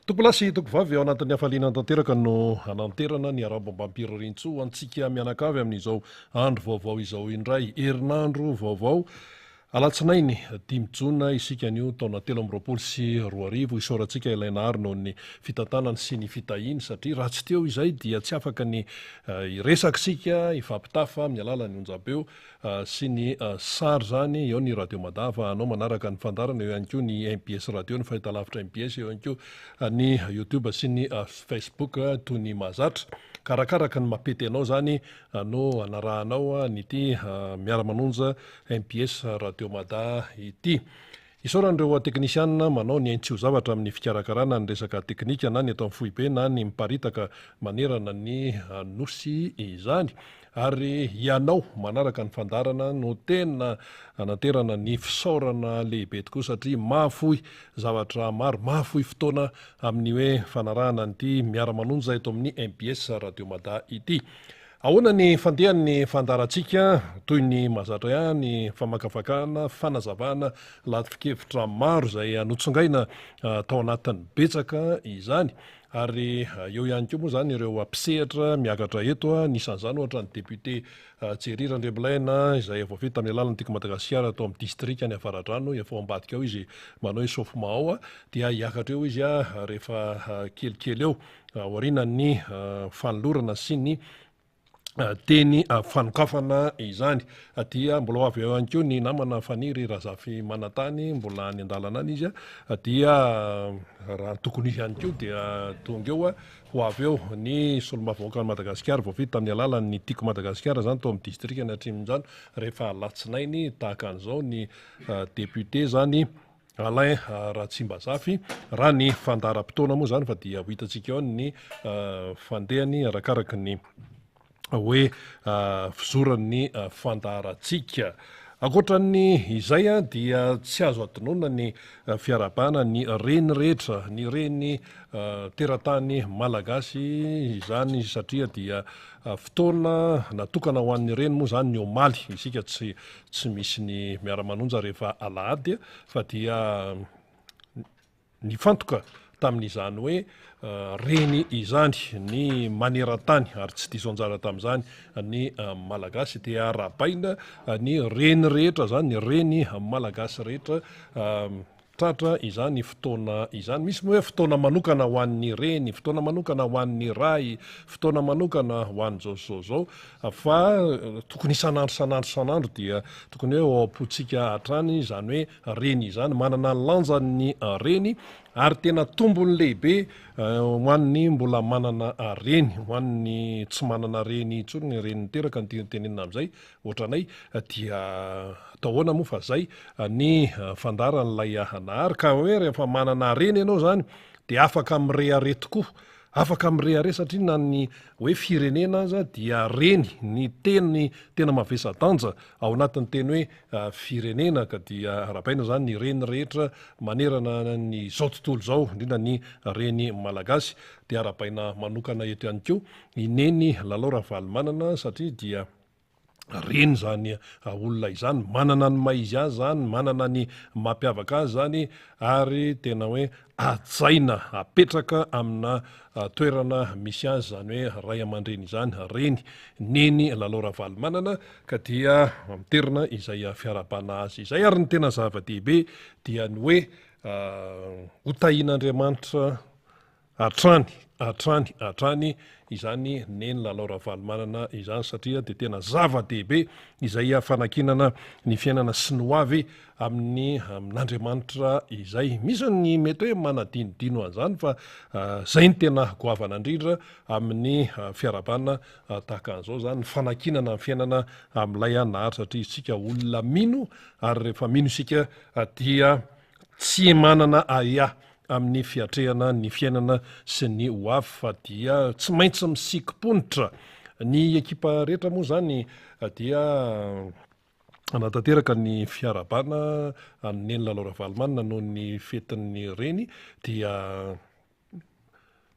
Tompolahy sy tompovavy, ao anatin'ny hafaliana tanteraka no hananterana ny arahaba-mbam-pirariantsoa ho antsika mianakavy amin'izao andro vaovao izao indray. Herinandro vaovao, alatsinainy dimy jona isika anio taona 2023. Isaorantsika ilay Nahary noho ny fitantanany sy ny fitahiany satria raha tsy teo izay dia tsy afaka ny hiresaka isika, hifampitafa amin'ny alalan'ny onjam-peo sy ny sary izany, eo ny Radio Mada ahafahanao manaraka ny fandaharana, eo ihany koa ny mbs Radio, ny fahitalavitra mbs, eo ihany koa ny YouTube sy ny Facebook toy ny mahazatra. Ka arakaraka ny mampety anao izany no anarahanao an'ity miara-manonja mbs Radio Mada ity. Isaorana ireo teknisianina manao ny ainy tsy ho zavatra amin'ny fikarakarana ny resaka teknika na ny eto amin'ny foibe na ny miparitaka manerana ny Nosy izany. Ary ianao manaraka ny fandaharana no tena anaterana ny fisaorana lehibe tokoa satria mahafoy zavatra maro, mahafoy fotoana amin'ny hoe fanarahana an'ity miara-manonja eto amin'ny mbs Radio Mada ity. Ahoana ny fandehan'ny fandaharantsika? Toy ny mahazatra ihany, famakafakana, fanazavana lafi-kevitra maro izay notsongaina tao anatin'ny betsaka izany. Ary eo ihany koa moa izany ireo mpisehatra miakatra eto, anisan'izany ohatra ny député Thierry Randriamilaina izay voafidy tamin'ny alalan'ny Tiako Madagasikara tao amin'ny distrikan'i Avaradrano, efa ao ambadika ao izy manao échauffement ao, dia hiakatra eo izy rehefa kelikely eo aorianan'ny fanolorana sy ny teny fanokafana izany. Dia mbola ho avy eo ihany koa ny namana Faniry Razafimanantany, mbola any an-dalana any izy, dia raha ny tokony hisy ihany koa dia tonga eo, ho avy eo ny solombavambahoakan'i Madagasikara voafidy tamin'ny alalan'ny Tiako Madagasikara izany tao amin'ny distrikan'i Atsimondrano rehefa alatsinainy tahaka an'izao ny député izany Alain Ratsimbazafy, raha ny fandaharam-potoana moa izany fa dia ho hitantsika eo ny fandehany arakaraky ny hoe fizoran'ny fandaharantsika. Ankoatra ny izay dia tsy azo adinoina ny fiarahabana ny reny rehetra, ny reny teratany malagasy izany satria dia fotoana natokana ho an'ny reny moa izany ny omaly, isika tsy tsy misy ny miara-manonja rehefa alahady fa dia nifantoka tamin'izany hoe reny izany ny maneran-tany ary tsy diso anjara tamin'izany ny Malagasy dia arahabaina ny reny rehetra izany, ny reny Malagasy rehetra Tratra izany fotoana izany. Misy moa hoe fotoana manokana ho an'ny reny, fotoana manokana ho an'ny ray, fotoana manokana ho an'izao sy izao izao, fa tokony isan'andro isan'andro isan'andro dia tokony hoe ao am-pontsika hatrany izany hoe reny izany. Manana ny lanjany ny reny ary tena tombony lehibe ho an'ny mbola manana reny, ho an'ny tsy manana reny intsony, ny reny niteraka no tiana tenenina amin'izay, Ohatranay dia atao ahoana moa fa zay ny fandaharan'ilay Nahary ka hoe rehefa manana harena ianao zany dia afaka mirehareha tokoa, afaka mirehareha satria na ny hoe firenena aza dia reny ny teny tena mavesa-danja ao anatin'ny teny hoe firenena ka dia arahabaina zany ny reny rehetra manerana ny izao tontolo izao indrindra ny reny malagasy dia arahabaina manokana eto ihany koa i Neny Lalao Ravalomanana satria dia reny izany olona izany, manana ny maha izy azy izany, manana ny mampiavaka azy izany ary tena hoe hajaina, apetraka amina toerana misy azy izany hoe ray aman-dreny izany, reny, neny Lalao Ravalomanana ka dia miterina izay fiarahabana azy izay ary ny tena zava-dehibe dia ny hoe ho tahian'Andriamanitra Hatrany, hatrany, hatrany izany Neny Lalao Ravalomanana izany satria dia tena zava-dehibe izay fanankinana ny fiainana sy ny ho avy amin'ny amin'Andriamanitra izay. Misy ny mety hoe manadinodino an'izany fa izay no tena goavana indrindra amin'ny fiarahabana tahaka an'izao izany, ny fanankinana ny fiainana amin'ilay Nahary satria isika olona mino ary rehefa mino isika dia tsy manana ahiahy amin'ny fiatrehana ny fiainana sy ny ho avy fa dia tsy maintsy misikim-ponitra. Ny ekipa rehetra moa izany dia hanatanteraka ny fiarahabana an'i Neny Lalao Ravalomanana noho ny fetin'ny reny dia.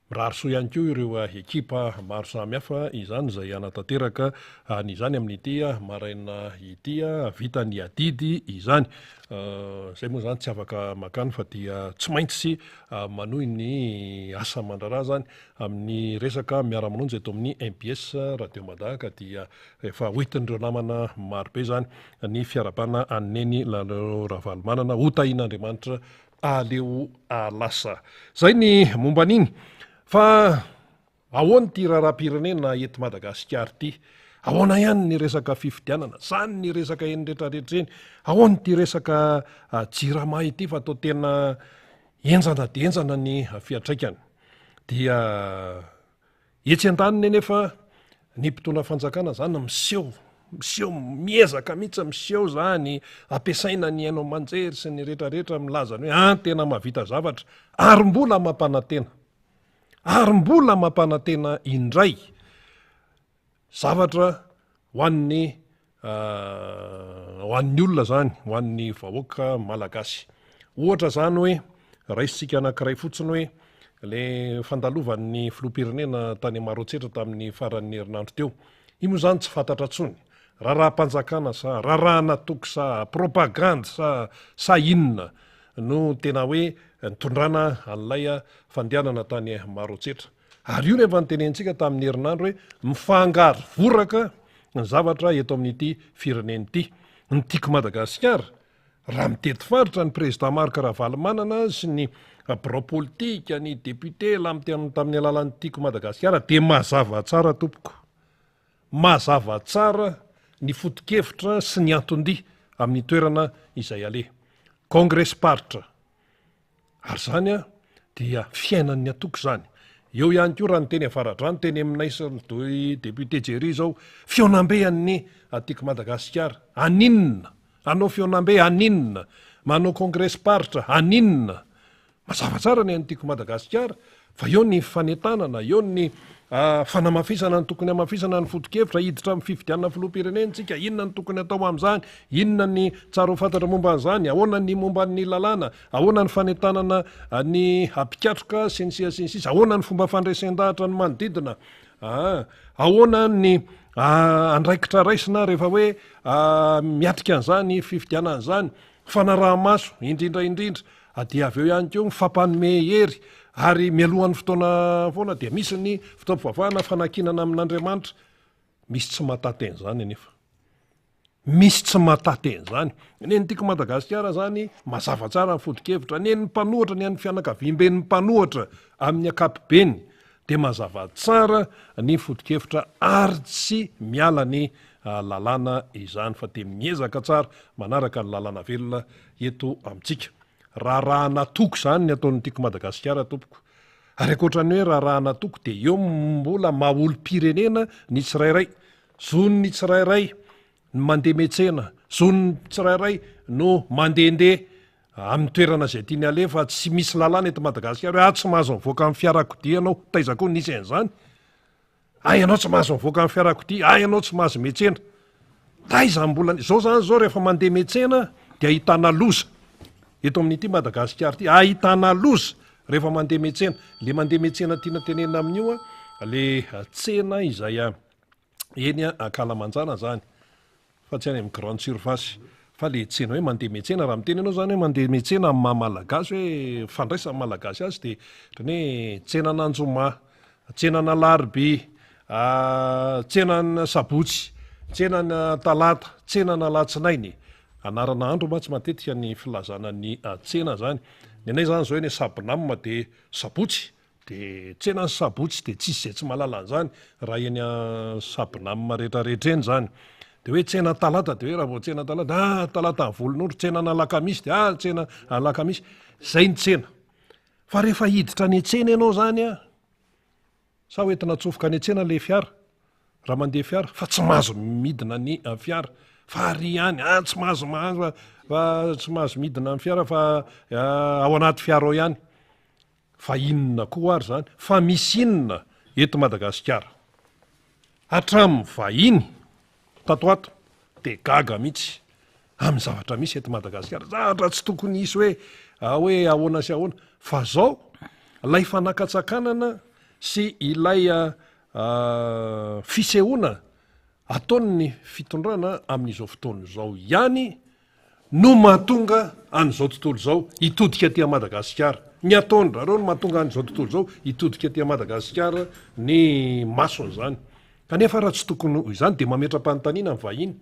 Mirary soa ihany koa ireo ekipa maro samihafa izany izay hanatanteraka an'izany amin'ity maraina ity. Vita ny adidy izany. Izay moa izany tsy afaka mankany fa dia tsy maintsy manohy ny asa aman-draharaha izany amin'ny resaka miara-manonja eto amin'ny mbs Radio Mada ka dia efa hoentin'ireo namana marobe izany ny fiarahabana an'i Neny Lalao Ravalomanana. Ho tahian'Andriamanitra Aleo lasa. Zay ny momba an'iny. Fa ahoana ity raharaham-pirenena eto Madagasikara ity? Ahoana ihany ny resaka fifidianana? Zany ny resaka eny rehetrarehetra eny. Ahoana ity resaka jirama ity fa toa tena henjana dia henjana ny fiantraikany. Dia Etsy andaniny anefa ny mpitondra fanjakana zany miseho, miseho, miezaka mihitsy miseho zany, ampiasaina ny haino aman-jery sy ny rehetrarehetra milaza ny hoe an tena mahavita zavatra ary mbola mampanantena, ary mbola mampanantena indray zavatra ho an'ny Ho an'ny olona izany, ho an'ny vahoaka malagasy. Ohatra izany hoe, raisintsika anankiray fotsiny hoe, ilay fandalovan'ny filoham-pirenena tany Maroantsetra tamin'ny faran'ny herinandro teo. Io moa izany tsy fantatra intsony, raharaham-panjakana sa raharahana-toko sa propagandy sa sa inona no tena hoe nitondrana an'ilay fandehanana tany Maroantsetra. Ary io no efa notenenintsika tamin'ny herinandro hoe mifangaro voraka ny zavatra eto amin'ity firenena ity. Ny Tiako Madagasikara, raha mitety faritra ny Président Marc Ravalomanana sy ny birao politika, ny député lamy tamin'ny alalan'ny Tiako Madagasikara dia mazava tsara tompoko. Mazava tsara ny foto-kevitra sy ny anton-dia amin'ny toerana izay aleha. Kongresim-paritra. Ary izany dia fiainan'ny antoko izany. Eo ihany koa raha ny teny Avaradrano, teny aminay sy ny député Jerry izao, fihaonambe an'ny Tiako Madagasikara, haninona? Hanao fihaonambe haninona? Manao kongresim-paritra haninona? Mazava tsara ny an'ny Tiako Madagasikara fa eo ny fanentanana, eo ny fanamafisana ny tokony hamafisana ny foto-kevitra, hiditra amin'ny fifidianana filoham-pirenena isika, inona no tokony atao amin'izany, inona ny tsara ho fantatra momba an'izany, ahoana ny momba ny lalàna, ahoana ny fanentanana ny mpikatroka sy ny sisa sy ny sisa, ahoana ny fomba fandresen-dahatra ny manodidina, ahoana ny andraikitra raisina rehefa hoe miatrika an'izany fifidianana izany, fanaraha-maso indrindra indrindra. Dia avy eo ihany koa mifampanome hery ary mialohan'ny fotoana foana dia misy ny fotoam-pivavahana fanankinana amin'Andriamanitra. Misy tsy mahatate an'izany anefa. Misy tsy mahatate an'izany. Ny an'ny Tiako Madagasikara izany mazava tsara ny foto-kevitra. Ny an'ny mpanohitra, ny an'ny fianakaviamben'ny mpanohitra amin'ny ankapobeny dia mazava tsara ny foto-kevitra ary tsy miala ny lalàna izany fa dia miezaka tsara manaraka ny lalàna velona eto amintsika. Raharahan'atoko izany ny ataon'ny Tiako Madagasikara tompoko. Ary ankoatra ny hoe raharahan'atoko dia eo mbola maha olom-pirenena ny tsirairay. Zon'ny tsirairay ny mandeha miantsena, zon'ny tsirairay no mandehandeha amin'ny toerana izay tiany aleha fa tsy misy lalàna eto Madagasikara hoe ah tsy mahazo mivoaka amin'ny fiarakodia ianao, taiza koa nisy an'izany? Hay ianao tsy mahazo mivoaka amin'ny fiarakodia, hay ianao tsy mahazo miantsena. Taiza mbola, izao zany izao rehefa mandeha miantsena dia ahitana loza eto amin'ity Madagasikara ity, ahitana loza rehefa mandeha miantsena. Le mandeha miantsena tiana tenenina amin'io a, le tsena izay eny ankalamanjana zany. Fa tsy any amin'ny grande surface. Fa le tsena hoe mandeha miantsena, raha miteny ianao zany hoe mandeha miantsena amin'ny maha malagasy hoe fandraisan'ny malagasy azy dia ohatran'ny hoe tsenan'Anjoma, tsenan'Alarobia, tsenan'Sabotsy, tsenan'Talata, tsenan'Alatsinainy. Anarana andro mantsy matetika ny filazana ny tsena zany. Ny anay zany zao eny Sabnam dia sabotsy, De tsena ny sabotsy de tsisy zay tsy mahalala an'izany raha eny Sabnam retraretra eny zany. De hoe tsena talata de hoe raha vao tsena talata ah talata ny volon'ondry, tsena an'alakamisy de ah tsena alakamisy. Zay ny tsena. Fa rehefa hiditra any an-tsena ianao zany an, sa hoentina atsofoka any an-tsena le fiara raha mandeha fiara fa tsy mahazo midina ny fiara fa ary ihany ah tsy mahazo mahazo fa tsy mahazo midina ny fiara fa ao anaty fiara ao ihany. Fa inona koa ary izany? Fa misy inona eto Madagasikara? Hatramin'ny vahiny tato ato dia gaga mihitsy amin'ny zavatra misy eto Madagasikara. Zavatra tsy tokony hisy hoe hoe ahoana sy ahoana. Fa zao, ilay fanakatsakanana sy ilay fisehoana ataon'ny fitondrana amin'izao fotoana izao ihany no mahatonga an'izao tontolo izao hitodika aty Madagasikara. Ny ataon-dRareo no mahatonga an'izao tontolo izao hitodika aty Madagasikara ny masony izany. Kanefa raha tsy tokony ho izany dia mametra-panontaniana ny vahiny.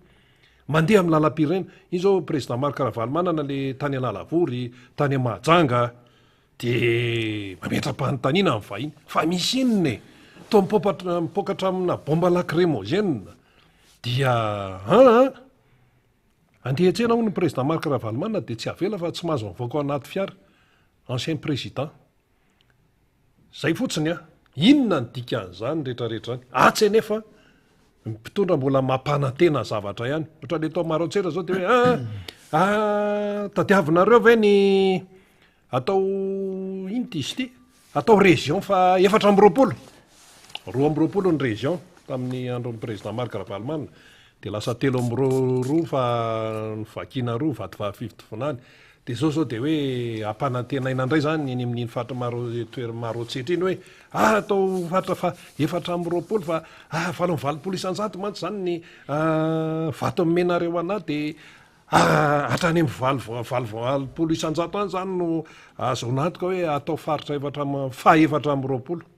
Mandeha amin'ny lalam-pirenena. Iny izao Président Marc Ravalomanana le tany Analavory, tany Mahajanga, dia mametra-panontaniana ny vahiny. Fa misy inona e? Toa mipoapatra, mipoaka hatraminà bomba lacrymogène. Dia an an! Andeha hiantsena hono ny Président Marc Ravalomanana dia tsy avela fa tsy mahazo mivoaka ao anaty fiara. Ancien Président. Zay fotsiny an! Inona ny dikan'izany rehetra rehetra izany? Atsy anefa ny mpitondra mbola mampanantena zavatra ihany. Ohatran'ny eto Maroantsetra zao dia hoe ah, ah, tadiavinareo ve ny Atao ino ty izy ity? Atao région fa 24. 22 ny région tamin'ny andron'ny président Marc Ravalomanana. Dia lasa 32 fa novakiana roa Vatovavy Fitovinany. Dia izao izao dia hoe ampanantenaina indray izany eny amin'iny faritra maro toer Maroantsetra iny hoe ah atao faritra fa 24 fa ah 88% mantsy izany ny ah, vato omenareo anah dia Hatrany amin'ny valo 88% any izany no ahazoana antoka hoe atao faritra efatra am faha 24.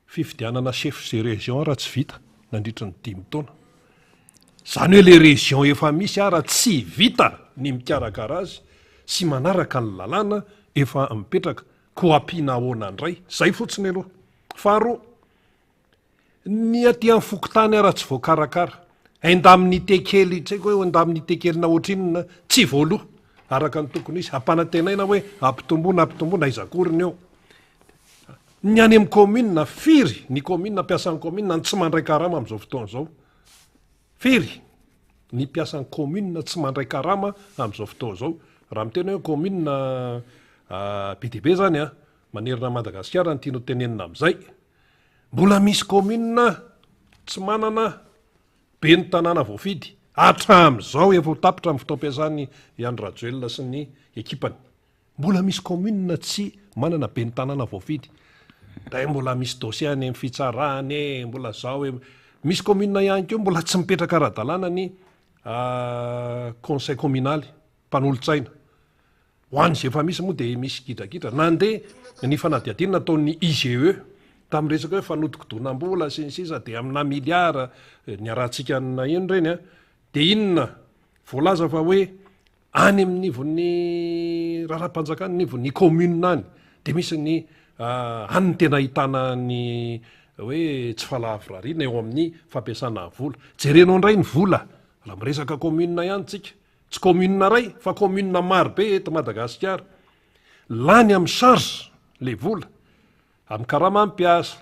Fifidianana chef de région raha tsy vita nandritra ny dimy taona. Izany hoe le région efa misy ara tsy vita ny mikarakara azy sy manaraka ny lalàna efa mipetraka, koa ampiana ahoana indray? Izay fotsiny aloha. Faharoa, Ny aty amin'ny fokontany ara tsy voakarakara. Indemnité kely, tsy haiko hoe indemnité kely na ohatrinona, tsy voaloa araka ny tokony hisy. Ampanantenaina hoe ampitomboina, ampitomboina, aiza akory ny eo. Ny any amin'ny commune, firy ny commune, mpiasan'ny commune no tsy mandray karama amin'izao fotoana izao? Firy ny mpiasan'ny commune tsy mandray karama amin'izao fotoana izao? Raha miteny hoe commune be dia be izany an, manerana an'i Madagasikara no tiana ho tenenina amin'izay. Mbola misy commune tsy manana ben'ny tanàna voafidy hatramin'izao efa ho tapitra ny fotoam-piasan'i Andry Rajoelina sy ny ekipany. Mbola misy commune tsy manana ben'ny tanàna voafidy. Ndray mbola misy dossier any amin'ny fitsarana e, mbola zao e. Misy commune ihany koa mbola tsy mipetraka ara-dalàna ny conseil communal, mpanolotsaina. Ho an'izay efa misy moa dia misy gidragidra. Nandeha ny fanadihadiana nataon'ny IGE tamin'ny resaka hoe fanodikodonam-bola sy ny sisa dia amina miliara niarahantsika naheno ireny an. Dia inona? Voalaza fa hoe any amin'ny ivon'ny raharaham-panjakana, anivon'ny commune any dia misy ny any no tena ahitana ny hoe tsy fahalavorariana eo amin'ny fampiasana vola. Jerenao indray ny vola raha miresaka commune ihany tsika. Tsy commune iray fa commune maro be eto Madagasikara. Lany amin'ny charge le vola, amin'ny karaman'ny mpiasa,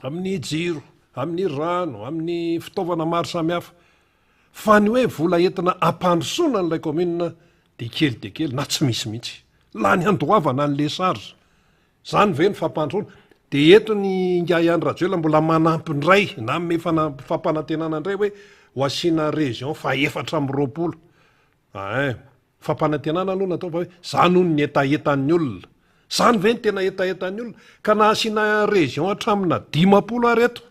amin'ny jiro, amin'ny rano, amin'ny fitaovana maro samihafa. Fa ny hoe vola entina hampandrosoana an'ilay commune dia kely dia kely na tsy misy mihitsy. Lany handoavana an'le charge. Zany ve ny fampandroana? Dia eto ny ingahy Andry Rajoelina mbola manampy indray na manome fampanantenana indray hoe ho asiana région faha 24. Ain. Fampanantenana aloha natao fa hoe zany hono ny hetahetan'ny olona. Zany ve ny tena hetahetan'ny olona? Ka na asiana région hatramina 50 ary eto.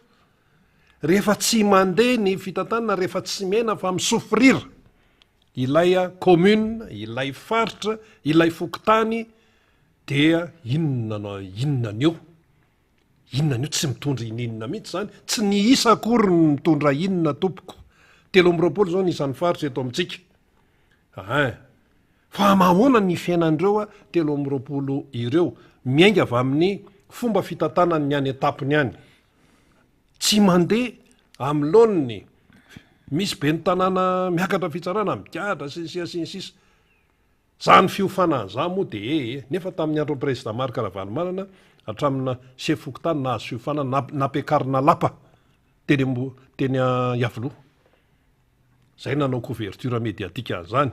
Rehefa tsy mandeha ny fitantanana, rehefa tsy miaina fa mi-souffrir ilay commune, ilay faritra, ilay fokontany, Dia inona no inona ny eo? Inona ny eo? Tsy mitondra ininona mihitsy izany. Tsy ny isa akory no mitondra inona tompoko. 23 izao ny isan'ny faritra eto amintsika. Ein. Fa mahoana ny fiainan'ireo 23 ireo? Miainga avy amin'ny fomba fitantanany any an-tampony any. Tsy mandeha amin'ny laoniny. Misy ben'ny tanàna miakatra fitsarana, migadra sy ny sisa sy ny sisa. Zany fiofanana zany moa dia ee e, nefa tamin'ny andron'ny Président Marc Ravalomanana hatramina chef fokontany nahazo fiofanana nampiakarina lapa teny ambo teny Iavoloha. Zay nanao couverture médiatique an'izany.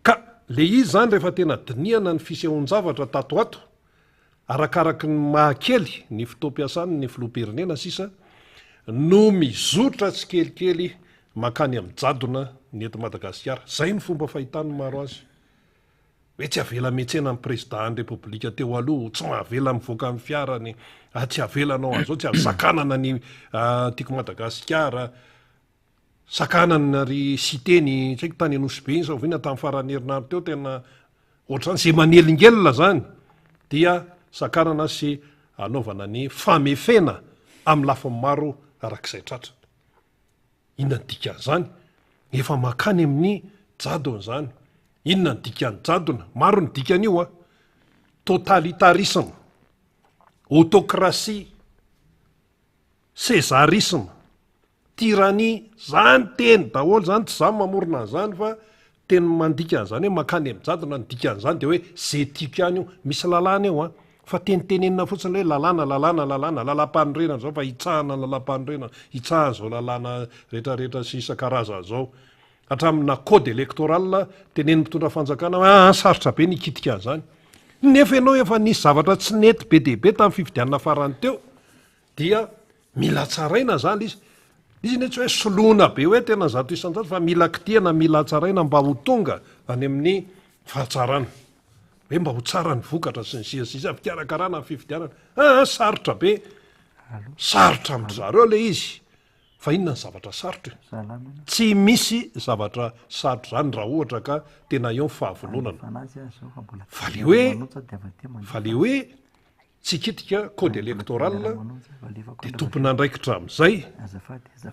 Ka le izy zany rehefa tena dinihana ny fisehoan-javatra tato ato, Arakaraky ny maha kely ny fotoam-piasany ny filoham-pirenena sisa no mizotra tsikelikely mankany amin'ny jadona ny eto Madagasikara. Izay no fomba fahitan'ny maro azy. Hoe tsy avela miantsena ny Prezidà-n'ny Repoblika teo aloha, tsy mahavela mivoaka amin'ny fiarany, tsy avela hanao an'izao, tsy azo sakanana ny Tiako Madagasikara, sakanana ry Siteny, tsy haiko tany Anosibe iny sa oviana tamin'ny faran'ny herinandro teo tena ohatr'izany, izay manelingelina izany dia sakanana sy anaovana ny famefena amin'ny lafiny maro arak'izay tratra. Inona ny dikan'izany? Efa mankany amin'ny jadona izany. Inona ny dikan'ny jadona? Maro ny dikan'io an! Totalitarisme, autocratie, césarisme, tyrannie, zany teny daholo zany, tsy za mamorona an'izany fa Teny mandika an'izany hoe mankany amin'ny jadona ny dikan'izany dia hoe ze tiako ihany io. Misy lalàna eo an! Fa tenitenenina fotsiny hoe lalàna, lalàna, lalàna, lalàmpanorenana izao fa hitsahana ny lalàmpanorenana, hitsahana izao lalàna rehetrarehetra sy isan-karazany izao. Hatramina code électoral tenenin'ny mpitondra fanjakana hoe aa sarotra be ny hikitika an'izany. Nefa ianao efa nisy zavatra tsy nety be dia be tamin'ny fifidianana farany teo dia Mila tsaraina zany izy. Izy anie tsy hoe soloina be hoe tena 100% fa mila kitihana, mila tsaraina mba ho tonga any amin'ny fahatsarana. Hoe mba ho tsara ny vokatra sy ny sisa sy sisa, fikarakarana ny fifidianana. Aa sarotra be. Sarotra amin-dry zareo ilay izy. Fa inona ny zavatra sarotra e? Tsy misy zavatra sarotra izany raha ohatra ka tena eo ny fahavononana. Fa le hoe, fa le hoe Tsy hikitika code électoral dia tompon'andraikitra amin'izay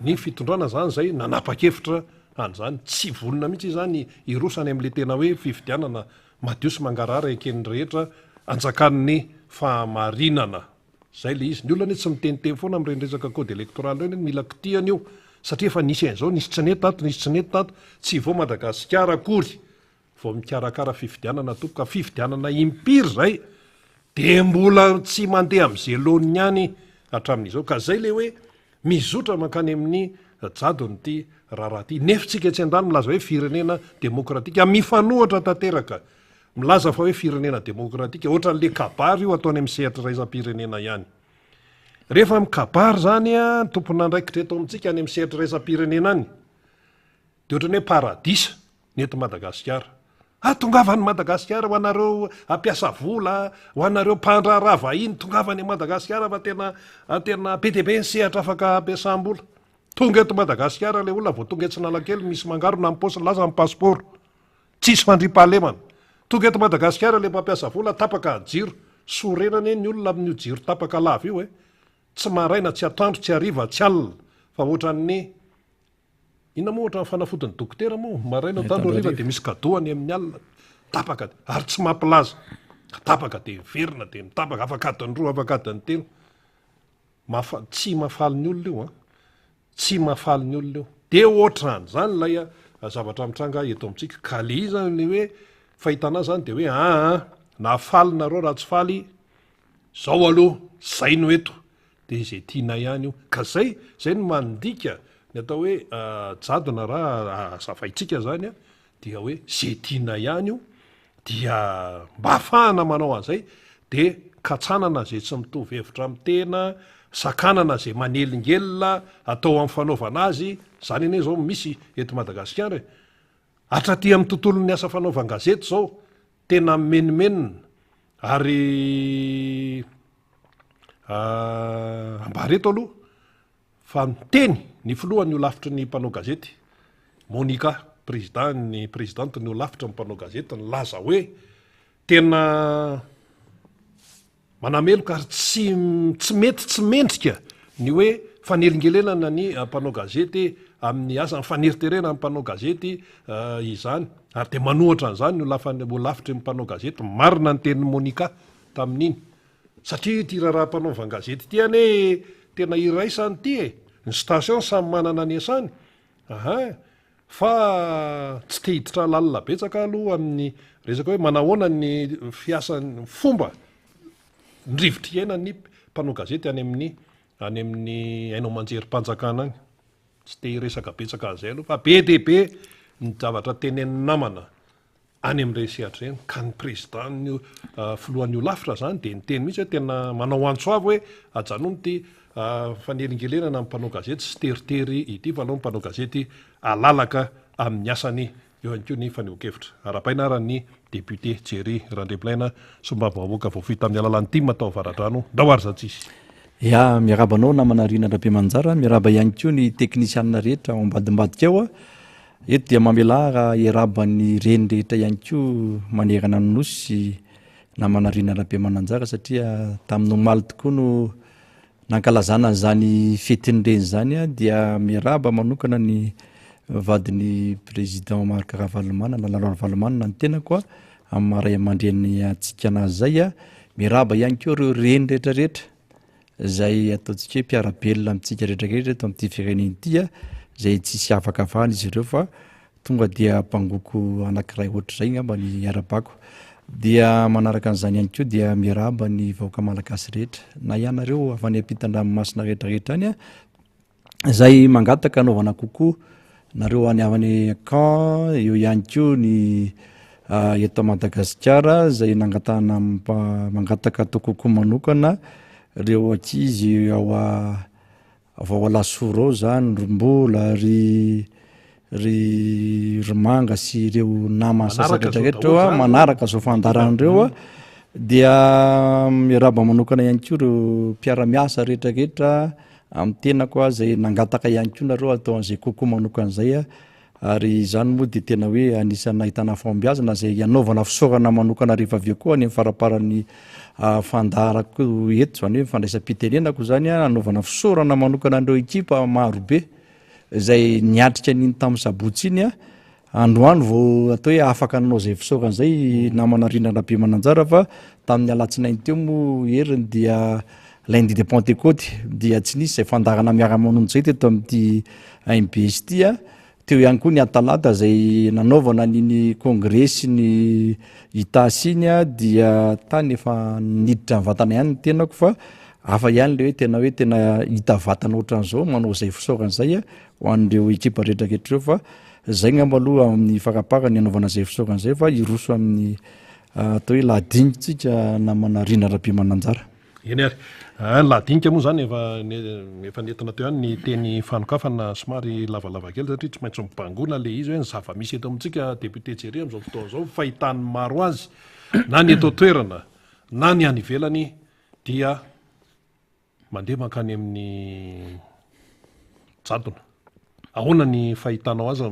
ny fitondrana zany izay nanapa-kevitra an'izany. Tsy vonona mihitsy izy zany hiroso any amin'ilay tena hoe fifidianana madio sy mangarahara eken'ny rehetra anjakan'ny fahamarinana. Izay ilay izy. Ny olona anie tsy miteniteny foana amin'ireny resaka code électoral ireny hoe mila kitihana io satria efa nisy an'izao, nisy tsy nety tato, nisy tsy nety tato. Tsy vao Madagasikara akory Vao mikarakara fifidianana tompoko ka fifidianana impiry zay de mbola tsy mandeha am'ze laoniny ihany hatramin'izao ka zay le hoe mizotra mankany amin'ny jadona ity raharaha ity nefa tsika etsy andany milaza hoe firenena demokratika mifanohatra tanteraka milaza fa hoe firenena demokratika ohatran'le kabary io ataony amin'ny sehatra iraisam-pirenena ihany rehefa mikabary zany a ny tompon'andraikitra eto amintsika any amin'ny sehatra iraisam-pirenena any De ohatran'ny hoe paradisa ny eto Madagasikara. Ah tongava any Madagasikara ho anareo hampiasa vola, ho anareo mpandraharaha vahiny, tongava any Madagasikara fa tena tena be dia be ny sehatra afaka ampiasam-bola. Tonga eto Madagasikara ilay olona vao tonga etsy Analakely misy mangarona amin'ny paosiny, lasa ny passeport. Tsisy fandriampahalemana. Tonga eto Madagasikara ilay mpampiasa vola, tapaka ny jiro. Sorena anie ny olona amin'io jiro tapaka lava io e. Tsy maraina, tsy atoandro, tsy hariva, tsy alina fa ohatran'ny Inona moa ohatran'ny fanafodin'ny dokotera moa, maraina atoandro hariva dia misy cadeau any amin'ny alina, tapaka ary tsy mampilaza, tapaka dia miverina dia mitapaka, afaka adiny roa, afaka adiny telo. Mahafa- tsy mahafaly ny olona io an, tsy mahafaly ny olona io. Dia ohatran'izany ilay zavatra mitranga eto amintsika, ka le izy zany le hoe fahitana azy zany dia hoe aa na faly nareo raha tsy faly, zao aloha, zay no eto, Dia izay tianay ihany io. Ka zay, zay no mandika ny atao hoe jadona raha hazavaintsika zany an, dia hoe zay tianay ihany io, dia mba ahafahana manao an'izay dia katsanana zay tsy mitovy hevitra amin'ny tena, sakanana zay manelingelina atao amin'ny fanaovana azy, zany anie zao misy eto Madagasikara e. Hatraty amin'ny tontolon'ny asa fanaovan-gazety zao, tena mimenomenona ary Ambara eto aloha fa niteny ny filohan'ny holafitry ny mpanao gazety, Monica, président-n'ny présidente-n'ny holafitry ny mpanao gazety nilaza hoe tena manameloka ary tsy tsy mety tsy mendrika ny hoe fanelingelenana ny mpanao gazety amin'ny asa, ny faneriterena ny mpanao gazety izany ary dia manohitra an'izany ny holafan'ny holafitry ny mpanao gazety. Marina ny tenin'i Monica tamin'iny. Satria ity raharaham-panaovan-gazety ity anie tena iraisana ity e! Ny station samy manana ny asany, aha, fa tsy te hiditra lalina betsaka aloha amin'ny resaka hoe manahoana ny fiasan'ny fomba ny rivotra iainan'ny mpanao gazety any amin'ny any amin'ny haino aman-jerim-panjakana any. Tsy te hiresaka betsaka an'izay aloha fa be dia be ny zavatra tenenin'ny namana. any amin'ireny sehatra ireny ka ny président-n'ny filohan'ny holafitra zany dia niteny mihitsy hoe tena manao antso avo hoe ajanony ity fanelingelenana ny mpanao gazety sy teritery ity fa aleo ny mpanao gazety alalaka amin'ny asany eo ihany koa ny fanehoan-kevitra. Arahabaina ara ny. Député Jerry Randriampilaina, solombavambahoaka voafidy tamin'ny alalan'ny tim tao Avaradrano. Ndao ary Zatsisy. Ya, miarahaba anao namana Rina Rabemanjara, miarahaba ihany koa ny teknisianina rehetra ao ambadimbadika ao. Eto dia mamelà raha hiarahaba ny reny rehetra ihany koa manerana ny Nosy namana Rina Rabemananjara satria tamin'ny omaly tokoa no nankalazana an'izany fetin'ny reny izany dia miarahaba manokana ny vadin'ny président Marc Ravalomanana, Lalao Ravalomanana ny tenako amin'ny maha ray aman-dreny antsika anazy izay. Miarahaba ihany koa ireo reny rehetra rehetra izay ataontsika hoe mpiara-belona amintsika rehetra rehetra eto amin'ity firenena ity izay tsisy afaka avahana izy ireo fa Tonga dia ampangoko anankiray ohatr'izay ngamba ny arabako. Dia manaraka an'izany ihany koa dia miarahaba ny vahoaka malagasy rehetra, na ianareo avy any ampitan-dranomasina rehetra rehetra any, izay mangataka anaovana kokoa, nareo any any camp, eo ihany koa ny eto Madagasikara izay nangatahana mangataka atao kokoa manokana ireo ankizy ao Avy ao Alasora ao zany ry Mbola, ry ry ry Manga sy ireo namany sasany rehetra rehetra ireo manaraka zao fandaharana ireo a, dia miarahaba manokana ihany koa ireo mpiara-miasa rehetra rehetra amin'ny tenako a, zay nangataka ihany koa nareo atao an'izay coucou manokana zay a. Ary izany moa dia tena hoe anisan'ny nahitana fahombiazana izay hanaovana fisaorana manokana rehefa avy eo koa any amin'ny faramparan'ny fandaharako eto, izany hoe fandraisam-pitenenako izany, hanaovana fisaorana manokana an'ireo ekipa marobe izay niatrika an'iny tamin'ny sabotsy iny. Androany vao atao hoe afaka nanao izay fisaorana izay namana Rina Rabemananjara fa tamin'ny alatsinainy teo moa heriny dia lundi de Pentecôte dia tsy nisy izay fandaharana miara-manonja izay teto amin'ity MBS ity a. Teo ihany koa ny Atalata izay nanaovana an'iny kongresy ny Itasy iny a, dia tany efa niditra nivatana ihany ny tenako fa hafa ihany le hoe tena hoe tena hita vatana ohatran'izao manao izay fisaorana izay a ho an'ireo ekipa rehetra rehetra ireo fa zay ngamba aloha amin'ny faraparany anaovana izay fisaorana izay fa hiroso amin'ny atao hoe lahadinika tsika namana Rina Rabemananjara. Eny ary. Ah, ny lahadinika moa izany efa efa nentina teo ihany ny teny fanokafana somary lavalava kely satria tsy maintsy mibangoana ilay izy hoe ny zava-misy eto amintsika député Jerry amin'izao fotoana izao, fahitan'ny maro azy na ny eto an-toerana na ny any ivelany dia mandeha mankany amin'ny jadona. Ahoana ny fahitanao azy,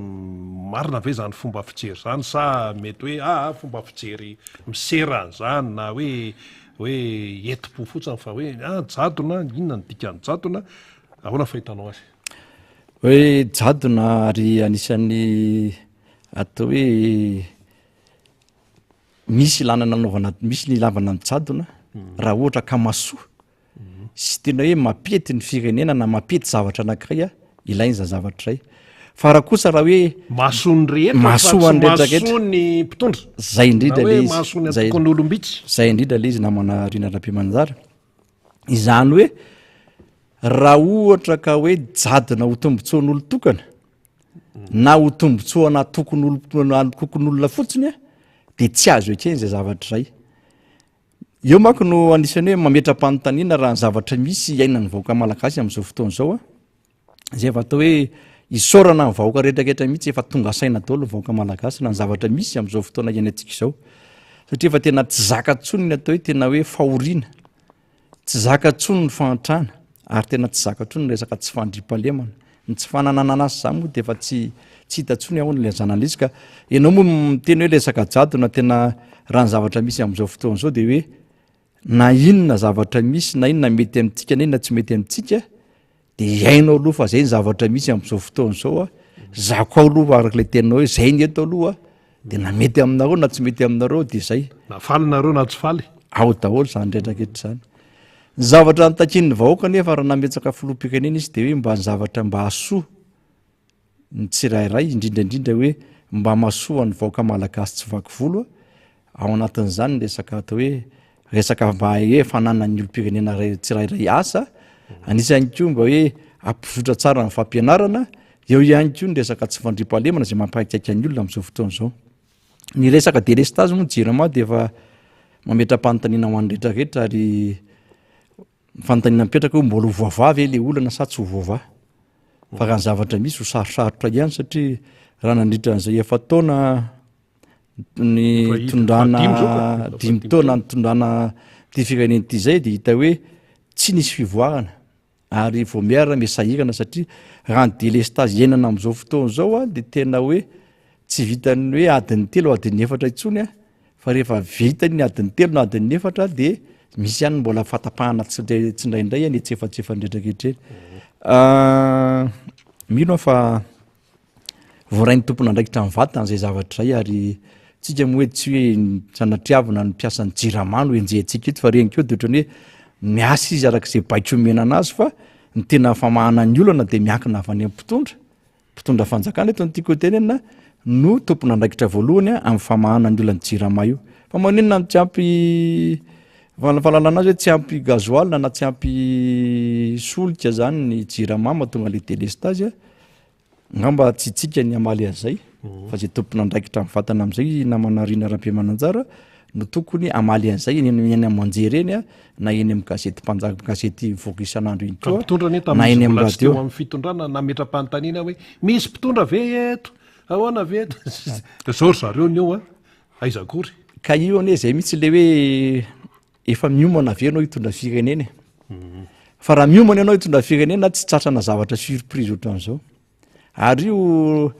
marina ve izany fomba fijery izany sa mety hoe aa fomba fijery misera an'izany na hoe hoe entim-po fotsiny fa hoe ah jadona, inona ny dikan'ny jadona, ahoana ny fahitanao azy? Hoe jadona ary anisan'ny atao hoe misy ilana nanaovana, misy ny ilavana ny jadona raha ohatra ka masoa sy tena hoe mampety ny firenena na mampety zavatra anankiray a, ilaina izany zavatra izay. Fa raha kosa raha hoe Mahasoa ny rehetra fa tsy Mahasoa ny rehetra rehetra. mahasoa ny mpitondra. Zay indrindra Na hoe le izy. mahasoa ny Zay- antokon'olom-bitsy. Zay indrindra le izy namana Rina Rabemanjara. Izany hoe raha ohatra ka hoe jadona ho tombontsoan'olon-tokana na ho tombontsoana antokon'olo- antokon'olona fotsiny a, de tsy azo ekena izay zavatra izay. Eo manko no anisan'ny hoe mametra-panontaniana raha ny zavatra misy iainan'ny vahoaka malagasy amin'izao fotoana izao a, izay efa atao hoe isaorana ny vahoaka rehetrarehetra mihitsy, efa tonga saina daholo ny vahoaka malagasy na ny zavatra misy amin'izao fotoana iainantsika izao, satria efa tena tsy zaka intsony ny atao hoe tena hoe fahoriana. Tsy zaka intsony ny fahantrana ary tena tsy zaka intsony ny resaka tsy fandriampahalemana. Ny tsy fananana asa izany moa dia efa tsy tsy hita intsony ahoana ilay zanany izy ka ianao moa miteny hoe resaka jadona tena raha ny zavatra misy amin'izao fotoana izao dia hoe na inona zavatra misy na inona mety amintsika na inona tsy mety amintsika Dia hihaino aloha fa zay ny zavatra misy amin'izao fotoana izao a, za koa aloha araka ilay teninao hoe zay ny eto aloha dia na mety aminareo na tsy mety aminareo dia zay. Na faly nareo na tsy faly. Ao daholo izany rehetra rehetra izany. Ny zavatra notakian'ny vahoaka anefa raha nametsaka filoham-pirenena izy dia hoe mba ny zavatra mba hahasoa ny tsirairay, indrindra indrindra hoe mba mahasoa ny vahoaka malagasy tsy vaky volo, ao anatin'izany ny resaka atao hoe resaka mba hoe fananan'ny olom-pirenena ray- tsirairay asa, anisan'ny koa mba hoe hampizotra tsara ny fampianarana, eo ihany koa ny resaka tsy fandriampahalemana izay mampikaikaika ny olona amin'izao fotoana izao. Ny resaka délestage moa ny jirama dia efa mametra-panontaniana ho an'ny rehetrarehetra ary Ny fanontaniana mipetraka hoe mbola ho voavaha ve le olana sa tsy ho voavaha? Fa raha ny zavatra misy ho sarosarotra ihany satria raha nandritra an'izay efa-taona Nitondrana dimy taona nitondrana ity firenena ity izay dia hita hoe tsy nisy fivoarana ary vao miha miha sahirana satria raha ny delestazy iainana amin'izao fotoana izao dia tena hoe tsy vitan'ny hoe adiny telo adiny efatra intsony a fa rehefa vita ny adiny telo na adiny efatra dia misy ihany mbola fatapahana tsindraindray ny etsefatsefany rehetrarehetra eny. Ah, mino aho fa voarain'ny tompon'andraikitra mivantana izay zavatra izay ary tsika moa hoe tsy hoe sanatriavina ny mpiasan'ny jirama no enjehintsika eto fa reny koa de ohatran'ny hoe miasa izy araka izay baiko omena anazy fa ny tena famahana ny olana de miankina avy any amin'ny mpitondra, mpitondra fanjakana eto no tiako hotenenina no tompon'andraikitra voalohany amin'ny famahana ny olan'ny jirama io. Fa maninona no tsy ampy fahalalana azy hoe tsy ampy gasoil na tsy ampy solika zany ny jirama mahatonga le délestage a? Angamba tsy itsika ny hamaly an'izay fa izay tompon'andraikitra mivantana amin'izay namana Rina Rabemananjara no tokony hamaly an'izay eny amin'ny eny aman-jery eny na eny amin'ny gazetim-panjaka gazety mivoaka isan'andro iny koa Mpitondra anie na eny tamin'izy amin'ny mbola tsy radio. teo amin'ny fitondrana nametra-panontaniana hoe misy mpitondra ve eto? Ahoana ve eto? Dia zao ry zareo ny eo a, aiza akory? Ka io anie izay mihitsy ilay hoe efa miomana ve ianao hitondra firenena e? Fa raha miomana ianao hitondra firenena tsy tratrana zavatra surprise ohatran'izao. Ary io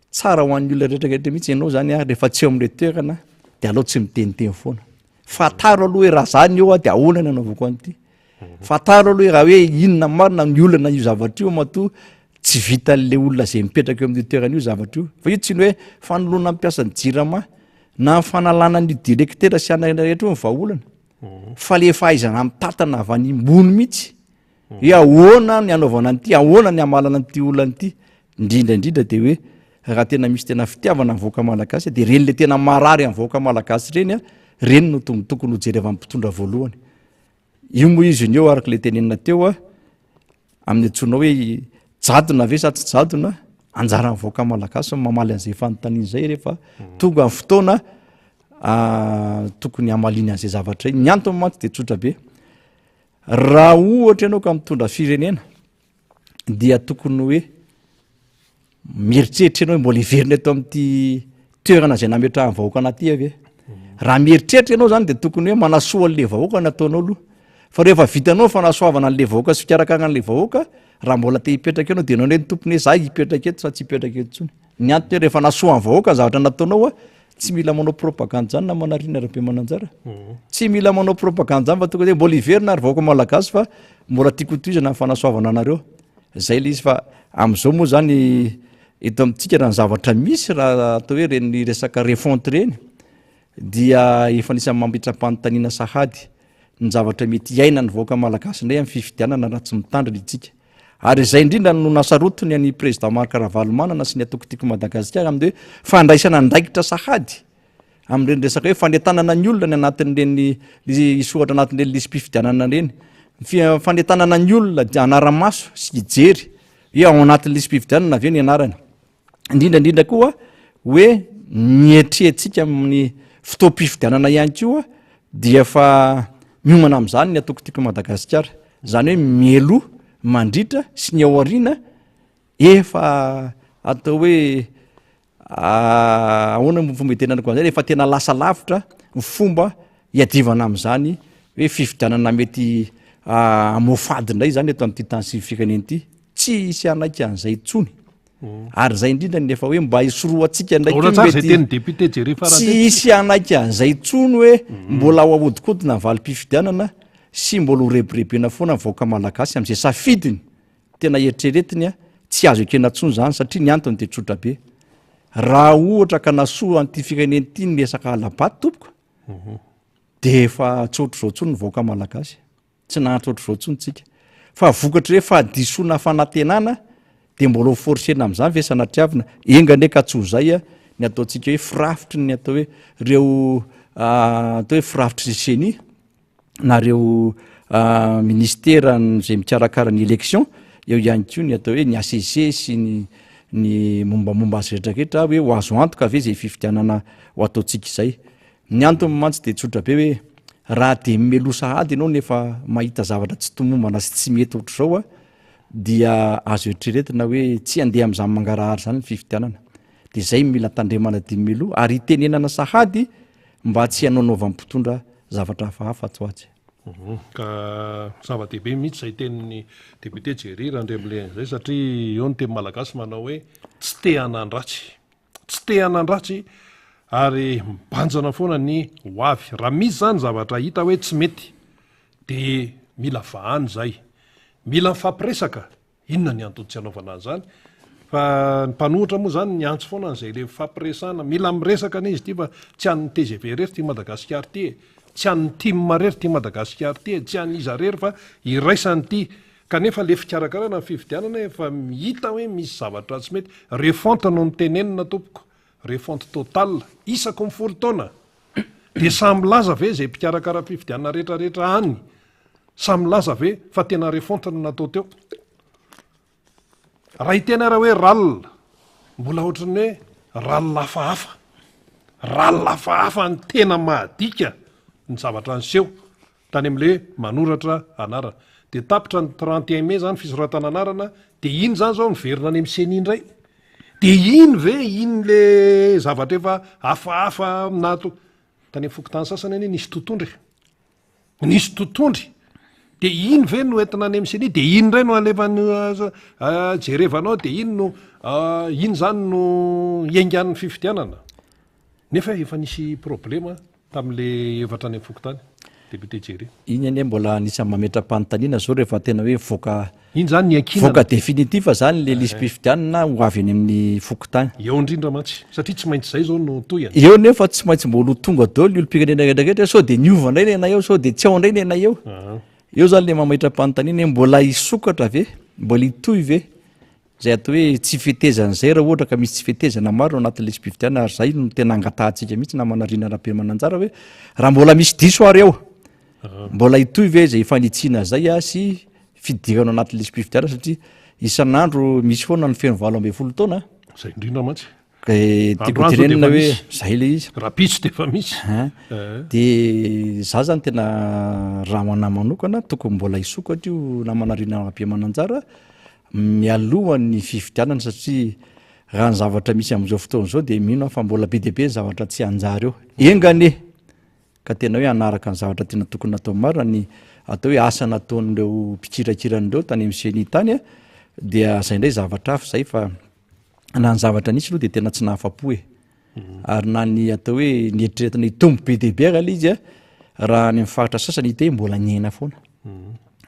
tsara ho an'ny olona rehetra rehetra mihitsy ianao zany a, rehefa tsy eo amin'ilay toerana de aleo tsy miteniteny foana. Fantaro aloha hoe raha za ny eo a de ahoana ny anaovako an'ity. Fantaro aloha hoe raha hoe inona marina ny olana io zavatra io matoa tsy vitan'le olona zay mipetraka eo amin'io toerana io zavatra io. Fa io tsy ny hoe fanoloana ny mpiasan'ny jirama na ny fanalana an'io directeur sy anarena rehetra io ny vahaolana. Fa le fahaizana mitantana avy any ambony mihitsy hoe ahoana ny hanaovana an'ity, ahoana ny hamalana an'ity olana ity. Indrindra indrindra de hoe raha tena misy tena fitiavana ny vahoaka malagasy de reny le tena marary amin'ny vahoaka malagasy reny a, reny no tokony ho jerevan'ny mpitondra voalohany. Io moa izy ny eo araka le tenenina teo a, amin'ny antsoinao hoe jadona ve sa tsy jadona, anjaran'ny vahoaka malagasy ny mamaly an'izay fanontaniana izay rehefa tonga ny fotoana tokony hamaliany an'izay zavatra iny. Ny antony mantsy de tsotra be, raha ohatra ianao ka mitondra firenena dia tokony hoe mieritreritra ianao hoe mbola hiverina eto amin'ity toerana izay nametrahan'ny vahoaka anah ity ve? Raha mieritreritra ianao zany de tokony hoe manasoa an'le vahoaka ny ataonao aloha, fa rehefa vitanao ny fanasoavana an'le vahoaka sy fikarakarana an'le vahoaka, raha mbola te hipetraka eo ianao de ianao indray no tompony hoe za hipetraka eto sa tsy hipetraka eto intsony. Ny antony hoe rehefa nasoa ny vahoaka ny zavatra nataonao a, tsy mila manao propagandy zany namana Rina Rabemananjara. Tsy mila manao propagandy zany fa tonga de mbola hiverina ary vahoaka malagasy fa mbola tiako hotohizana ny fanasoavana anareo. Zay le izy fa am'izao moa zany eto amintsika raha ny zavatra misy raha atao hoe reny resaka refonte reny dia efa anisan'ny mametra-panontaniana sahady ny zavatra mety hiainan'ny vahoaka malagasy indray amin'ny fifidianana raha tsy mitandrina isika. Ary izay indrindra no nasarotiny an'i Président Marc Ravalomanana sy ny antoko Tiako Madagasikara amin'ny hoe fandraisana andraikitra sahady amin'ireny resaka hoe fanentanana ny olona ny anatin'ireny hisoratra anatin'ireny lisi-pifidianana ireny. Ny fanentanana ny olona dia hanara-maso sy hijery hoe ao anatin'ny lisi-pifidianana ve ny anarany. Indrindra indrindra koa hoe ny etrehantsika amin'ny fotoam-pifidianana ihany koa dia efa miomana amin'izany ny antoko Tiako Madagasikara. Izany hoe mialoha, mandritra sy ny ao aoriana efa atao hoe ahoana moa fomba itenenako an'izay, efa tena lasa lavitra ny fomba hiadivana amin'izany hoe fifidianana mety hamoafady indray izany eto amin'ity tany sy firenena ity. Tsy hisy hanaiky an'izay intsony. Ary izay indrindra ny efa hoe mba hisorohantsika indray koa mety tenin'ny député Jerry farany tsy hisy hanaiky an'izay intsony hoe mbola ho ahodinkodina ny valim-pifidianana sy mbola ho rebirebena foana ny vahoaka malagasy amin'izay safidiny tena eritreretiny a, tsy azo ekena intsony izany satria ny antony dia tsotra be. Raha ohatra ka nasoa an'ity firenena ity ny resaka hala-bato tompoko dia efa tsy ohatr'izao intsony ny vahoaka malagasy. Tsy nahantra ohatr'izao intsony tsika. Fa vokatry hoe fahadisoana fanantenana dia mbola ho forcer-na amin'izany ve sanatriavina? Enga anie ka tsy ho izay ny ataontsika hoe firafitry ny atao hoe ireo atao hoe firafitry ny ceni na ireo ministera izay mikarakara ny élection, eo ihany koa ny atao hoe ny HCC sy ny ny mombamomba azy rehetra rehetra hoe ho azo antoka ve izay fifidianana ho ataontsika izay. Ny antony mantsy dia tsotra be hoe raha dia mimeloha sahady ianao nefa mahita zavatra tsy tomombana sy tsy mety ohatr'izao dia azo eritreretina hoe tsy handeha amin'izany mangarahara izany ny fifidianana. Dia izay no mila tandremana dimy mialoha ary itenenana sahady mba tsy hanaonaovan'ny mpitondra zavatra hafahafa atsy ho atsy. Ka zava-dehibe mihitsy izay tenin'ny député Jerry Randriambolena izay satria eo ny teny malagasy manao hoe tsy te hanan-dratsy. Tsy te hanan-dratsy ary mibanjina foana ny ho avy. Raha misy izany zavatra hita hoe tsy mety dia mila vahana izay. Mila mifampiresaka Inona ny antony tsy anaovana an'izany? Fa ny mpanohitra moa izany niantso foana an'izay le fifampiresahana. Mila miresaka anie izy ity fa tsy an'ny tgv irery ity Madagasikara ity e. Tsy an'ny tim irery ity Madagasikara ity e. Tsy an'iza irery fa iraisana ity. Kanefa le fikarakarana ny fifidianana efa hita hoe misy zavatra tsy mety. Refonte no notenenina tompoko. Refonte totale. Isaky ny folo taona. Dia samy milaza ve izay mpikarakara fifidianana rehetra rehetra any Samy milaza ve fa tena refonte no natao teo? Raha hiteny ara hoe ral, mbola ohatran'ny hoe ral hafahafa. Ral hafahafa ny tena mahadika ny zavatra niseho tany amin'le manoratra anarana. Dia tapitra ny 31 mai zany fisoratana anarana, dia iny zany zao miverina any amin'ny ceni indray. Dia iny ve iny le zavatra efa hafahafa nato tany amin'ny fokontany sasany anie nisy totondry e. Nisy totondry de iny ve no entina any amin'ny ceni de iny indray no alefan'ny jerevanao de iny no iny zany no hiaingan'ny fifidianana nefa efa nisy problema tamin'le efatra any amin'ny fokontany député Jerry. Iny anie mbola anisan'ny mametra-panontaniana zao rehefa tena hoe voaka Iny zany ny ankinana. Voaka définitif zany le lisi-pifidianana ho avy any amin'ny fokontany. Eo indrindra mantsy, satria tsy maintsy zay zao no tohiny. Eo nefa tsy maintsy mbola ho tonga daholo ny olom-pirenena rehetra rehetra sao dia niova indray ny anay eo, sao dia tsy ao indray ny anay eo. Eo zany le mametra-panontaniana hoe mbola hisokatra ve, mbola hitohy ve zay atao hoe tsy fetezana zay raha ohatra ka misy tsy fetezana maro ao anatin'ny lisi-pifidianana ary zay no tena angatahantsika mihitsy namana Rina Rabemananjara hoe raha mbola misy diso ary ao, mbola hitohy ve zay fanitsiana zay sy fidirana ao anatin'ny lisi-pifidianana satria isan'andro misy foana ny feno 18 taona. Zay indrindra mantsy. Ka tiako tenenina hoe zay le izy. Rahampitso de efa misy. Eh. De za zany tena raha ho anahy manokana tokony mbola hisokatra io namana Rina Rabemananjara mialohan'ny fifidianana satria raha ny zavatra misy amin'izao fotoana izao de mino aho fa mbola be dia be ny zavatra tsy hanjary eo. Enga anie. Ka tena hoe hanaraka ny zavatra tena tokony natao marina ny atao hoe asa nataon'ireo mpikirakira an'ireo tany amin'ny ceni tany dia zay indray zavatra hafa zay fa na ny zavatra nisy aloha dia tena tsy nahafa-po e. Ary na ny atao hoe nieritreretina hitombo be dia be ary ilay izy a, raha any amin'ny faritra sasany hita hoe mbola nihena foana.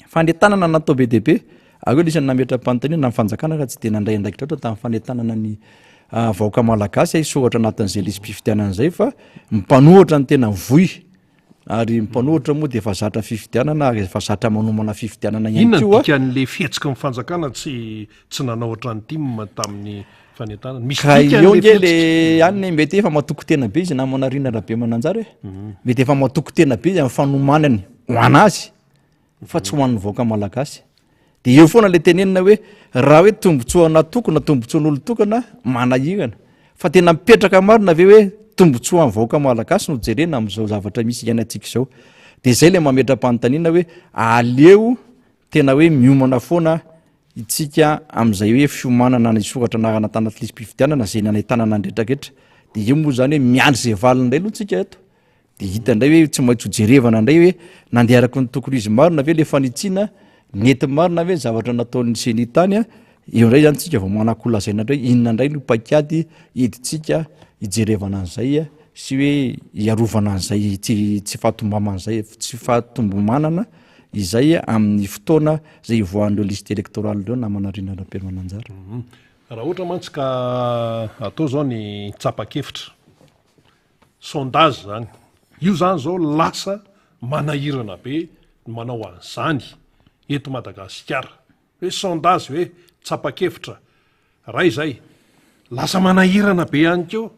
Fanentanana natao be dia be, ary eo anisan'ny nametra-panontaniana na ny fanjakana raha tsy dia nandray andraikitra loatra tamin'ny fanentanana ny ah, vahoaka malagasy hisoratra anatin'izay lisi-pifidianana izay fa ny mpanohitra no tena mivoy ary ny mpanohitra moa dia efa zatra fifidianana ary efa zatra manomana fifidianana ihany Inona ny koa. dikan'le fihetsiky ny fanjakana tsy tsy nanao ohatran'ny tim tamin'ny fanentanana? Misy Ka dikany eo le nge le fihetsika. any mety efa matoky tena be izy namana Rina Rabemananjara e. Mety efa matoky tena be izy amin'ny fanomanany ho an'azy. fa tsy ho an'ny vahoaka malagasy. Dia eo foana ilay tenenina hoe raha hoe tombontsoa antoko na tombontsoan'olon-tokana manahirana. Fa tena mipetraka marina ve hoe tombontsoan'ny vahoaka malagasy no jerena amin'izao zavatra misy iainantsika izao? Dia izay ilay mametra-panontaniana hoe aleo tena hoe miomana foana itsika amin'izay hoe fiomanana ny soratra anarana tanaty lisi-pifidianana izay nanaintanana ny rehetrarehetra. Dia io moa izany hoe miandry izay valiny indray aloha tsika eto. De hita indray hoe tsy maintsy ho jerevana indray hoe nandeha araka ny tokony ho izy marina ve le fanitsiana, nety marina ve ny zavatra nataon'ny ceni tany a, eo indray zany tsika vao manan-ko lazaina indray inona indray no paikady hidintsika hijerevana an'izay sy hoe hiarovana an'izay tsy tsy fahatombaman'izay tsy fahatombomanana izay amin'ny fotoana izay hivoahan'ireo liste électorale ireo namana Rina Rabemananjara. Raha ohatra mantsy ka atao zao ny tsapa-kevitra Sondage zany. Io zany zao lasa manahirana be ny manao an'izany eto Madagasikara. Hoe sondage hoe tsapa-kevitra. Ray izay. Lasa manahirana be ihany koa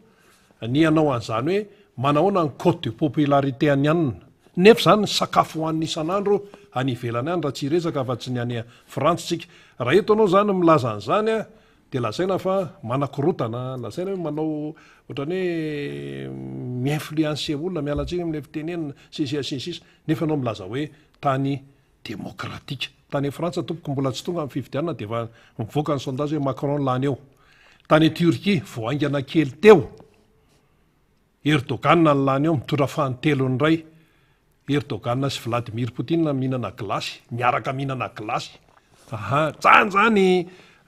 ny hanao an'izany hoe manahoana ny cote de popularité an'i anona. Nefa izany ny sakafo hohanina isan'andro any ivelany any raha tsy hiresaka afa-tsy ny any Frantsa isika. Raha eto ianao izany milaza an'izany Dia lazaina fa manakorontana, lazaina hoe manao ohatran'ny hoe mi-influencer olona, miala tsiny amin'ilay fitenenana, sy ny sisa sy ny sisa, nefa ianao milaza hoe tany demokratika. Tany Frantsa tompoko mbola tsy tonga ny fifidianana dia efa mivoaka ny sondage hoe Macron lany eo. Tany Turquie, vao haingana kely teo, Erdogan no lany eo, mitondra fanintelony indray. Erdogan sy Vladimir Poutine mihinana gilasy, miaraka mihinana gilasy. Aha, zany zany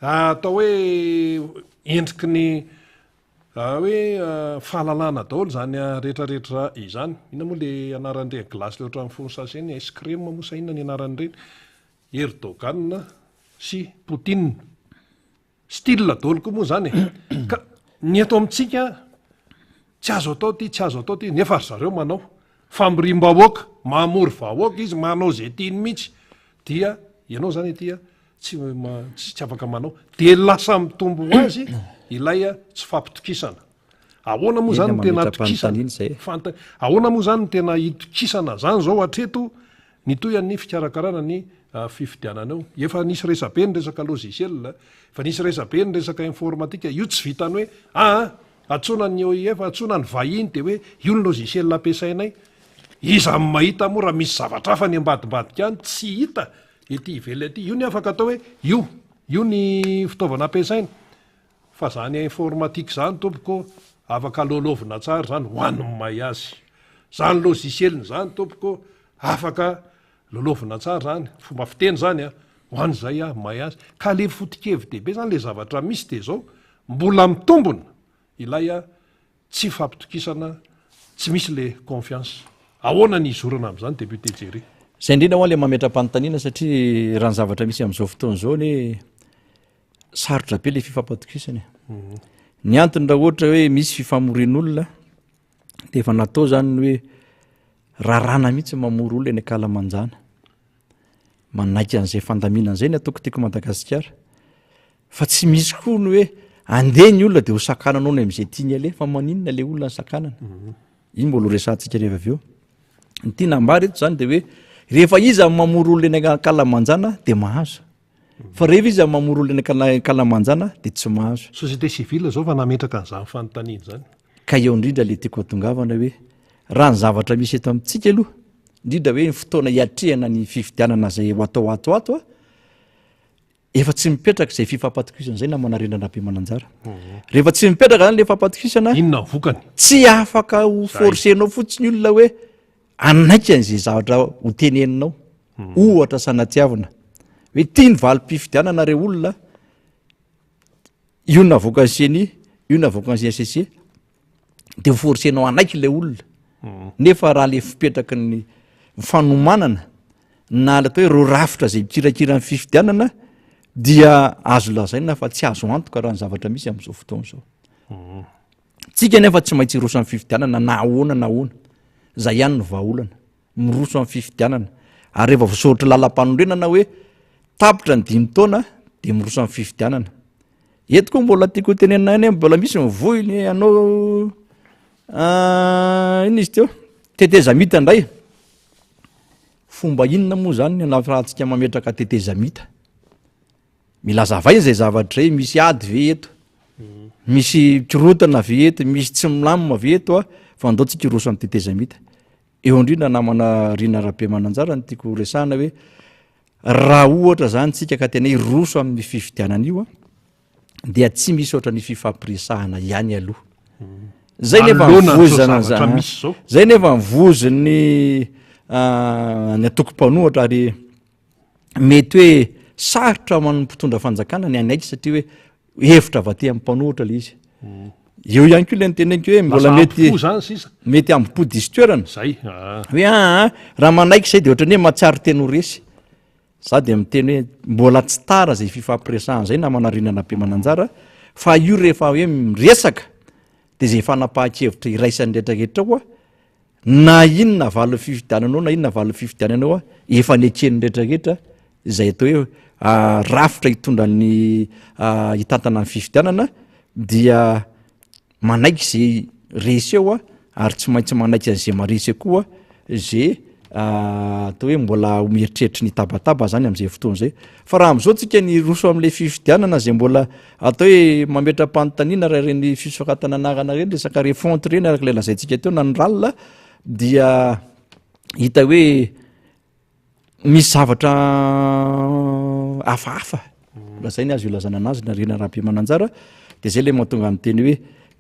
atao hoe endriky ny hoe fahalalana daholo izany rehetrarehetra izany. Inona moa le anaran'ireny gilasy le ohatran'ny fono sachet iny, ice cream moa sa inona ny anaran'ireny? Erdogan sy Poutine. Style daholo koa moa izany e. Ka ny eto amintsika tsy azo atao ity, tsy azo atao ity, nefa ry zareo manao. Famoriam-bahoaka, mamory vahoaka izy, manao izay tiany mihitsy. Dia ianao izany aty tsy tsy afaka manao. Dia lasa mitombo ho azy ilay tsy fampitokisana. Ahoana moa izany no tena atokisana? Fanontaniana. Ahoana moa izany no tena itokisana izany izao hatreto ny tohin'ny fikarakarana ny fifidianana eo? Efa nisy resabe ny resaka logiciel, efa nisy resabe ny resaka informatique, io tsy vitan'ny hoe aa antsoina ny OIF, antsoina ny vahiny dia hoe io ny logiciel ampiasainay. Iza no mahita moa raha misy zavatra hafa any ambadimbadika any tsy hita ety ivelany ety. Io ny afaka atao hoe io, io ny fitaovana ampiasaina. Fa zany informatique zany tompoko afaka lôlôvina tsara zany ho an'ny mahay azy. Zany logiciel-ny zany tompoko afaka lôlôvina tsara zany, fomba fiteny zany an, ho an'izay mahay azy. Ka le foto-kevi-dehibe zany le zavatra misy de zao, mbola mitombona ilay Tsy fampitokisana, tsy misy le confiance. Ahoana ny hizorana amin'izany député Jerry? Zay indrindra hoa le mametra-panontaniana satria raha ny zavatra misy amin'izao fotoana izao anie sarotra be le fifampatokisana e. Mhm. Ny antony raha ohatra hoe misy fifamorian'olona de efa natao zany ny hoe rarana mihitsy mamory olona eny ankalamanjana. Manaiky an'izay fandaminana izay ny ataoko tiako Madagasikara. Fa tsy misy koa ny hoe andeha ny olona de ho sakananao ny amin'izay tiany aleha fa maninona le olona ny sakanana? Mhm. Iny mbola ho resahantsika rehefa avy eo. Ny tiana ambara eto zany de hoe rehefa iza no mamory olona eny ankalamanjana de mahazo. Fa rehefa iza no mamory olona eny ankalamanjana de tsy mahazo. Société civile zao fa nametraka an'izany fanontaniana izany. Ka eo indrindra le tiako hatongavana hoe raha ny zavatra misy eto amintsika aloha, indrindra hoe ny fotoana hiatrehana ny fifidianana izay ho atao ato ato a, Efa tsy mipetraka izay fifampatokisana izay namana Rina Rabemananjara. Mhm. Rehefa tsy mipetraka zany le fampatokisana, inona ny vokany? Tsy afaka ho forcer-nao fotsiny olona hoe hanaiky an'izay zavatra ho teneninao. Mhm. Ohatra sanatiavina hoe tia ny valim-pifidianana re olona, io navoakan'ny CENI, io navoakan'ny CSC, de ho forcer-nao hanaiky ilay olona. Mhm. Nefa raha le fipetraky ny fanomanana na le atao hoe ireo rafitra izay mikirakira ny fifidianana dia azo lazaina fa tsy azo antoka raha ny zavatra misy amin'izao fotoana izao. Mhm. Tsika nefa tsy maintsy hiroso amin'ny fifidianana na ahoana na ahoana. Zay ihany no vahaolana. Miroso amin'ny fifidianana. Ary rehefa voasoratra lalam-panorenana hoe tapitra ny dimy taona dia miroso amin'ny fifidianana. Eto koa mbola tiako hotenenina ihany hoe mbola misy ny vohiny hanao ah, inona izy teo? Tetezamita indray. Fomba inona moa zany ny anafahantsika mametraka tetezamita? Mila azavaina izay zavatra izay, misy ady ve eto? Misy korontana ve eto? Misy tsy milamina ve eto a? Fa andao tsika hiroso amin'ny tetezamita. Eo indrindra namana Rina Rabemananjara no tiako horesahana hoe raha ohatra zany tsika ka tena hiroso amin'ny fifidianana io a, dia tsy misy ohatran'ny fifampiresahana ihany aloha. Zay nefa Manoloana an'izao mivozana zavatra za- misy izao. zay nefa mivozin'ny ah, ny antoko mpanohatra ary mety hoe sarotra ho an'ny mpitondra fanjakana ny hanaiky satria hoe hevitra avy aty amin'ny mpanohitra le izy. Eo ihany koa le niteneniko hoe mbola Lasa mety ampo-po zany sisa. mety ambo-po diso toerana. Zay. Ah. Hoe aa raha manaiky zay de ohatran'ny hoe mahatsiaro tena ho resy. Za dia miteny hoe mbola tsy tara zay fifampiresahana zay namana Rina Rabemananjara fa io rehefa hoe miresaka de zay fanapahan-kevitra iraisan'ny rehetrarehetra ao a, na inona valin'ny fifidianana ao na inona valin'ny fifidianana ao a, efa neken'ny rehetrarehetra izay atao hoe rafitra hitondra ny hitantana ny fifidianana dia Manaiky ze resy eo a, ary tsy maintsy manaiky an'ze maresy eo koa ze atao hoe mbola ho mieritreritry ny hitabataba zany am'zay fotoana zay. Fa raha am'zao tsika ny hiroso am'le fifidianana zay mbola atao hoe mametra-panontaniana raha ireny fisoratana anarana ireny, resaka refonte ireny araka ilay lazaintsika teo na ny ral dia hita hoe Misy zavatra hafahafa lazainy azo ilazana anazy na Rina Rabemananjara. Dia izay ilay mahatonga ny teny hoe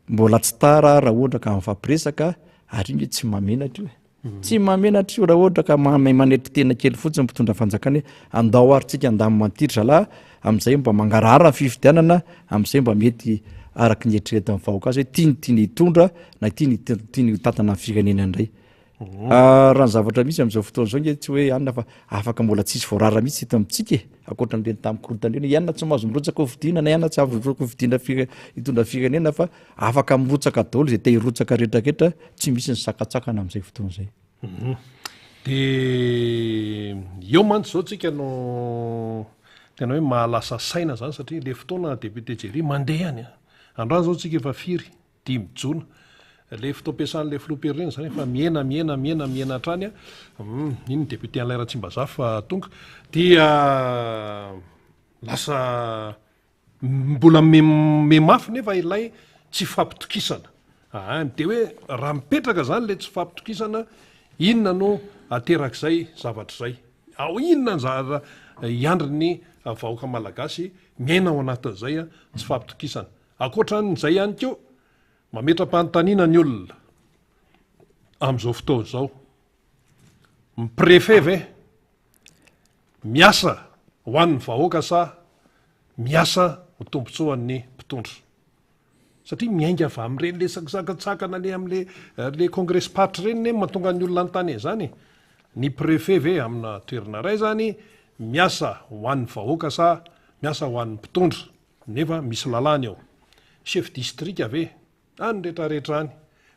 mbola tsy tara raha ohatra ka mifampiresaka ary iny hoe tsy mahamenatra io e. Tsy mahamenatra io raha ohatra ka mahay manetry tena kely fotsiny mpitondra fanjakana hoe andao ary tsika handamina an'ity ry zalahy amin'izay mba mangarahara ny fifidianana, amin'izay mba mety araka ny eritreretin'ny vahoaka azy hoe ity no tiany hitondra na ity no tiany hitantana ny firenena indray. Ah, raha ny zavatra misy amin'izao fotoana izao nge tsy hoe anona fa afaka mbola tsisy voarara mihitsy eto amintsika e, ankoatra an'ireny tamin'ny korontana ireny, ianona tsy mahazo mirotsaka hofidiana na ianona tsy azo mirotsaka hofidiana fire- hitondra firenena fa afaka mirotsaka daholo izay te hirotsaka rehetrarehetra, tsy misy ny sakantsakana amin'izay fotoana izay. Mhm. De eo mantsy izao tsika no tena hoe mahalasa saina zany satria le fotoana député Jerry mandeha any an. Androany zao tsika efa firy? Dimy jona. Ilay fotoam-piasan'ilay filoham-pirenena izany efa mihena, mihena, mihena, mihena hatrany an. Hum, iny ny député Alain Ratsimbazafy fa tonga. Dia lasa mbola mihamafy nefa ilay tsy fampitokisana. Aa, dia hoe raha mipetraka izany ilay tsy fampitokisana, inona no aterak'izay zavatra izay? Ao inona ny zavatra hiandry ny vahoaka malagasy miaina ao anatin'izay tsy fampitokisana? Ankoatra an'izay ihany koa, mametra-panontaniana ny olona amin'izao fotoana izao, ny préfet ve miasa ho an'ny vahoaka sa miasa ho tombontsoan'ny mpitondra? Satria miainga avy amin'ireny le sakantsakana le amin'le le kongresim-paritra ireny ne mahatonga ny olona hanontany an'izany e. Ny préfet ve amina toerana iray izany miasa ho an'ny vahoaka sa miasa ho an'ny mpitondra? Nefa misy lalàna eo. Chef district ve any retraretra any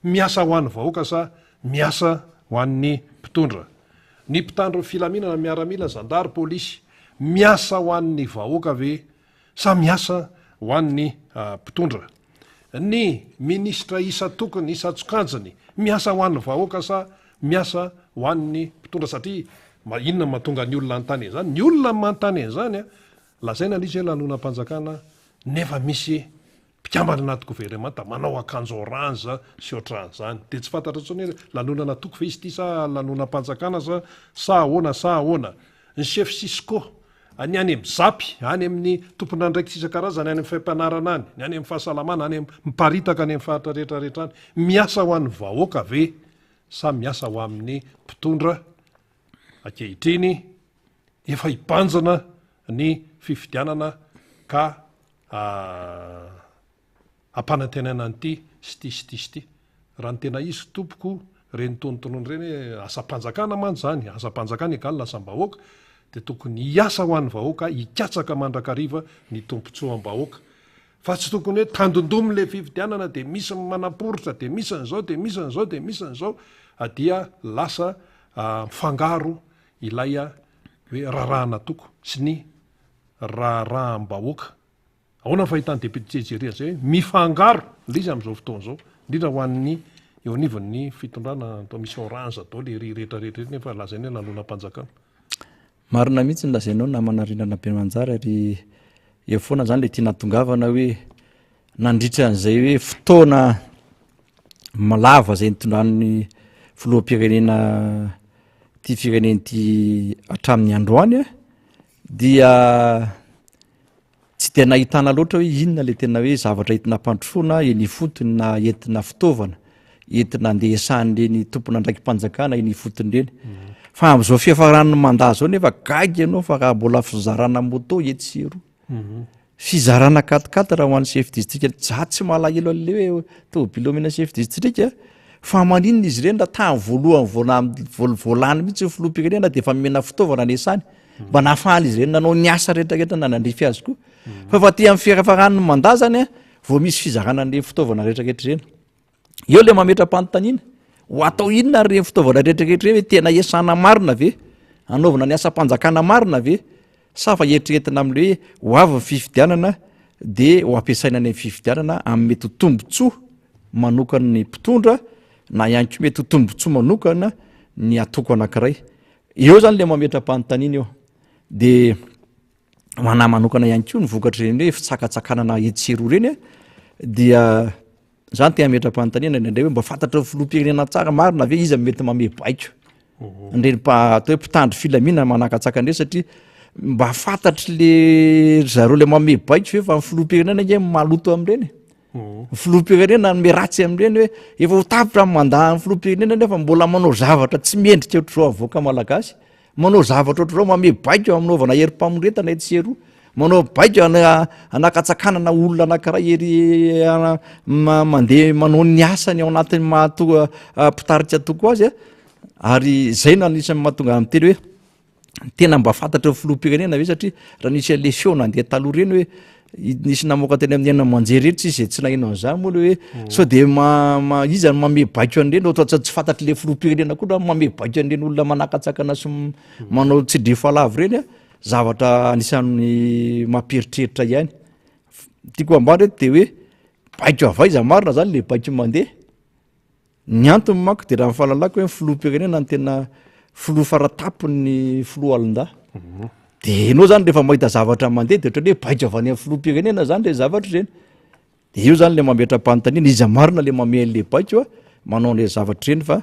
miasa ho an'ny vahoaka sa miasa ho an'ny mpitondra? Ny mpitandro ny filaminana, miaramila, zandary, polisy, miasa ho an'ny vahoaka ve sa miasa ho an'ny mpitondra? Ny minisitra isan-tokony, isan-tsokanjiny, miasa ho an'ny vahoaka sa miasa ho an'ny mpitondra? Satria inona no mahatonga ny olona hanontany an'izany? Ny olona manontany an'izany an, Lazaina ilay izy hoe lanonam-panjakana nefa misy mpikambana anaty governemanta manao akanjo orange sy ohatran'izany. Dia tsy fantatra intsony hoe lanonana toko ve izy ity sa lanonam-panjakana sa sa ahoana sa ahoana. Ny chef Cisco, ny any amin'ny Zap, any amin'ny tompon'andraikitra isan-karazany any amin'ny fampianarana any, ny any amin'ny fahasalamana, any amin'ny miparitaka any amin'ny faritra rehetra rehetra any. Miasa ho an'ny vahoaka ve sa miasa ho amin'ny mpitondra ankehitriny? Efa hibanjina ny fifidianana ka ampanantenaina an'ity sy ity sy ity sy ity. Raha ny tena izy tompoko, ireny tonontonony ireny hoe asam-panjakana mantsy izany, asam-panjakana egal asam-bahoaka, dia tokony hiasa ho an'ny vahoaka, hikatsaka mandrakariva ny tombontsoam-bahoaka. Fa tsy tokony hoe tandindomin' ilay fifidianana dia misy ny manamporitra, dia misy an'izao, dia misy an'izao, dia misy an'izao, dia lasa mifangaro ilay hoe raharahan'antoko sy ny raharaham-bahoaka. Ahoana ny fahitan'ny député Jerry an'izay hoe mifangaro ilay izy amin'izao fotoana izao, indrindra ho an'ny eo anivon'ny fitondrana toa misy orange daholo ery rehetra rehetra ery nefa lazaina hoe lanonam-panjakana. Marina mihitsy ny lazainao namana Rina Rabemanjara ary eo foana izany ilay tiana hatongavana hoe nandritra an'izay hoe fotoana lava izay nitondran'ny filoham-pirenena ity firenena ity hatramin'ny androany a dia tsy dia nahitana loatra hoe inona le tena hoe zavatra entina ampandrosoana eny ifotony na entina fitaovana entina andeha esahan'ireny tompon'andraiki-panjakana eny ifotony ireny fa amin'izao fiafaran'ny mandat zao nefa gaga ianao fa raha mbola fizarana moto etsy sy eroa Fizarana quatre-quatre ho an'ny chef district, za tsy malahelo an'le hoe tôbily omena chef district fa maninona izy ireny raha tamin'ny voalohany vao na- vao vao lany mihitsy ny filoham-pirenena de efa nomena fitaovana ny asany mba nahafahan'izy ireny nanao ny asa rehetrarehetra nanandrify azy koa fa efa aty amin'ny fiarafaran'ny mandat zany a vao misy fizarana an'ireny fitaovana rehetrarehetra ireny. Eo le mametra-panontaniana, ho atao inona ary ireny fitaovana rehetrarehetra ireny hoe tena iasana marina ve? Hanaovana ny asam-panjakana marina ve? Sa fa eritreretina amin'le hoe ho avy ny fifidianana de ho ampiasaina any amin'ny fifidianana amin'ny mety ho tombontsoa manokan'ny mpitondra na ihany koa mety ho tombontsoa manokana ny antoko anankiray. Eo zany le mametra-panontaniana eo. De ho anah manokana ihany koa ny vokatr'ireny hoe fitsakatsakanana etsy sy eroa ireny dia Za te hametra-panontaniana indraindray hoe mba fantatry ny filoham-pirenena tsara marina ve iza mety mamehy baiko an'ireny mpa- atao hoe mpitandro filaminana manakatsaka an'ireny satria mba fantatry le ry zareo le manome baiko ve fa ny filoham-pirenena ange maloto amin'ireny e. Ny filoham-pirenena hanome ratsy amin'ireny hoe efa ho tapitra ny mandat-n'ny filoham-pirenena nefa mbola manao zavatra tsy mendrika ohatr'izao avoaka malagasy. Manao zavatra ohatr'izao, manome baiko hanaovana herim-pamoretana etsy sy eroa, manao baiko hanakatsakanana olona anankiray ery mandeha manao ny asany ao anatin'ny maha to- mpitarika antoko azy a, ary izay no anisan'ny mahatonga ahy miteny hoe tena mba fantatry ny filoham-pirenena ve satria raha nisy an'le feo nandeha taloha ireny hoe nisy namoaka teny amin'ny haino aman-jery ireny tsisy izay tsy naheno an'izany moa le hoe mm. sao de ma, ma iza no mame baiko an'ireny ohatra tsy fantatry le filoham-pirenena koa raha mame baiko an'ireny olona manakatsakana sy mm. manao tsidrifa lavo ireny a zavatra anisan'ny mampieritreritra ihany tiako ambara eto de hoe baiko avy aiza marina zany le baiko mandeha Ny antony manko dia raha ny fahalalako hoe ny filoham-pirenena no tena filoha faratapon'ny filoha-alindahy. Mhm. De ianao zany rehefa mahita zavatra mandeha de ohatran'ny hoe baiko avy any amin'ny filoham-pirenena zany ireny zavatra ireny. De eo zany le mametra-panontaniana, iza marina le mamehy an'le baiko a, manao an'ireny zavatra ireny fa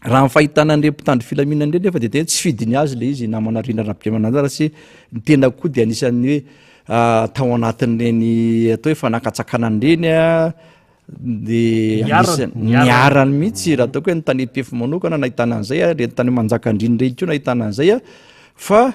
raha ny fahitana an'ireny mpitandro filaminana ireny nefa de tena tsy fidiny azy le izy namana Rina Rabemananjara sy ny tena koa de anisan'ny hoe ah, tao anatin'ireny atao hoe fanakatsakanana ireny a, de Niarany, niarany mihitsy raha ataoko hoe ny tany Ampefy manokana nahitana an'izay a, reny tany Manjakandriana ireny koa nahitana an'izay a, fa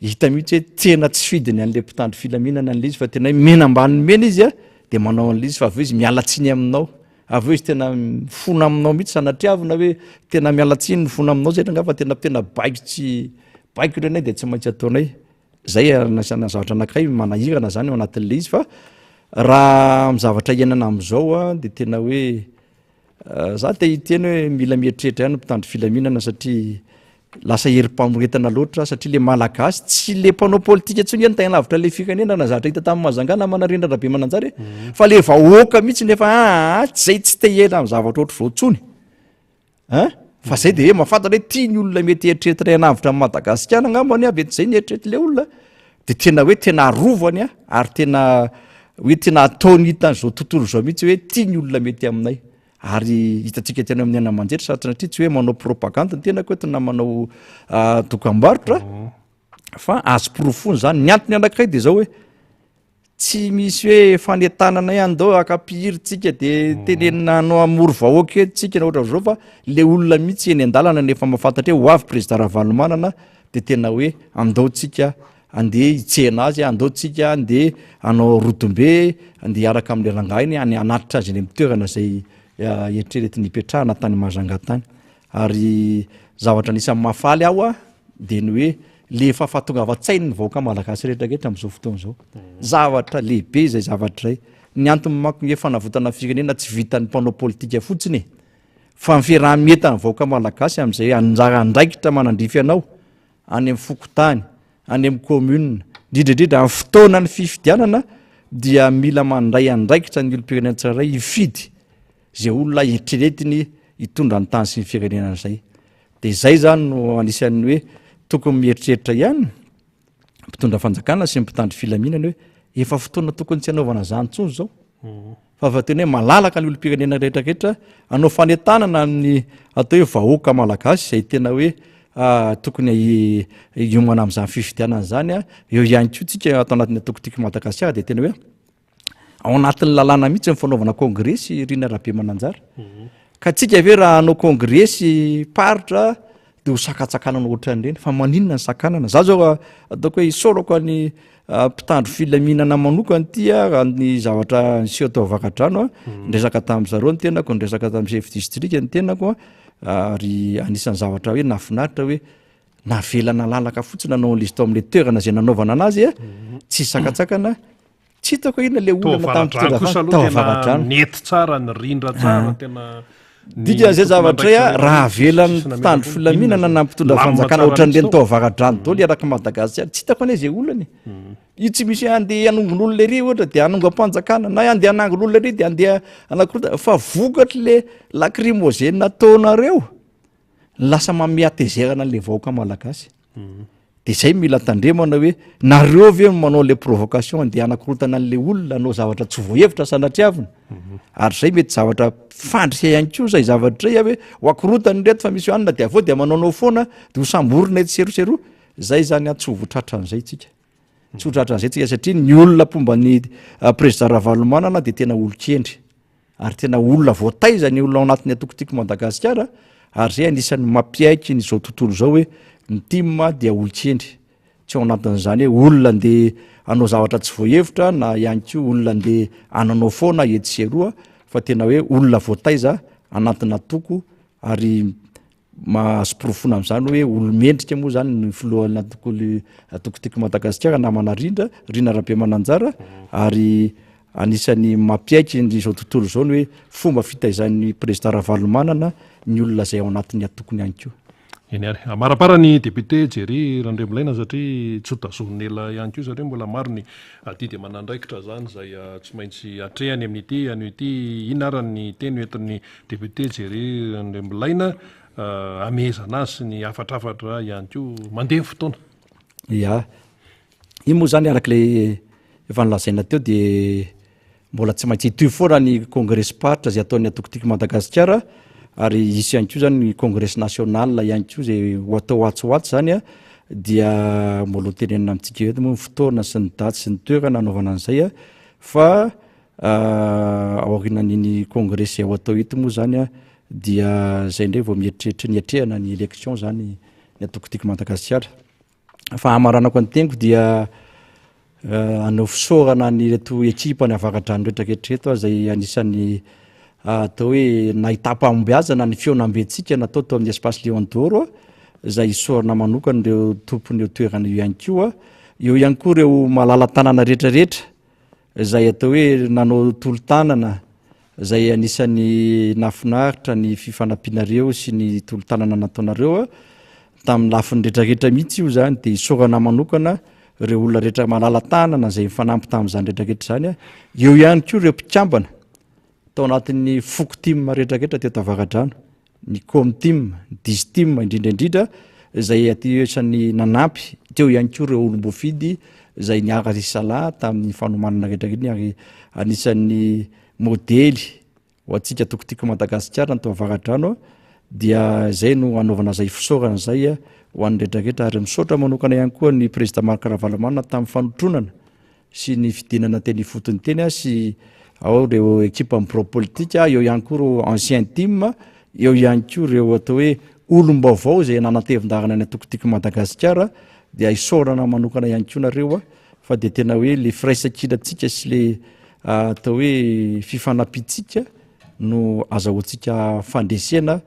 hita mihitsy hoe tena tsy fidiny an'le mpitandro filaminana an'le izy fa tena hoe mena ambany mena izy a, de manao an'le izy fa avy eo izy miala tsiny aminao, avy eo izy tena mifona aminao mihitsy sanatriavina hoe tena miala tsiny mifona aminao zay rangaha fa tena tena baiko tsy baiko ireny de tsy maintsy ataonay. Zay anisana zavatra anankiray manahirana zany ao anatin'le izy fa raha amin'ny zavatra iainana amin'izao a de tena hoe za te hiteny hoe mila mieritreritra ihany ny mpitandro filaminana satria lasa herim-pamoretana loatra satria le malagasy tsy le mpanao politika intsony anie no tahin'lavitra le firenena na zavatra hita tamin'ny Majunga na Manarendra Rabemananjara e fa le vahoaka mihitsy nefa aa zay tsy te hiaina amin'ny zavatra ohatr'izao intsony. Hein? Fa zay de hoe mahafantatra hoe ty ny olona mety eritreretinay hanavotra an'i Madagasikara angambany a, mety zay ny eritreretin'ilay olona, de tena hoe tena arovany a, ary tena hoe tena ataony hitan'izao tontolo izao mihitsy hoe ty ny olona mety aminay. Ary hitantsika tena amin'ny haino aman-jery satria tsy hoe manao propagande ny tenako eto na manao dokambarotra fa azo porofoina zany. Ny antony anankiray de zao hoe Tsy misy hoe fanentanana hoe andao haka mpihiry tsika de tenenina hanao hamory vahoaka eto tsika na ohatran'izao fa le olona mihitsy eny an-dalana no efa mahafantatra hoe ho avy président Ravalomanana de tena hoe andao tsika andeha hitsena azy, andao tsika andeha hanao rodombe, andeha hiaraka amin'ilay rangahy iny any hanatitra azy eny amin'ny toerana izay eritreretiny hipetrahana tany Majunga tany. Ary zavatra anisan'ny mahafaly aho a, dia ny hoe le efa fahatongavan-tsain'ny vahoaka malagasy rehetra rehetra amin'izao fotoana izao. Zavatra lehibe izay zavatra izay. Ny antony manko ny hoe fanavotana firenena tsy vitan'ny mpanao politika fotsiny e, fa ny fiaraha-mientan'ny vahoaka malagasy amin'izay anjara andraikitra manandrify anao any amin'ny fokontany, any amin'ny commune, indrindra indrindra amin'ny fotoanan'ny fifidianana dia mila mandray andraikitra ny olom-pirenena tsirairay hifidy izay olona eritreretiny hitondra ny tany sy ny firenena izay. Dia izay izany no anisan'ny hoe tokony mieritreritra ihany mpitondra fanjakana sy ny mpitandro filaminana hoe efa fotoana tokony tsy hanaovana izany intsony izao. Mhm. Fa efa tena hoe malalaka ny olom-pirenena rehetra rehetra hanao fanentanana amin'ny atao hoe vahoaka malagasy izay tena hoe ah, tokony hiomana amin'izany fifidianana izany. Eo ihany koa tsika ato anatin'ny antoko Tiako Madagasikara dia tena hoe Ao anatin'ny lalàna mihitsy ny fanaovana kongresy Rina Rabemananjara. Mhm. Ka tsika ve raha hanao kongresy paritra de ho sakatsakanana ohatran'ireny fa maninona ny sakanana? Za zao ataoko hoe isaorako any ah, mpitandro filaminana manokana ity a raha ny zavatra niseho tao Avaradrano a mhm. niresaka tamin'ny zareo ny tenako, niresaka tamin'ny chef district ny tenako a ary anisan'ny zavatra hoe nahafinaritra hoe navela nalalaka fotsiny nanao an'ilay izy tao amin'ilay toerana izay nanaovana anazy a tsy sakatsakana Tsy hitako inona le olana tamin'ny mpitondra kosa aloha tao Avaradrano. Nety tsara nirindra tsara ah. tena Dikan'izay zavatra izay a, raha avelan'ny mpitandro filaminana na mpitondra fanjakana ohatran'ireny tao Avaradrano daholo erak'i Madagasikara, tsy hitako anie izay olana e. Hmm. Io tsy misy hoe andeha hanongon'olona ery ohatra dia hanongam-panjakana na andeha hanangon'olona ery dia andeha hanakorotana fa vokatry le lacrymogène ataonareo lasa manome hatezerana an'le vahoaka malagasy. Hmm. De zay mila tandremana hoe nareo ve no manao le provocation andeha hanakorotana an'le olona hanao zavatra tsy voahevitra sanatriavina. Mhm. Ary zay mety zavatra fandrika ihany koa zay zavatra zay hoe ho akorotany reto fa misy hanina de avy eo de manaonao foana de ho samborina etsy sy eroa sy eroa. Zay zany an, tsy ho voatratran'izay tsika. Tsy ho tratran'izay tsika satria ny olona mpomba ny Président Ravalomanana dia tena olon-kendry ary tena olona voataiza ny olona ao anatin'ny antoko Tiako Madagasikara ary zay anisan'ny mampiaiky ny izao tontolo izao hoe ny tim dia olon-kendry. Tsy ao anatin'izany hoe olona andeha hanao zavatra tsy voahevitra na ihany koa olona andeha hananao foana etsy sy eroa fa tena hoe olona voataiza anatina antoko ary Mahazo porofoina amin'izany hoe olo-mendrika moa izany ny filohan'ny antoko antoko Tiako Madagasikara namana Rindra, Rina Rabemananjara ary anisan'ny mampiaiky ny izao tontolo izao ny hoe fomba fitaizan'ny président Ravalomanana ny olona izay ao anatin'ny antokony ihany koa. Eny ary. Amarapara ny député Jerry Randriamilaina satria tsy ho tazonina ela ihany koa satria mbola maro ny adidy aman'andraikitra izany izay tsy maintsy atrehany amin'ity anio ity. Inona ary ny teny hoentin'ny Député Jerry Randriamilaina hamehezana azy sy ny hafatrafatra ihany koa mandeha ny fotoana. Ya. Iny moa zany araka ilay efa nolazaina teo dia mbola tsy maintsy hitohy foana ny kongresim-paritra izay ataon'ny antoko Tiako Madagasikara ary hisy ihany koa zany ny kongresy national ihany koa izay ho atao atsy ho atsy zany a dia mbola ho tenenina amintsika eto moa ny fotoana sy ny daty sy ny toerana hanaovana an'izay a fa Aorianan'iny kongresy izay ho atao ito moa izany dia izay indray vao mieritreritra ny hiatrehana ny élection izany ny antoko Tiako Madagasikara. Fa hamaranako ny teniko dia hanao fisaorana an'ireto ekipa ny Avaradrano rehetra rehetra ireto aho izay anisan'ny atao hoe nahitam-pahombiazana ny fihaonambentsika natao tao amin'ny espace Lion d'Or izay isaorana manokana ireo tompon'io toerana io ihany koa. Eo ihany koa ireo malala-tanana rehetra rehetra izay atao hoe nanao tolo-tanana izay anisan'ny nahafinaritra ny fifanampianareo sy ny tolo-tanana nataonareo tamin'ny lafiny rehetrarehetra mihitsy io zany dia isaorana manokana ireo olona rehetra malala-tanana izay nifanampy tamin'izany rehetrarehetra izany eo ihany koa ireo mpikambana tao anatin'ny foko tim rehetrarehetra teto Avaradrano ny Comtim, ny Distim indrindra indrindra izay aty isan'ny nanampy, teo ihany koa ireo olom-boafidy izay niara-nisalahy tamin'ny fanomanana rehetra rehetra ary anisan'ny modely ho antsika Toko Tiako Madagasikara ny tao Avaradrano dia izay no hanaovana izay fisaorana izay ho an'ny rehetra rehetra ary misaotra manokana ihany koa ny Prezida Marc Ravalomanana tamin'ny fanotronana sy ny fidinana teny ifotony teny sy ao ireo ekipan'ny birao politika, eo ihany koa ireo ancien team, eo ihany koa ireo atao hoe olom-baovao izay nanatevin-daharana ny antoko Tiako Madagasikara dia isaorana manokana ihany koa nareo fa dia tena hoe le firaisankinantsika sy le atao hoe fifanampiantsika no azahoantsika fandresena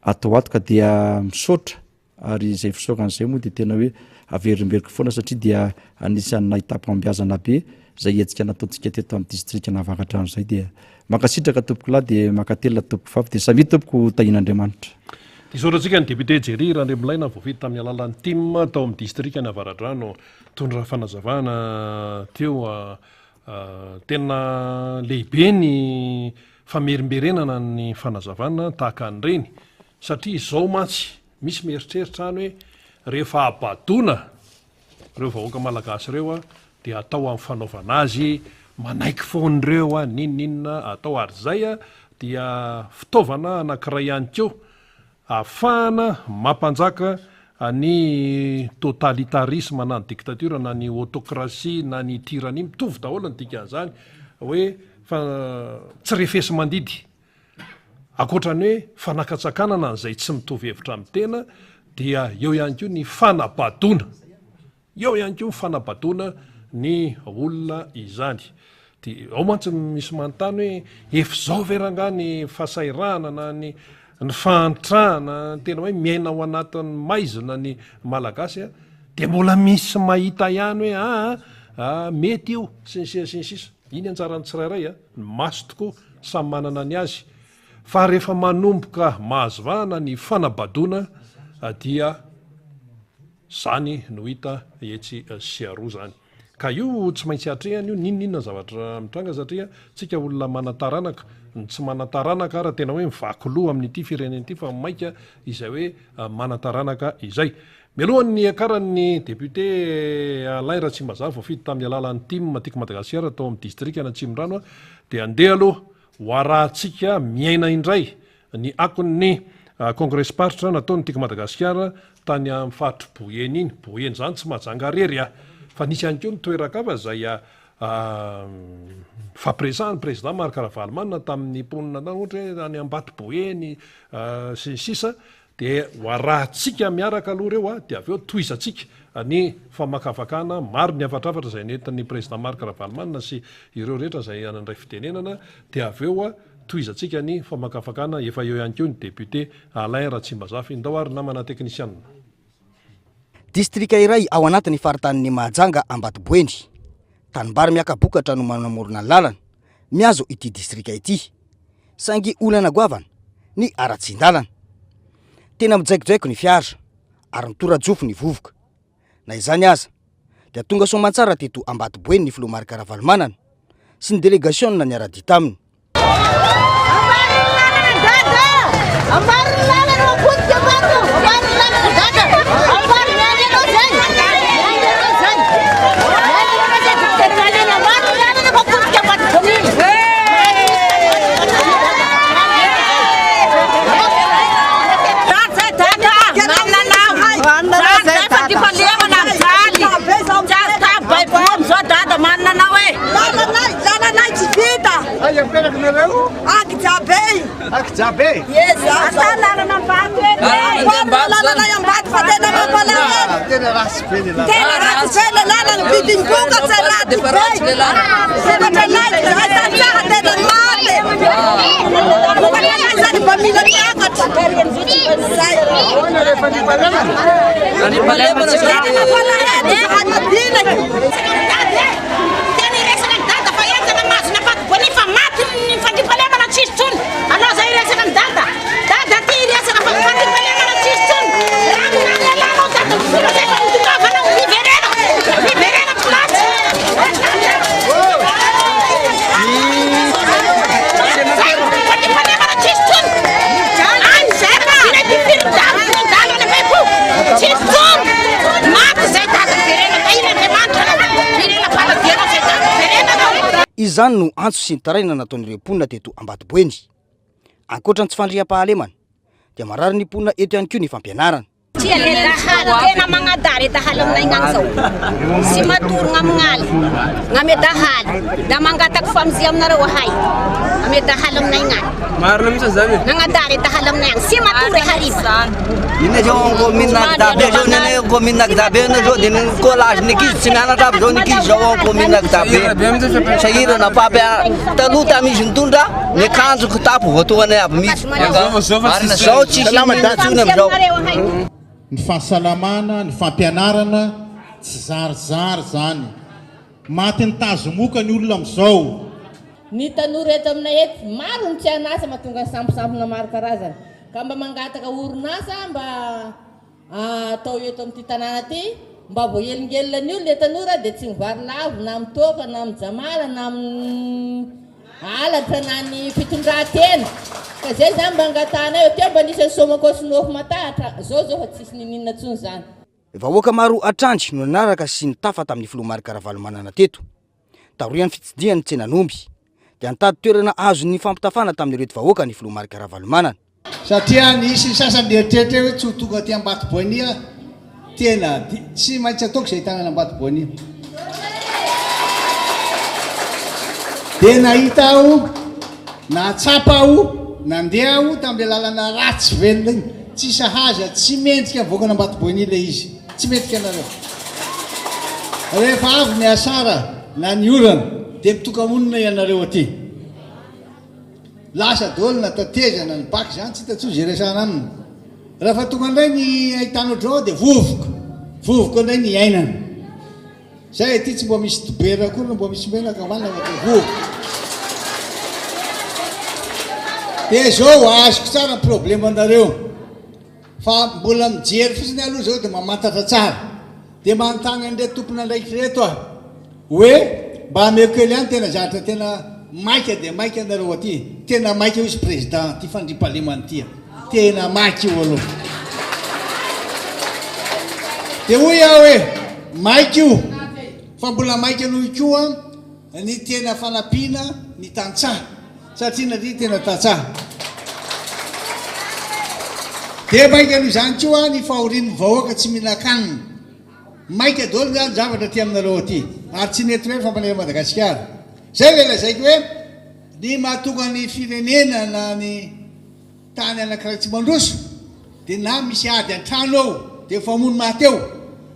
ato ho ato ka dia misaotra Ary izay fisaorana izay moa dia tena hoe averimberiko foana satria dia anisan'ny nahitam-pahombiazana be izay hetsika nataontsika teto amin'ny distrikan'Avaradrano izay dia mankasitraka tompokolahy dia mankatelina tompokovavy dia samia tompoko ho tahian'Andriamanitra. Isaotra antsika ny député Jerry Randriamilaina voafidy tamin'ny alalan'ny tim tao amin'ny distrikan'Avaradrano. Nitondra fanazavana teo. Tena lehibe ny famerimberenana ny fanazavana tahaka an'ireny Satria izao mantsy, misy mieritreritra any hoe rehefa habadoana ireo vahoaka malagasy ireo dia atao amin'ny fanaovana azy manaiky foana ireo n'inon'inona atao ary izay dia fitaovana anankiray ihany koa ahafahana mampanjaka ny totalitarisme na ny dictature na ny autocratie na ny tyrannie, mitovy daholo ny dikan'izany hoe fa tsy refesi-mandidy. Ankoatra ny hoe fanakantsakanana an'izay tsy mitovy hevitra amin'ny tena dia eo ihany koa ny fanabadoana, eo ihany koa ny fanabadoana ny olona izany. Dia ao mantsy misy manontany hoe efa izao ve rangaha ny fahasahiranana na ny ny fahantrana, tena hoe miaina ao anatin'ny maizina ny Malagasy a, dia mbola misy mahita ihany hoe aa mety io sy ny sisa sy ny sisa. Iny anjaran'ny tsirairay a, ny maso tokoa samy manana ny azy fa rehefa manomboka mahazo vahana ny fanabadoana dia zany no hita etsy sy aroa zany. Ka io tsy maintsy atrehana io n'inon'inona zavatra mitranga satria tsika olona manan-taranaka, ny tsy manan-taranaka ara tena hoe mivaky loha amin'ity firenena ity fa maika izay hoe manan-taranaka izay. Mialohan'ny niakaran'ny député Alain Ratsimbazafy voafidy tamin'ny alalan'ny tim Tiako Madagasikara tao amin'ny distrikan'Atsimondrano dia andeha aloha ho arahantsika miaina indray ny akon'ny kongresim-paritra nataon'ny Tiako Madagasikara tany amin'ny faritr'i Boeny iny. Boeny izany tsy Mahajanga irery a! Fa nisy ihany koa ny toeran-kafa izay nifampiresahan'ny Président Marc Ravalomanana tamin'ny mponina tany, ohatra hoe any Ambato Boeny sy ny sisa Dia ho arahantsika miaraka aloha ireo a, dia avy eo tohizantsika ny famakafakana, maro ny hafatrafatra izay nentin'ny Président Marc Ravalomanana sy ireo rehetra izay nandray fitenenana, dia avy eo tohizantsika ny famakafakana, efa eo ihany koa ny député Alain Ratsimbazafy, ndao ary namana teknisianina. Distrika iray ao anatin'ny faritanin'i Mahajanga Ambatoboeny. Tanimbary miaka-bokatra no manamorona ny lalana mihazo ity distrika ity. Saingy olana goavana ny haratsian-dalana. Tena mijaikojaiko ny fiara ary mitora-jofo ny vovoka. Na izany aza dia tonga soamantsara teto Ambatoboeny ny filoha Marc Ravalomanana sy ny delegasiona niara-dia taminy. Izany no antso sy ny taraina nataon'ireo mponina teto Ambatoboeny. Ankoatra ny tsy fandriampahalemana dia marary ny mponina eto ihany koa ny fampianarana. Tsia le dahalo tena magnadara e dahalo aminay gnagny zao tsy matory gn'amignaly gname dahalo da mangataky famonjea aminareo ahay ame dahalo aminay gnagny. Marina mihitsy zany e. Nagnadara e dahalo aminay agny tsy matory e hariva. Inona zao en commune Agdabe zao ny anay commune Agdabe anao zao de ny collage ny ankizy tsy mianatra aby zao ny ankizy zao en commune Agdabe. Sahirana mpampy taloha tamin'izy nitondra ny akanjo kitapo vao tonga anay aby mihitsy. Marina zao tsisy inona intsony amizao. Ny fahasalamana, ny fampianarana, tsy zarizary izany. Matin'ny tazomoka ny olona amin'izao. Ny tanora eto aminay eto, maro ny tsy an'asa mahatonga ny samposampona maro karazana. Ka mba mangataka orinasa mba atao eto amin'ity tanàna ity mba voahelingelina ny olona e tanora dia tsy mivarilavo na amin'ny toaka na amin'ny jamala na amin'ny halatra na ny fitondran-tena. Ka zay zany mba angatahanay eo. Teo mba nisy an'i Somakao sy Nofy matahatra, zao zao fa tsisy niniana intsony zany. Vahoaka maro hatrany no nanaraka sy nitafa tamin'ny filoha Marc Ravalomanana teto. Taorian'ny fitsidihany ny tsenan'omby, dia nitady toerana azo nifampitafana tamin'ireto vahoaka ny filoha Marc Ravalomanana. Satria nisy ny sasany nieritreritra hoe tsy ho tonga aty Ambatoboeny aho, tena tsy maintsy ataoko izay ahitana an'Ambatoboeny. Dia nahita aho, nahatsapa aho, nandeha aho tamin'ilay lalana ratsy velona iny, tsy sahaza, tsy mendrika mivoaka an'Ambatoboeny ilay izy. Tsy mendrika anareo. Rehefa avy ny asara na ny orana dia mitoka-monina ianareo aty. Lasa daholo na tatezana ny bac izany tsy hita intsony izay resahana aminy. Rehefa tonga indray ny ahitana ohatr'izao dia vovoka, vovoka indray ny iainana. Zay aty tsy mba misy dobera akory na mba misy menaka hohanina fa dia vovoka. Dia izao azoko tsara ny problemanareo. Fa mbola mijery fotsiny aloha izao dia mamantatra tsara. Dia manontany an'ireto tompon'andraikitra ireto aho hoe mba ameo kely ihany tena zavatra tena maika dia maika nareo aty. Tena maika hoy izy président ity fandriampahalemana ity a. Tena maika io aloha. Dia hoy aho hoe maika io fa mbola maika noho io koa ny tena fanampiana ny tantsaha. Satria na dia tena tantsaha. Dia mainka noho izany koa ny fahorian'ny vahoaka tsy mihinan-kanina. Maika daholo izany zavatra aty aminareo aty. Ary tsy ny eto irery fa manerana Madagasikara. Izay ilay lazaiko hoe ny mahatonga ny firenena na ny tany anankiray tsy mandroso dia na misy ady an-trano eo dia mifamono maty eo,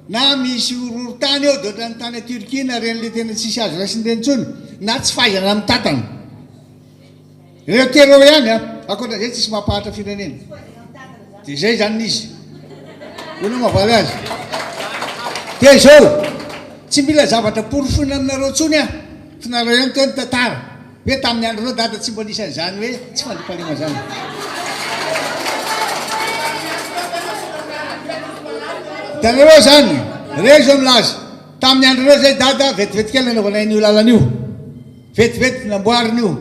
na misy horohorontany eo dia ohatran'ny tany Turquie na ireny le tena tsisy azo raisina ireny intsony, na tsy fahaizana mitantana. Ireo telo ireo ihany an, ankoatra izay tsisy mampahantra firenena. Dia izay izany ny izy. Io no mavaly azy. Dia izao, tsy mila zavatra porofoina aminareo intsony aho, fa nareo ihany teo ny tantara. Hoe tamin'ny andronao dada tsy mba nisy an'izany hoe tsy fandriampahalemana izany. Hitanareo izany, ireo izao milaza, tamin'ny andronao izay dada vetivety kely nanaovanay an'io lalana io. Vetivety namboarina io.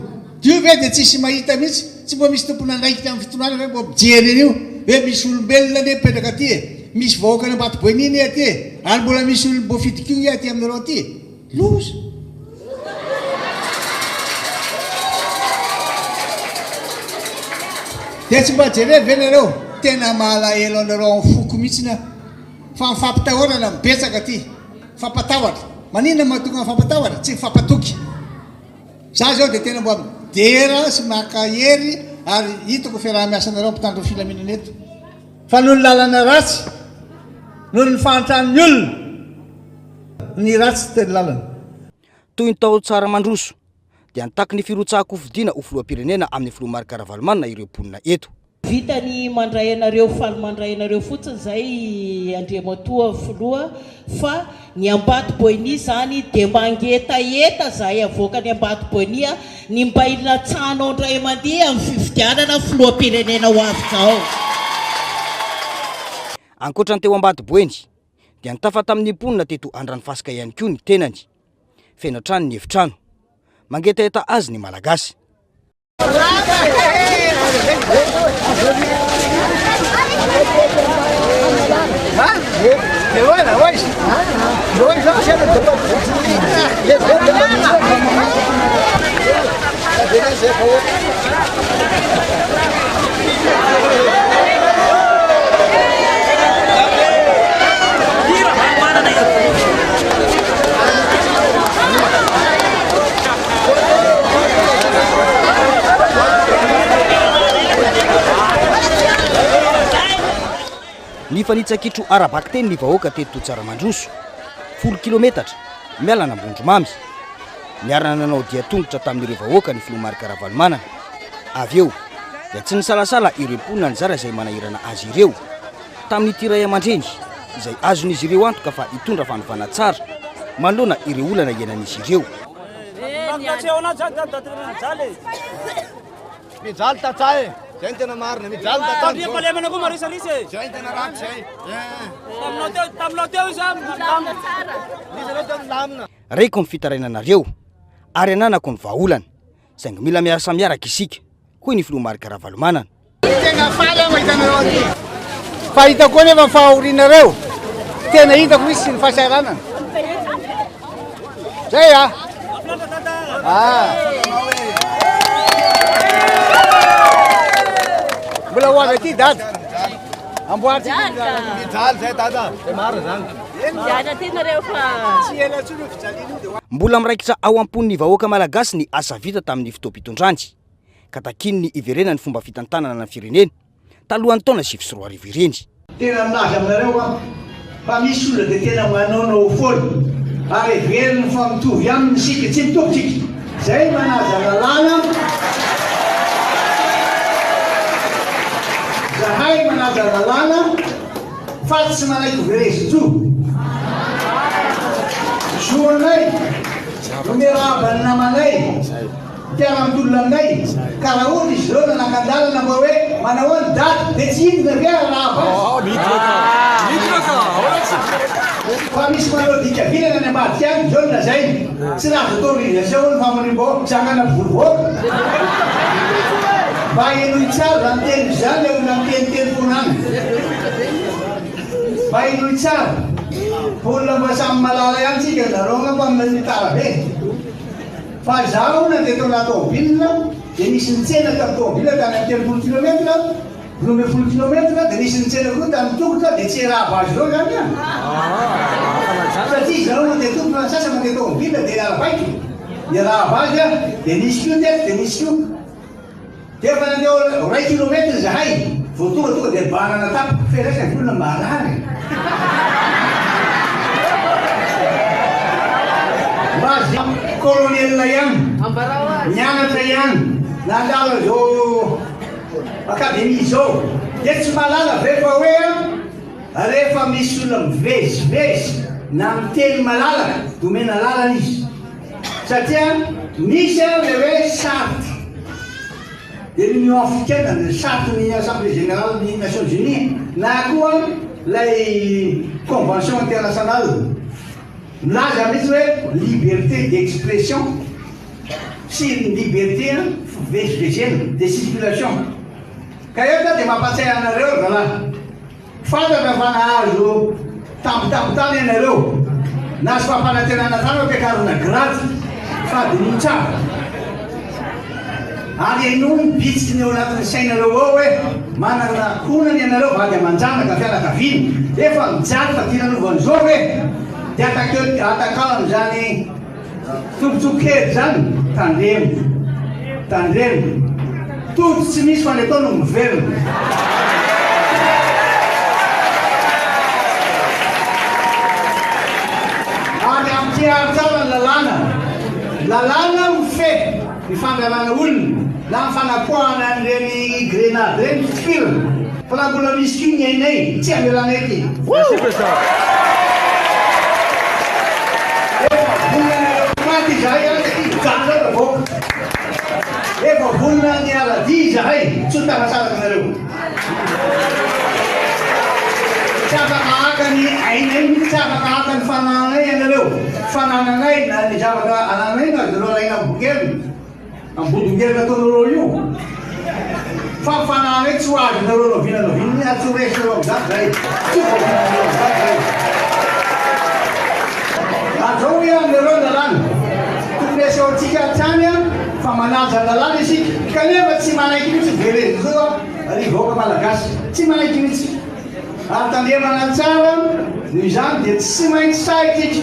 Io ve dia tsisy mahita mihitsy? Tsy mba misy tompon'andraikitra amin'ny fitondrana ve mba mijery an'io? Hoe misy olombelona anie mipetraka aty e! Misy vahoakan'Ambatoboeny anie aty e! Ary mbola misy olom-boafidy koa nge aty aminareo aty e! Loza! Dia tsy mba jereo ve nareo? Tena malahelo anareo amin'ny foko mihitsiny aho. Fa ny fampitahorana no betsaka aty. Fampatahotra. Maninona no mahatonga ny fampatahotra? Tsy mifampatoky. Za zao dia tena mba midera sy maka hery ary hitako fiaraha-miasanareo mpitandro ny filaminana eto. Fa noho ny lalana ratsy, noho ny fahantran'ny olona, ny ratsy teny lalana. Toy ny tao Tsaramandroso, dia nitaky ny firotsahan-kofidina ho filoham-pirenena amin'ny filoha Marc Ravalomanana ireo mponina eto. Vita ny mandray anareo faly mandray anareo fotsiny zay Andriamatoa Filoha fa ny Ambato Boeny zany dia mangetaheta zahay avoakany Ambato Boeny ny mba hilatsahanao indray mandeha amin'ny fifidianana filoham-pirenena ho avy zao. Ankoatra ny teo Ambato Boeny dia nitafa tamin'ny mponina teto Andranofasika ihany koa ny tenany. Feno hatrany ny efitrano. Mangetaheta azy ny Malagasy. Nifanitsa-kitro ara-bakiteny ny vahoaka teto Tsaramandroso, folo kilometatra miala an'Ambondromamy. Niara-nanao dia tongotra tamin'ireo vahoaka ny filoha Marc Ravalomanana. Avy eo dia tsy nisalasala ireo mponina nizara izay manahirana azy ireo tamin'ity ray aman-dreny izay azon'izy ireo antoka fa hitondra fanovana tsara manoloana ireo olana iainan'izy ireo. Mijaly tantsaha e! Zay no tena marina, mijaly tantsaha. Fandriampahalemana koa marisarisa e! Zay no tena ratsy zay. Taminao teo, taminao teo izy milamina. Izy aloha teo milamina. Reko ny fitarainanareo ary ananako ny vahaolana, saingy mila miasa miaraka isika, hoy ny filoha Marc Ravalomanana. Tena faly aho mahita anareo aty. Fa hitako koa nefa ny fahorianareo. Tena hitako mihitsy sy ny fahasahiranana. Zay ah. Ah. Mbola ho avy aty dada. Amboarintsika ny lalana. Mijaly zay dada. Zay marina zany. Mijaly aty nareo fa tsy ela intsony io fijaliana io dia Mbola miraikitra ao am-pon'ny vahoaka malagasy ny asa vita tamin'ny fotoam-pitondrany. ka takiany ny hiverenan'ny fomba fitantanana ny firenena talohan'ny taona 2009 ireny. Tena milaza aminareo aho fa misy olona dia tena manaonao foana ary heveriny fa mitovy aminy isika, tsy mitovy tsika, zay manaja lalàna, zahay manaja lalàna fa tsy manaiky verezin-jo, zo anay no miarahaba ny namanay. Mpiara-mitolona aminay ka raha ohatra izy ireo nanakan-dalana mba hoe manao ahoana dada dia tsy hidina ve arahaba azy? Fa misy manao dika vilana any ambadika any, izao no lazainy, tsy nahazo autorisation hono famoriam-bahoaka, mitsangana mpivory vahoaka. Mba henoy tsara izany teniko izany ilay olona miteniteny foana any. Mba henoy tsara. Fa olona mba samy malala ihany tsika, nareo angamba tara be. Fa izaho nandeha tao anaty tômôbila dia nisy nitsena tamin'ny tômôbila tany amin'ny 30 kilomètre. 12 kilomètre dia nisy nitsena koa tamin'ny tongotra dia tsy hiarahaba azy ireo izany an! Satria izy ireo mandeha tongotra ny sasany mandeha tomobile dia arahabaiko, niarahaba azy aho dia nisy koa teto dia nisy koa. Dia efa nandeha iray kilomètre izahay vao tonga tonga dia banana tampoka f'iraisa ny olona marary. Mba colonel ihany, nianatra ihany, nandalo an'izao Académie izao dia tsy mahalala ve fa hoe rehefa misy olona mivezivezy na miteny malalaka dia omena lalana izy satria misy ilay hoe charte de l'Union africaine, ny charte ny Assemblée générale ny Nations Unies na koa ilay convention internationale milaza mihitsy hoe liberté d'expression sy ny liberté fivezivezena, de circulation. Ka eto aho dia mampatsiahy anareo ry zalahy, fantatra fa nahazo tambitamby tany ianareo, nahazo fampanantenana tany hampiakarina grade, fa diniho tsara. Ary henoy ny bitsiky ny ao anatin'ny sainareo ao hoe manana ankohonana ianareo, vady aman-janaka, fianakaviana, efa mijaly fadiranovana izao ve? Dia atakalo amin'izany Tombontsoa kely zany, tandremo, tandremo, tody tsy misy fa ny atao no miverina. Ary ampiharo tsara ny lalàna, lalàna mifehy ny fandrarana olona na ny fanapoahana an'ireny grenady ireny fitifirana. Fa raha mbola misy koa ny ainay, tsy hamelanay ity. Merci président. Efa vonona ny ho faty izahay an, satria mijaly loatra vahoaka. Efa vonona ny hiara-dia izahay, tsy ho tafasaraka nareo. Tsy afaka haka ny ainay mihitsy, tsy afaka haka ny fanananay ianareo. Fanananay na ny zavatra anananay no azonareo alaina am-bokelina. Ambodingerina ataonareo io fa ny fanahinay tsy ho azonareo rahoviana rahoviana ary tsy ho resinareo amin'izany zahay, tsy ho voavidinareo amin'izany zahay. Ary zao hoy aho aminareo ny lalàna, tokony asehontsika hatrany fa manaja ny lalàna isika, kanefa tsy manaiky mihitsy ny verezin-jo ry vahoaka malagasy, tsy manaiky mihitsy. Ary tandremana tsara, noho izany dia tsy maintsy sahy tsika.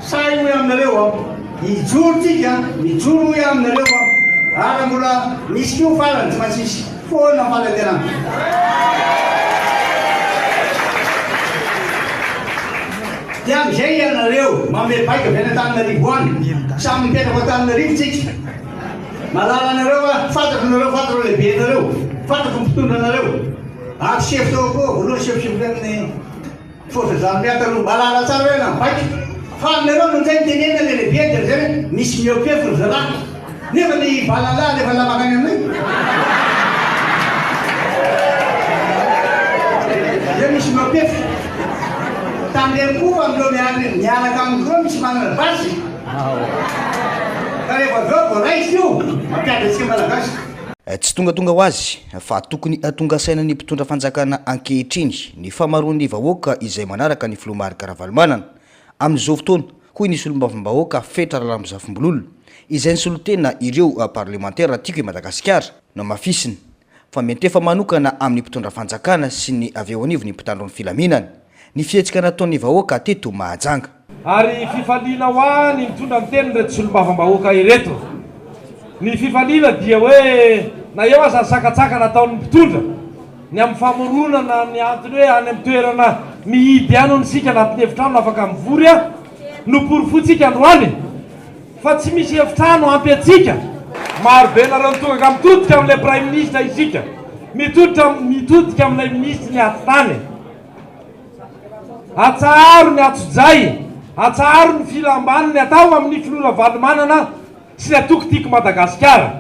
Sahy hoy aminareo aho, hijoro tsika, mijoro hoy aho aminareo aho, ary raha mbola misy koa farany tsy maintsy hisy foana fanantenana. Dia amin'izay ianareo manome baiko avy any Antananarivo any, samy mipetraka ao Antananarivo tsika, malala anareo aho, fantatro nareo, fantatro lehibenareo, fantatro ny mpitondra anareo, ary sefo teo koa, voalohany sefo sefo amin'ny. Force armée taloha mahalala tsara hoe na mibaiko fa aminareo no ndray nitenenina le lehibe dia zay hoe misy mihoa-pefy ry zalahy nefa ny valala alefa lamaka any aminay zay misy mihoa-pefy tandremo koa fa amin'ireo miaraka miaraka amiko ireo misy manana basy ka rehefa avy eo vao raisiko io mampiady antsika malagasy. Tsy tongatonga ho azy fa tokony tonga saina ny mpitondra fanjakana ankehitriny ny famaroan'ny vahoaka izay manaraka ny filoha Marc Ravalomanana amin'izao fotoana, hoy ny solombavambahoaka Fetra Ralambozafimbololona izay nisolo tena ireo parlemantera Tiako i Madagasikara. Nohamafisiny fa miantefa manokana amin'ny mpitondra fanjakana sy ny avy eo anivon'ny mpitandro ny filaminana ny fihetsika nataon'ny vahoaka teto Mahajanga. Ary fifaliana ho ahy ny mitondra ny tenin'ireto solombavambahoaka ireto. Ny fifaliana dia hoe na eo aza ny sakantsakana ataon'ny mpitondra ny amin'ny famoronana ny antony hoe any amin'ny toerana mihidy any hono isika anatin'ny efitrano no afaka mivory an, noporofointsika androany fa tsy misy efitrano ampy antsika. Maro be nareo no tonga ka mitodika amin'ilay praiminisitra isika, mitodika mitodika amin'ilay minisitry ny atitany. Atsaharo ny atsojay, atsaharo ny filam-baniny atao amin'ny filoha Ravalomanana sy ny antoko Tiako Madagasikara.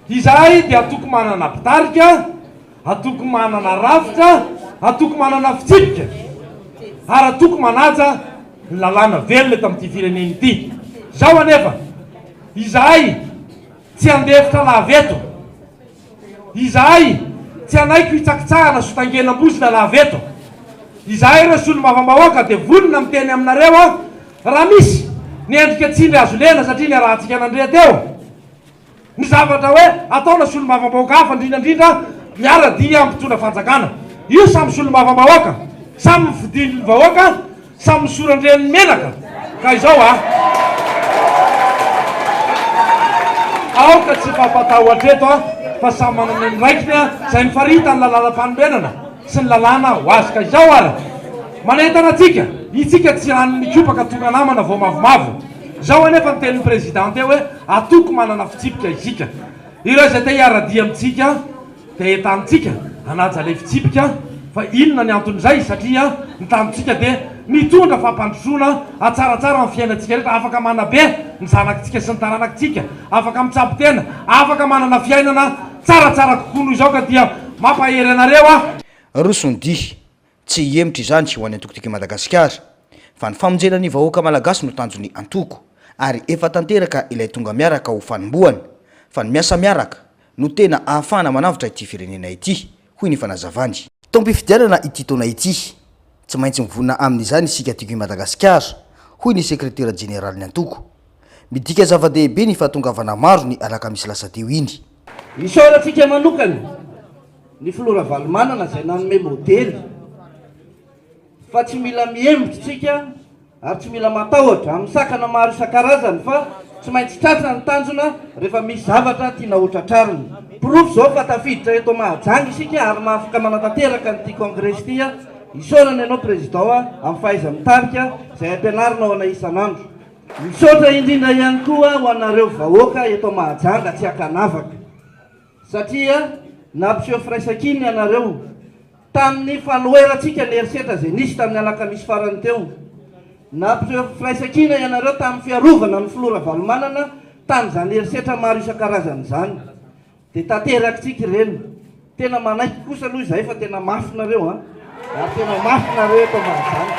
Izahay dia antoko manana mpitarika, antoko manana rafitra, antoko manana fitsipika ary antoko manaja ny lalàna velona eto amin'ity firenena ity. Izao anefa, izahay tsy handefitra lava eto. Izahay tsy hanaiky hitsakitsahana sy hotaingenam-bozona lava eto. Izahay ireo solombavambahoaka dia vonona miteny aminareo aho raha misy ny endrika tsindry azo lena satria niarahantsika nandre teo ny zavatra hoe ataona solombavambahoaka hafa indrindra indrindra. miara-dia amin'ny mpitondra fanjakana. Io samy solombavambahoaka, samy nofidin'ny vahoaka, samy misoran-dreniny menaka. Ka izao a! Aoka tsy hifampatahotra eto a, fa samy manana ny raikiny a, izay nifaritan'ny lalànam-panorenana sy ny lalàna ho azy. Ka izao ary, manentana antsika, itsika tsy rano mikopaka tonga namana vao mavomavo. Izao anefa ny tenin'ny Président teo hoe, atoko manana fitsipika isika. Ireo izay te hiara-dia amintsika dia entanintsika hanaja ilay fitsipika fa inona ny anton'izay? Satria ny tanjontsika dia mitondra fampandrosoana hatsaratsara ny fiainantsika rehetra, afaka manabe ny zanakitsika sy ny taranakitsika, afaka mitsabo tena, afaka manana fiainana tsaratsara kokoa noho izao ka dia mampahery anareo aho. Roso ny dihy. Tsy hihemotra izany ho an'ny antoko Tiako i Madagasikara, fa ny famonjena ny vahoaka malagasy no tanjon'ny antoko, ary efa tanteraka ilay tonga miaraka ho fanombohana, fa ny miasa miaraka no tena ahafahana manavotra ity firenena ity, hoy ny fanazavany. Taom-pifidianana ity taona ity, tsy maintsy mivonona amin'izany isika Tiako i Madagasikara, hoy ny sekretera jeneralin'ny antoko. Midika zava-dehibe ny fahatongavana maro ny alakamisy lasa teo iny. Isaorantsika manokana ny filoha Ravalomanana izay nanome modely fa tsy mila mihemotra isika ary tsy mila matahotra amin'ny sakana maro isan-karazany fa tsy maintsy tratra ny tanjona rehefa misy zavatra tiana ho tratrarina. Porofo izao fa tafiditra eto Mahajanga isika ary mahafaka manatanteraka an'ity kongresy ity. Isaorana ianao Président amin'ny fahaiza-mitarika izay ampianarinao anay isan'andro. Misaotra indrindra ihany koa ho anareo vahoaka eto Mahajanga tsy ankanavaka. Satria nampiseho firaisankina ianareo tamin'ny fanoherantsika ny herisetra izay nisy tamin'ny alakamisy farany teo. Nampiseho firaisankina ianareo tamin'ny fiarovana ny filoha Ravalomanana tamin'izany herisetra maro isan-karazany izany. Dia tanterakitsika ireny. Tena manaiky kosa aloha izahay fa tena mafy nareo an! Ary tena mafy nareo eto Mahajanga.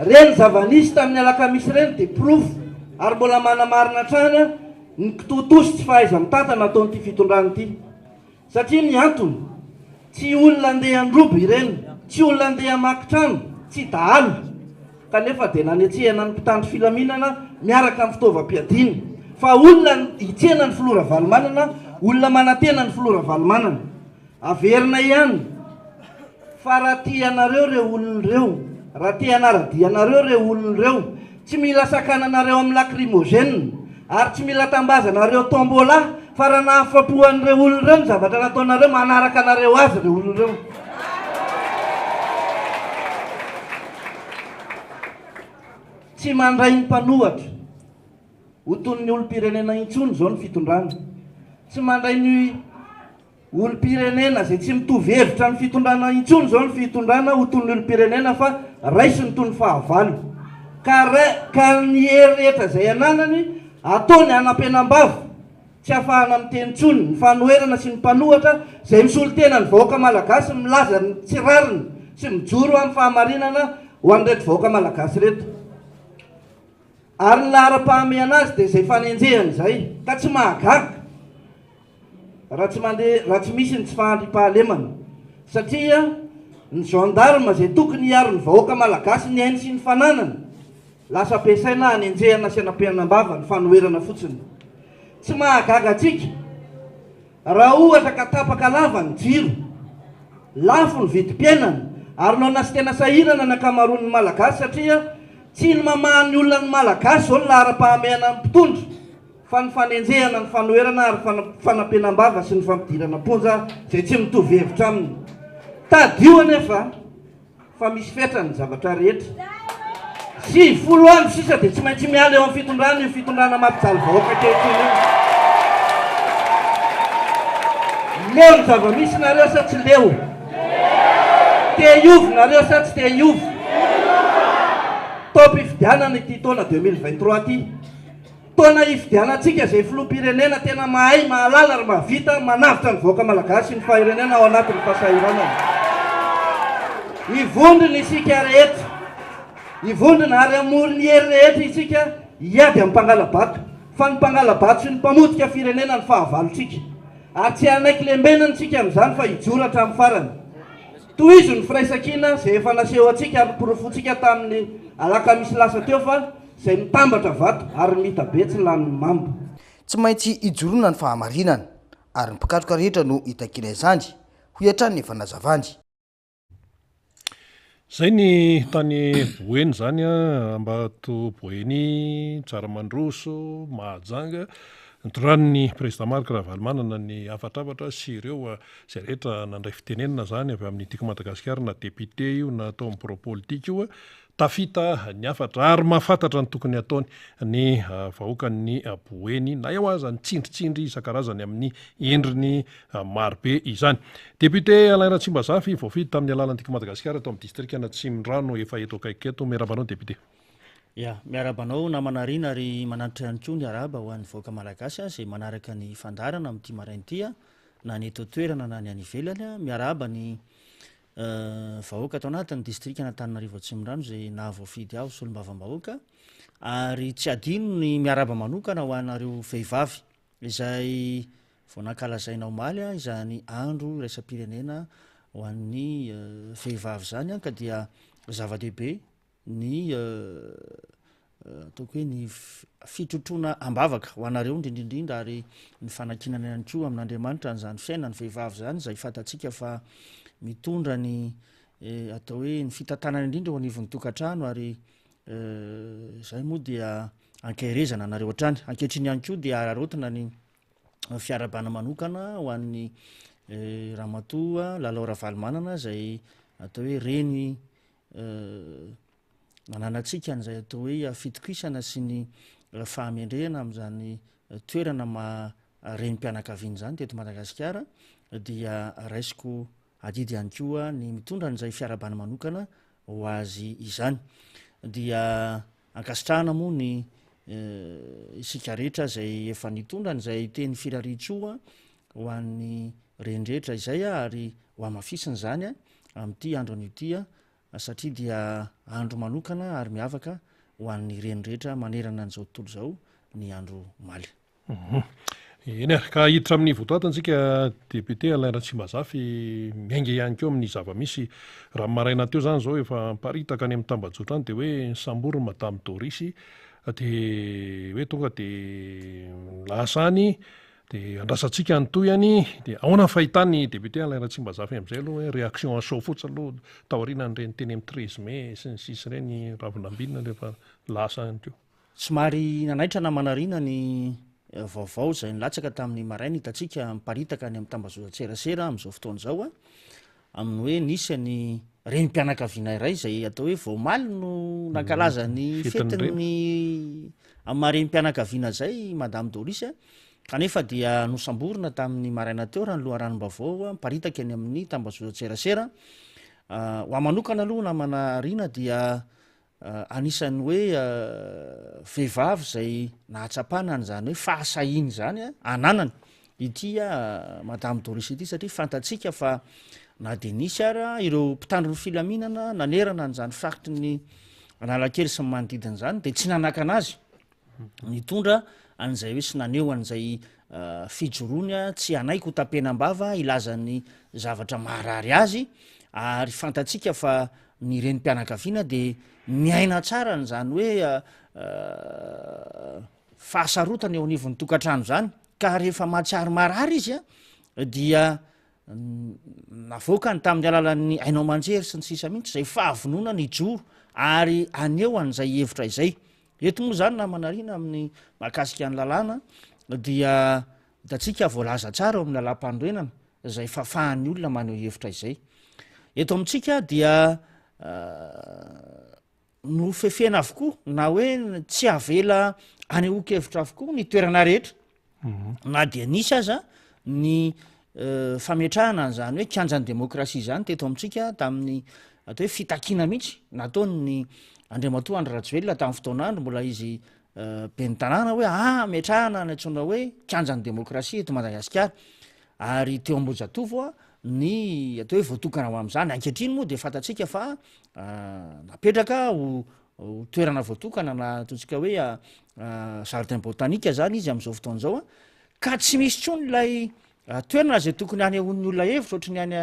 Ireny zava-nisy tamin'ny alakamisy ireny dia porofo ary mbola manamarina hatrany ny kitoatoa sy tsy fahaiza-mitantana ataon'ity fitondrana ity. Satria ny antony, tsy olona andeha handroba ireny, tsy olona andeha hamaky trano, tsy dahalo, kanefa dia nanetsehana ny mpitandro filaminana miaraka amin'ny fitaovam-piadiana, fa olona hitsena ny filoha Ravalomanana, olona manantena ny filoha Ravalomanana. Averina ihany fa raha tia anareo ireo olona ireo, raha te hanara-dia anareo ireo olona ireo, tsy mila sakananareo amin'ny lacrymogène, ary tsy mila tambazanareo tombola, fa raha nahafapo an'ireo olona ireo ny zavatra nataonareo, manaraka anareo azy ireo olona ireo. Tsy mandray ny mpanohatra ho toy ny olom-pirenena intsony izao ny fitondrana. Tsy mandray ny. Olom-pirenena izay tsy mitovy hevitra amin'ny fitondrana intsony izao ny fitondrana ho toy ny olom-pirenena fa raisiny toy ny fahavalo. Ka ka ny hery rehetra izay ananany ataony hanampenam-bava tsy ahafahana miteny intsony ny fanoherana sy ny mpanohatra izay misolo tena ny vahoaka malagasy milaza ny tsy rariny sy mijoro amin'ny fahamarinana ho an'ireto vahoaka malagasy ireto. Ary ny laharam-pahamehana azy dia izay fanenjehana izay ka tsy mahagaga. Raha tsy mandeha, raha tsy misy ny tsy fahandriampahalemana. Satria ny gendarme izay tokony hiaro ny vahoaka malagasy ny ainy sy ny fananany, lasa ampiasaina hanenjehana sy hanampenam-bava ny fanoherana fotsiny. Tsy mahagaga antsika raha ohatra ka tapaka lava ny jiro, lafo ny vidim-piainana ary noana sy tena sahirana ny ankamaroan'ny Malagasy satria tsy ny mamaha ny olan'ny Malagasy izao no laharam-pahamehana ny mpitondra. Fa ny fanenjehana, ny fanoherana ary fanampenam-bava sy ny fampidirana am-ponja izay tsy mitovy hevitra aminy. Tadidio anefa fa misy fetrany ny zavatra rehetra. 90 andro sisa dia tsy maintsy miala eo amin'ny fitondrana io fitondrana mampijaly vahoaka ankehitriny io. Leo ny zava-misy nareo sa tsy leo? Te hiova nareo sa tsy te hiova? Taom-pifidianana ity taona 2023 ity. Taona hifidianantsika izay filoham-pirenena tena mahay, mahalala ary mahavita manavotra ny vahoaka malagasy sy ny fahirenena ao anatin'ny fahasahiranana. Hivondrona isika rehetra. Hivondrona ary hamory ny hery rehetra isika hiady amin'ny mpangala-bato. Fa ny mpangala-bato sy ny mpamotika firenena no fahavalontsika. Ary tsy hanaiky lembenana isika amin'izany fa hijoro hatramin'ny farany. Tohizo ny firaisankina izay efa naseho antsika ary noporofointsika tamin'ny alakamisy lasa teo fa Izay mitambatra vato ary mita be tsy lanin'ny mamba. Tsy maintsy ijoroana ny fahamarinana. ary ny mpikatroka rehetra no hitakiana izany, hoy hatrany ny fanazavany. Zay ny tany Boeny zany a, Ambato Boeny, Tsaramandroso, Mahajanga, nitondran'ny Président Marc Ravalomanana ny hafatrafatra sy ireo izay rehetra nandray fitenenana zany avy amin'ny Tiako Madagasikara na député io na tao amin'ny birao politika io. Tafita ny hafatra ary mahafantatra ny tokony hataony ny vahoakan'ny Boeny na eo aza ny tsindritsindry isan-karazany amin'ny endriny marobe izany. Député Alain Ratsimbazafy, voafidy tamin'ny alalan'ny Tiako Madagasikara tao amin'ny distrikan'Atsimondrano efa eto akaiky eto. Miarahaba anao Député. Ya, miarahaba anao namana Rina ary manantitra ihany koa ny arahaba ho an'ny vahoaka malagasy izay manaraka ny fandaharana amin'ity maraina ity na ny eto an-toerana na ny any ivelany. Miarahaba ny Vahoaka ato anatin'ny distrikan'Antananarivo Atsimondrano izay nahavoafidy ahy ho solombavambahoaka ary tsy adino ny miarahaba manokana ho anareo vehivavy izay vao nankalazaina omaly izany andro iraisam-pirenena ho an'ny vehivavy izany ka dia zava-dehibe ny ataoko hoe ny fitrotroana am-bavaka ho anareo indrindra indrindra ary ny fanankinana ihany koa amin'Andriamanitra an'izany fiainan'ny vehivavy izany izay fantatsika fa mitondra ny eh, atao hoe ny fitantanana indrindra eo anivon'ny tokantrano ary eh, izay moa dia ankaherezana anareo hatrany. Ankehitriny ihany koa dia araraotina ny fiarahabana manokana ho an'ny eh, ramatoa Lalao Ravalomanana izay atao hoe reny Ananantsika an'izay atao hoe fitokisana sy ny fahamendrehana amin'izany toerana maha renim-pianakaviana izany teto Madagasikara dia raisiko adidy ihany koa ny mitondra an'izay fiarahabana manokana ho azy izany. Dia ankasitrahana moa ny isika rehetra izay efa nitondra an'izay teny firarian-tsoa ho an'ny reny rehetra izay ary ho hamafisina izany amin'ity andro anio ity satria dia andro manokana ary miavaka ho an'ny reny rehetra manerana an'izao tontolo izao ny andro omaly. Eny ary, ka hiditra amin'ny votoatiny tsika député Alain Ratsimbazafy, miainga ihany koa amin'ny zava-misy raha ny maraina teo izany izao efa miparitaka any amin'ny tambajotra any dia hoe nisamboriny Madame Doris dia hoe tonga dia lasa any Dia andrasantsika ny tohiny, dia ahoana ny fahitan'ny député Alain Ratsimbazafy amin'izay aloha hoe réaction à chaud fotsiny aloha taorianan'ireny teny amin'ny 13 mai sy ny sisa ireny ravinambinina rehefa lasa ihany koa. Somary nanaitra namana Rina ny vaovao izay nilatsaka tamin'ny maraina hitantsika miparitaka any amin'ny tambazotran-tserasera amin'izao fotoana izao amin'ny hoe nisy ny renim-pianakaviana iray izay atao hoe vao omaly no nankalaza ny fetin'ny amin'ny maha renim-pianakaviana izay Madame Doris kanefa dia nosamborina tamin'ny maraina teo raha ny loharanom-baovao miparitaka eny amin'ny tambazotran-tserasera. Ho ahy manokana aloha namana Rina dia Anisan'ny hoe vehivavy izay nahatsapana an'izany hoe fahasahiana izany ananany ity Madame Doris ity satria fantatsika fa na dia nisy ara ireo mpitandro ny filaminana nanerana an'izany faritry ny Analakely sy ny manodidina izany dia tsy nanakana azy nitondra an'izay hoe sy naneho an'izay fijoroany tsy hanaiky ho tapenam-bava hilaza ny zavatra maharary azy ary fantatsika fa ny renim-pianakaviana dia miaina tsara an'izany hoe fahasarotana eo anivon'ny tokantrano izany ka rehefa mahatsiaro marary izy a dia navoakany tamin'ny alalan'ny haino aman-jery sy ny sisa mihitsy izay fahavononana hijoro ary haneho an'izay hevitra izay Eto moa izany namana Rina amin'ny mahakasika ny lalàna dia hitantsika voalaza tsara ao amin'ny lalàm-panorenana izay fahafahan'ny olona maneho hevitra izay. Eto amintsika dia nofefena avokoa na hoe tsy avela anehoan-kevitra avokoa ny toerana rehetra. Na dia nisy aza ny fametrahana an'izany hoe kianjan'ny demokrasia izany teto amintsika tamin'ny atao hoe fitakiana mihitsy nataon'ny Andriamatoa Andry Rajoelina tamin'ny fotoan'andro mbola izy ben'ny tanàna hoe ametrahana ny antsoina hoe kianjan'ny demokrasia eto Madagasikara ary teo Ambohijatovo ny atao hoe voatokana ho amin'izany. Ankehitriny moa dia fantatsika fa napetraka ho ho toerana voatokana na ataontsika hoe jardin botanique zany izy am'izao fotoana izao a, ka tsy misy intsony ilay toerana zay tokony hanehoan'ny olona hevitra ohatry ny any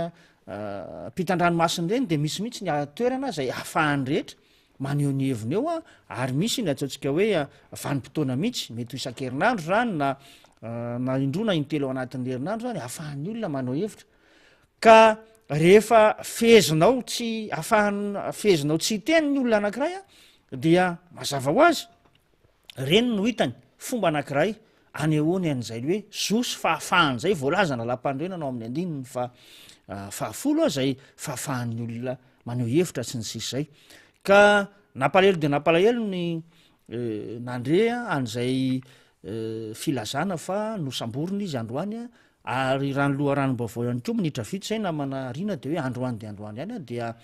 ampitan-dranomasina ireny de misy mihitsy ny toerana zay ahafahan'ny rehetra maneho ny heviny eo ary misy ny ataontsika hoe vanim-potoana mihitsy, mety ho isan-kerinandro izany na na indroa na intelo ao anatin'ny herinandro izany ahafahan'ny olona manao hevitra. Ka rehefa fehezinao tsy ahafahan- fehezinao tsy hiteny ny olona anankiray dia mazava ho azy Ireny no hitany, fomba anankiray anehoany an'izay hoe zo sy fahafahana izay voalazan'ny lalàmpanorenana ao amin'ny andininy faha fahafolo izay fahafahan'ny olona maneho hevitra sy ny sisa izay. Ka nampalahelo dia nampalahelo ny nandre an'izay filazana fa nosamborina izy androany ary raha ny loharanom-baovao ihany koa minitra vitsy izay namana Rina dia hoe androany dia androany ihany dia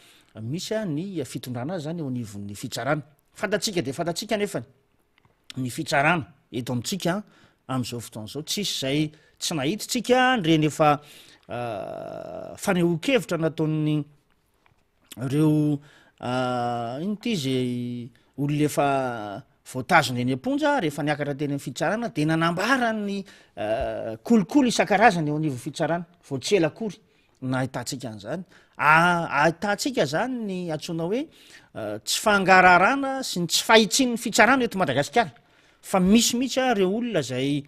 misy ny fitondrana azy izany eo anivon'ny fitsarana. Fantatsika dia fantatsika anefa ny fitsarana eto amintsika amin'izao fotoana izao. Tsisy izay tsy nahita tsika an'ireny efa fanehoan-kevitra nataon'ny ireo ino ity izy olona efa voatazona eny am-ponja rehefa niakatra teny amin'ny fitsarana dia nanambara ny kolikoly isan-karazany eo anivon'ny fitsarana vao tsy ela akory. Nahitantsika an'izany. Ahitantsika izany ny antsoina hoe tsy fangaraharana sy ny tsy fahitsian'ny fitsarana eto Madagasikara. Fa misy mihitsy ireo olona izay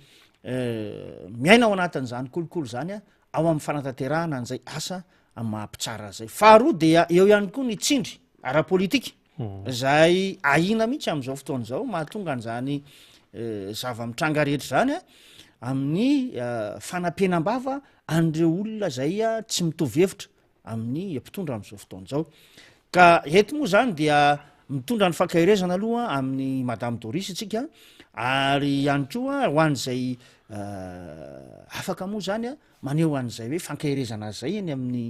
miaina ao anatin'izany kolikoly izany ao amin'ny fanatanterahana an'izay asa amin'ny maha mpitsara izay. Faharoa dia eo ihany koa ny tsindry ara-politika. Izay ahiana mihitsy amin'izao fotoana izao mahatonga an'izany zava-mitranga rehetra izany amin'ny fanampenam-bava an'ireo olona izay tsy mitovy hevitra amin'ny mpitondra amin'izao fotoana izao. Ka eto moa izany dia mitondra ny fankaherezana aloha amin'ny Madame Doris isika ary ihany koa ho an'izay afaka moa izany maneho an'izay hoe fankaherezana azy izay eny amin'ny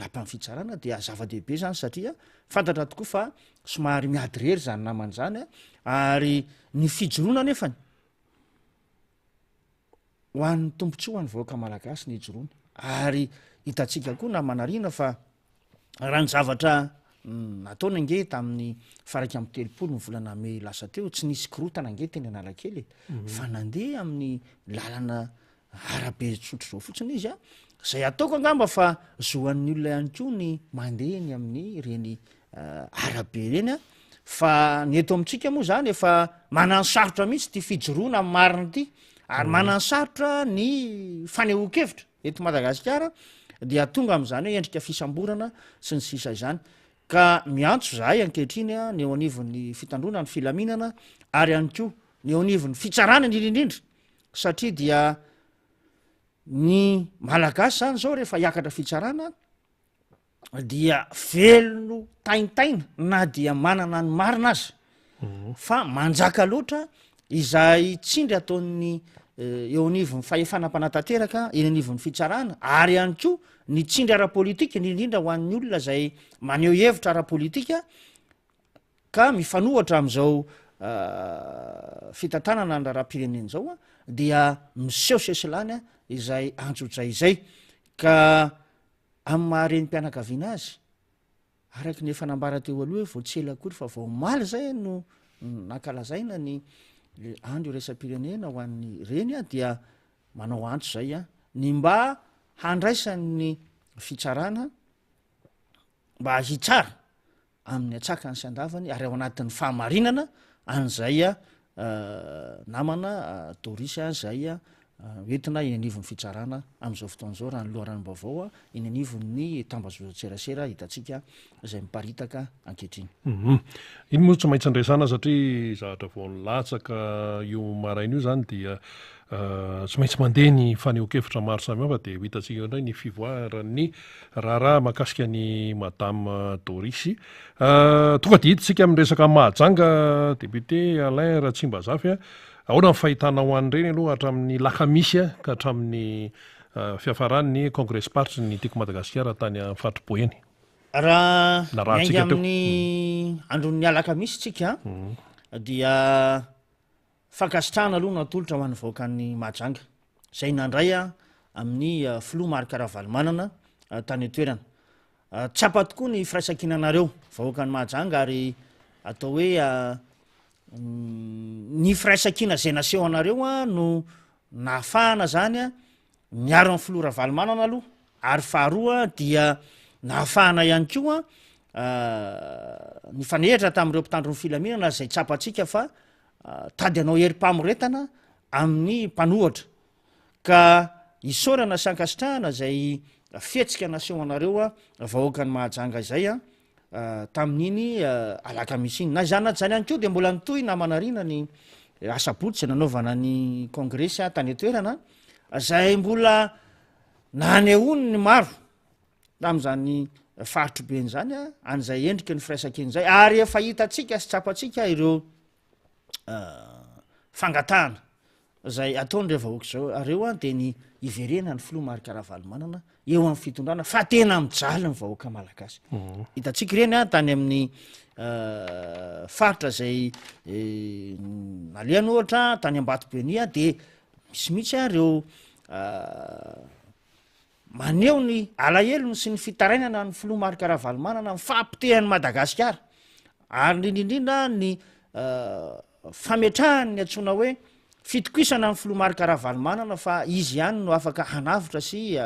lapan'ny fitsarana dia zava-dehibe izany satria fantatra tokoa fa somary miady irery izany namana izany ary ny fijoroana anefany ho an'ny tombontsoa ho an'ny vahoaka malagasy ny ijoroany ary hitantsika koa namana Rina fa raha ny zavatra nataony ange tamin'ny faha 31 ny volana mey lasa teo tsy nisy korotana ange teny Analakely e fa nandeha amin'ny lalana arabe tsotra izao fotsiny izy a, zay ataoko angamba fa zo an'ny olona ihany koa ny mandeha eny amin'ny ireny arabe ireny a, fa ny eto amintsika moa zany efa mananosarotra mihitsy ity fijoroana amin'ny marina ity ary mananosarotra ny fanehoan-kevitra eto Madagasikara dia tonga amin'izany hoe endrika fisamborana sy ny sisa izany ka miantso zahay ankehitriny a ny eo anivon'ny fitandroana ny filaminana ary ihany koa ny eo anivon'ny fitsarana indrindra indrindra satria dia ny malagasy zany zao rehefa hiakatra fitsarana dia velona taintaina na dia manana ny marina aza mhm. fa manjaka loatra izay tsindry ataon'ny eh, eo anivon'ny fahefana mpanatanteraka eny anivon'ny fitsarana ary ihany koa ny tsindry ara-politika indrindrindra ho an'ny olona zay maneho hevitra ara-politika Ka mifanohatra amin'izao fitantanana ny raharaham-pirenena izao dia miseho sesilany izay antsojay izay. Ka amin'ny maha renim-pianakaviana azy, araka ny efa nambara teo aloha hoe vao tsy ela akory fa vao omaly izay no nankalazaina ny andro iraisam-pirenena ho an'ny reny dia manao antso izay ny mba handraisan'ny fitsarana mba hitsara amin'ny antsakany sy andavany ary ao anatin'ny fahamarinana an'izay namana Doris izay hoentina eny anivon'ny fitsarana amin'izao fotoana izao raha ny loharanom-baovao eny anivon'ny tambazotran-tserasera hitantsika izay miparitaka ankehitriny. Mhm. Iny moa tsy maintsy andraisana satria zavatra vao nilatsaka io maraina io izany dia tsy maintsy mandeha ny fanehoan-kevitra maro samihafa dia ho hitantsika eo indray ny fivoaran'ny Raharaha mahakasika an'i Madame Doris. Tonga dia hiditsika amin'ny resaka Mahajanga, député Alain Ratsimbazafy. Ahoana ny fahitanao an'ireny aloha hatramin'ny lakamisy ka hatramin'ny fiafaran'ny kongresim-paritry ny Tiako Madagasikara tany amin'ny faritry Boeny? Raha miainga amin'ny andron'ny alakamisy tsika dia Fankasitrahana aloha no atolotra ho an'ny vahoakan'i Mahajanga izay nandray amin'ny filoha Marc Ravalomanana tany an-toerana. Tsapa tokoa ny firaisankinanareo vahoakan'i Mahajanga ary atao hoe ny firaisankina izay naseho anareo no nahafahana izany niaro ny filoha Ravalomanana aloha ary faharoa dia nahafahana ihany koa. nifanehitra tamin'ireo mpitandro ny filaminana izay tsapantsika fa tady hanao herim-pamoretana amin'ny mpanohatra. Ka isaorana sy ankasitrahana izay fihetsika naseho anareo vahoakan'i Mahajanga izay tamin'iny alakamisy iny. Na izany na tsy izany ihany koa dia mbola nitohy namana Rina ny asabotsy izay nanaovana ny kongresy tany an-toerana izay mbola nanehoany ny maro tamin'izany faritry be izany an'izay endriky ny firaisankina izay ary efa hitantsika sy tsapantsika ireo fangatahana izay ataon'ireo vahoaka izao areo an dia ny hiverenan'ny filoha Marc Ravalomanana eo amin'ny fitondrana fa tena mijaly ny vahoaka malagasy. Hitantsika ireny an tany amin'ny faritra izay nalehany ohatra tany Ambatobenia dia misy mihitsy an ireo Maneho ny alahelony sy ny fitarainana ny filoha Marc Ravalomanana amin'ny fahapotehan'i Madagasikara ary indrindra indrindra ny fametrahany ny antsoina hoe fitokisana amin'ny filoha Marc Ravalomanana fa izy ihany no afaka hanavotra sy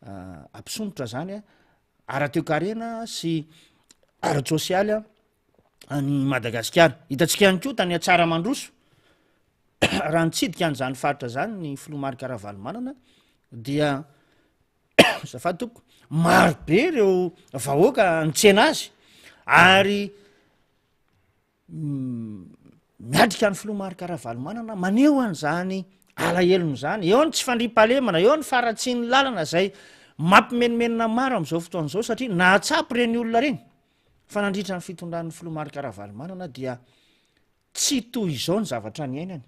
hampisondrotra izany ara-toekarena sy ara-tsosialy an'i Madagasikara. Hitantsika ihany koa tany Antsaramandroso raha nitsidika an'izany faritra izany ny filoha Marc Ravalomanana dia azafady tompoko, maro be ireo vahoaka nitsena azy ary miatrika ny filoha Marc Ravalomanana maneho an'izany alahelony izany, eo ny tsy fandriampahalemana, eo ny faharatsian'ny lalana izay mampimenomenona maro amin'izao fotoana izao satria nahatsapa ireny olona ireny fa nandritra ny fitondran'ny filoha Marc Ravalomanana dia Tsy toy izao ny zavatra niainany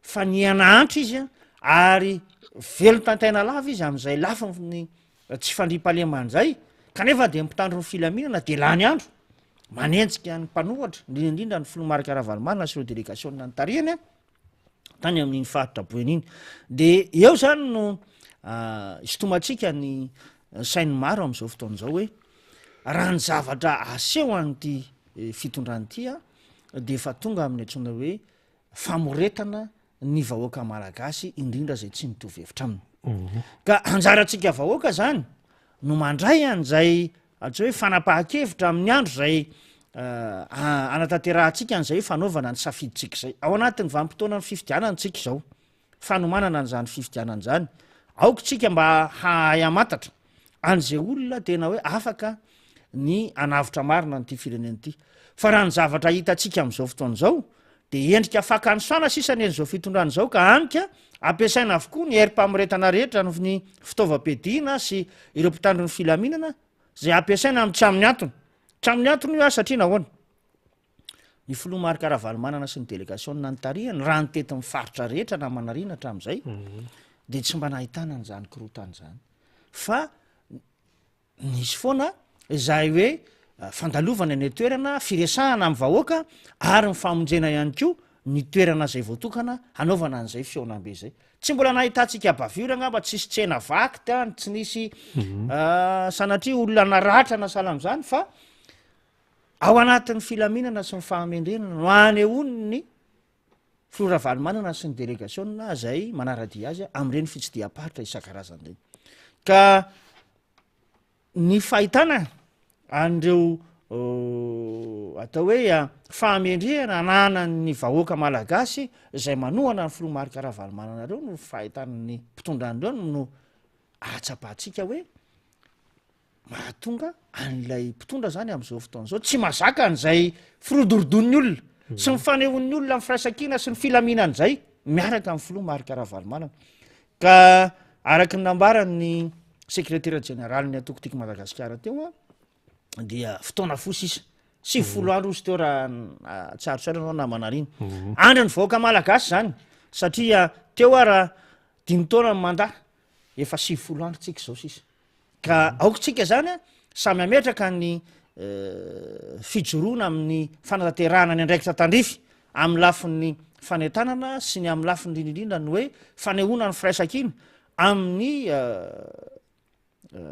fa niha-nahantra izy ary velon-tantaina lava izy amin'izay lafiny tsy fandriampahalemana izay, kanefa dia ny mpitandro ny filaminana dia lany andro manenjika ny mpanohatra, indrindra indrindra ny filoha Marc Ravalomanana sy ireo delegasiona nitarihany tany amin'iny faritra Boeny iny. Dia eo izany no isintomantsika ny sain'ny maro amin'izao fotoana izao hoe raha ny zavatra aseho an'ity fitondrana ity dia efa tonga amin'ny antsoina hoe famoretana ny vahoaka malagasy indrindra izay tsy mitovy hevitra aminy. Mhm. Ka anjarantsika vahoaka zany no mandray an'izay antsoa hoe fanapahan-kevitra amin'ny andro izay eh, anatanterahantsika an'izay fanaovana ny safidintsika izay. Ao anatin'ny vanim-potoanan'ny fifidianana tsika izao. fanomanana an'izany fifidianana izany, aoka isika mba hahay hamantatra an'izay olona tena hoe afaka ny hanavotra marina an'ity firenena ity. Fa raha ny zavatra hitantsika amin'izao fotoana izao dia endrika fakanisana sisa ny an'izao fitondrana izao ka hanika ampiasaina avokoa ny herim-pamoretana rehetra ny fitaovam-piadiana sy ireo mpitandro ny filaminana izay ampiasaina amin'ny tsy amin'ny antony. Tsy amin'ny antony io aho satria nahoana? Ny filoha Marc Ravalomanana sy ny delegasiona nitarihany, raha nitety ny faritra rehetra namanarina hatramin'izay, mhm. dia tsy mba nahitana an'izany korontana izany. Fa nisy foana izay hoe eh, fandalovana ny toerana, firesahana amin'ny vahoaka ary ny famonjena ihany koa ny toerana izay voatokana hanaovana an'izay fihaonambe izay. Tsy mbola nahitantsika bavure angamba, tsisy tsena vaky tany, tsy nisy mhm. eh, sanatria olona naratra na sahala amin'izany fa Ao anatin'ny filaminana sy ny fahamendrehana no anehoany ny Filoha Ravalomanana sy ny delegasiona izay manara-dia azy amin'ireny fitsidiham-paritra isan-karazany ireny. Ka ny fahitana an'ireo atao hoe fahamendrehana ananan'ny vahoaka malagasy izay manohana ny Filoha Marc Ravalomanana ireo no fahitan'ny mpitondra an'ireo no ahatsapantsika hoe mahatonga an'ilay mpitondra zany am'izao fotoana zao tsy mazaka an'izay firodorodon'ny olona sy ny fanehoan'ny olona ny firaisankina sy ny filaminana izay miaraka amin'ny filoha Marc Ravalomanana ka araky ny nambaran'ny sekretera jeneralin'ny antoko Tiako Madagasikara teo a dia fotoana fohy sisa 90 andro izy teo raha tsiarotsaina anao namana riny mhm. andry ny vahoaka malagasy zany satria teo a raha dimy taona ny mandat efa 90 andro tsika izao sisa Ka aoka tsika zany a samy hametraka ny fijoroana amin'ny fanatanterahana ny andraikitra tandrify amin'ny lafiny fanentanana sy ny amin'ny lafiny indrindra indrindra ny hoe fanehoana ny firaisankina amin'ny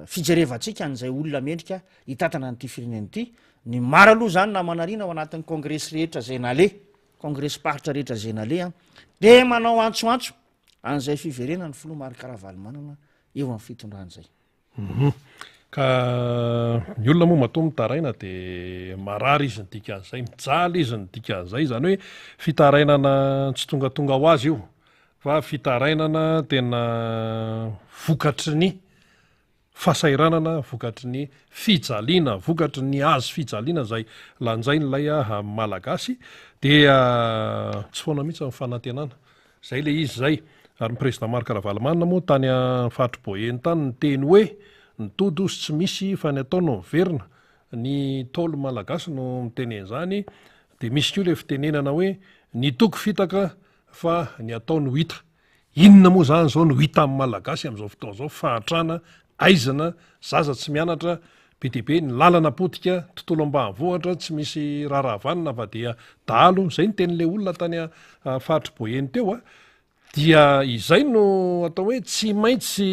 fijerevantsika an'izay olona mendrika hitantana an'ity firenena ity. Ny maro aloha zany namanarina ao anatin'ny kongresy rehetra izay naleha, kongresim-paritra rehetra izay naleha dia manao antsoantso an'izay fiverenan'ny filoha Marc Ravalomanana eo amin'ny fitondrana izay. Mhm. Ka ny olona moa matoa mitaraina dia marary izy ny dikan'izay, mijaly izy ny dikan'izay, izany hoe fitarainana tsy tongatonga ho azy io fa fitarainana tena vokatry ny fahasahiranana, vokatry ny fijaliana, vokatry ny hazo fijaliana izay lanjain'ilay Malagasy dia tsy foana mihitsy ny fanantenana. Izay ilay izy izay. Ary ny Président Marc Ravalomanana moa tany faritr'i Boeny tany niteny hoe ny tody ozy tsy misy fa ny atao no miverina. Ny Ntaolo Malagasy no miteny an'izany. Dia misy koa ilay fitenenana hoe ny toky fitaka fa ny atao no hita. Inona moa izany izao no hita amin'ny Malagasy amin'izao fotoana izao? Fahantrana, aizina, zaza tsy mianatra, be dia be, ny lalana potika, tontolo ambanivohitra tsy misy raharaha vanona fa dia dahalo, izay no tenin'ilay olona tany faritr'i Boeny teo a, dia izay no atao hoe tsy maintsy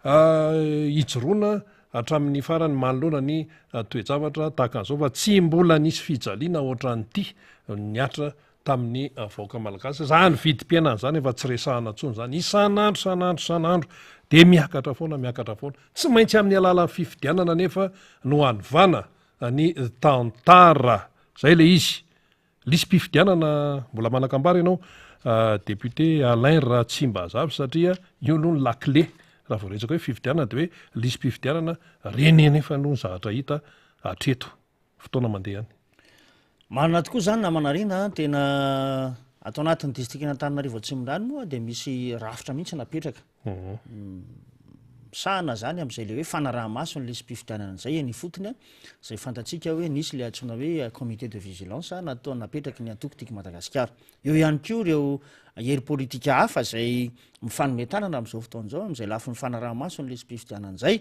ijoroana hatramin'ny farany manoloana ny toe-javatra tahaka an'izao fa tsy mbola nisy fijaliana ohatran'ity nihatra tamin'ny vahoaka malagasy. Izany vidim-piainana izany efa tsy resahana intsony izany. Isan'andro, isan'andro, isan'andro dia miakatra foana, miakatra foana. Tsy maintsy amin'ny alalan'ny fifidianana anefa no hanovana ny tantara. Izay ilay izy. Lisi-pifidianana mbola manan-kambara ianao député Alain Ratsimbazafy satria io aloha ny lakile. Raha vao resaka hoe fifidianana dia hoe lisi-pifidianana, ireny anefa aloha ny zavatra hita hatreto. fotoana mandeha any. Marina tokoa izany namana Rina a, tena ato anatin'ny distrikan'Antananarivo Atsimondrano moa dia misy rafitra mihitsy napetraka misahana izany amin'izay le hoe fanaraha-maso ny lisi-pifidianana izay eny ifotony a, izay fantatsika hoe nisy le antsoina hoe comité de vigilance natao napetraky ny antoko Tiako Madagasikara. Eo ihany koa ireo hery politika hafa izay mifanome tanana amin'izao fotoana izao amin'izay lafiny fanaraha-maso ny lisi-pifidianana izay.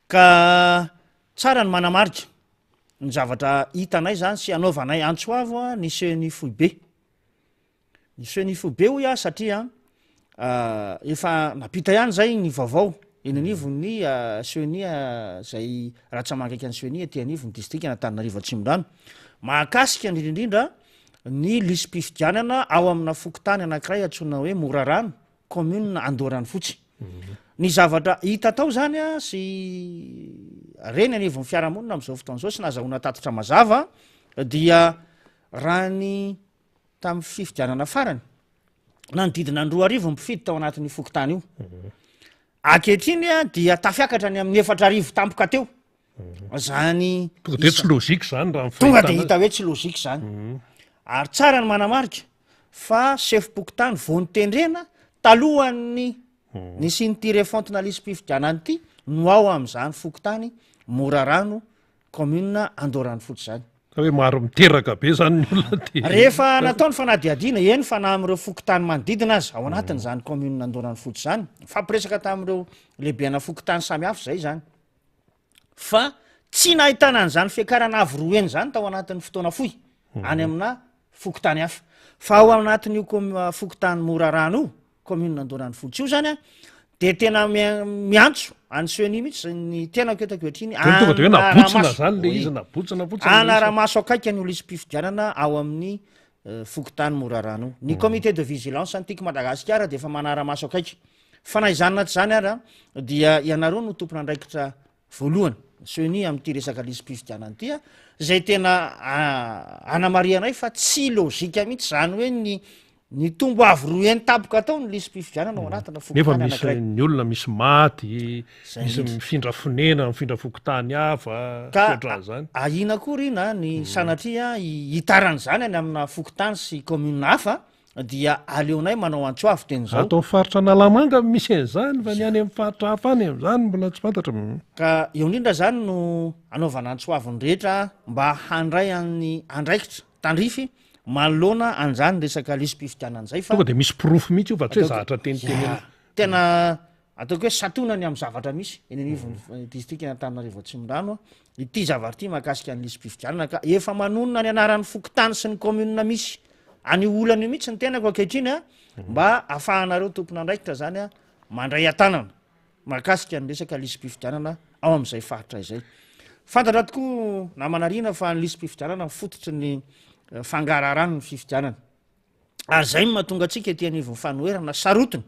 Ka Tsara ny manamarika, ny zavatra hitanay izany sy anaovanay antso avo ny ceni foibe. Ny ceni foibe hoy aho satria efa nampita ihany izay ny vaovao eny anivon'ny ceni izay ratsa-mangaikan'ny ceni ety anivon'ny distrikan'Antananarivo Atsimondrano. Mahakasika indrindra indrindra ny lisi-pifidianana ao amina fokontany anankiray antsoina hoe Morarano, commune Andoharanofotsy. Ny zavatra hita tao zany a sy reny anivon'ny fiarahamonina amin'izao fotoana izao sy nazahoana tatitra mazava dia raha ny tamin'ny fifidianana farany nanodidina ny 2000 ny mpifidy tao anatin'io fokontany io. Ankehitriny a dia tafiakatra any amin'ny 4000 tampoka teo. Zany Tonga de tsy logique zany raha ny Tonga de fahitana hita hoe tsy logique zany. Ary tsara ny manamarika fa sefom-pokontany vao notendrena talohan'ny nisian'ity refonte na lisi-pifidianana ity no ao amin'izany fokontany Morarano, commune Andoharanofotsy izany. Ka hoe maro miteraka be zany ny olona de Rehefa natao ny fanadihadiana, eny fa na amin'ireo fokontany manodidina aza ao anatin'izany commune Andoharanofotsy izany, nifampiresaka tamin'ireo lehibena fokontany samihafa izay izany. fa tsy nahitana an'izany fiakarana avo roa heny izany tao anatin'ny fotoana fohy any amina fokontany hafa fa ao anatin'io com- fokontany Morarano io commune Andoharanofotsy io zany a de tena mia- miantso any ceni mihitsy zay ny tenako eto ankehitriny Zany tonga de hoe nabotsina anara-maso. zany le Oui. izy, nabotsina fotsiny le izy. Anara-maso akaiky an'io lisi-pifidianana ao amin'ny eh, fokontany Morarano io. Ny comité de vigilance an'ny Tiako Madagasikara de efa manara-maso akaiky Fa na izany na tsy izany ara dia ianareo no tompon'andraikitra voalohany, ceni, amin'ity resaka lisi-pifidianana ity, izay tena anamarihanay fa tsy lojika mihitsy izany hoe ny nitombo avo roa heny tampoka tao ny lisi-pifidianana ao anatina Nefa fokontany misy anankiray. ny olona misy maty, Izay misy indrindra. mifindra fonena, mifindra fokontany hafa, Ka sy ohatran'izany. ahiana koa ry na ny sanatria hitaran'izany any amina fokontany sy commune hafa dia aleonay manao antso avo teny izao. Ato amin'ny faritra Analamanga no misy an'izany fa ny any amin'ny faritra hafa any amin'izany mbola tsy fantatra. Ka eo indrindra izany no anaovana antso avo ny rehetra mba handray an'ny andraikitra tandrify manoloana an'izany resaka lisi-pifidianana izay fa Tonga dia misy porofo mihitsy io fa tsy hoe ataoko zavatra tenitenena. Ya, tena Ataoko hoe satonany amin'ny zavatra misy eny anivon'ny distrikan'Antananarivo Atsimondrano ity zavatra ity mahakasika ny lisi-pifidianana ka efa manonona ny anaran'ny fokontany sy ny commune misy an'io olana io mihitsy ny tenako ankehitriny a, mba afahanareo tompon'andraikitra zany a mandray an-tanana mahakasika ny resaka lisi-pifidianana ao amin'izay faritra izay. Fantatra tokoa namana Rina fa ny lisi-pifidianana fototry ny fangaraharan'ny fifidianana. Ary izay no mahatonga antsika ety anivon'ny fanoherana sarotiny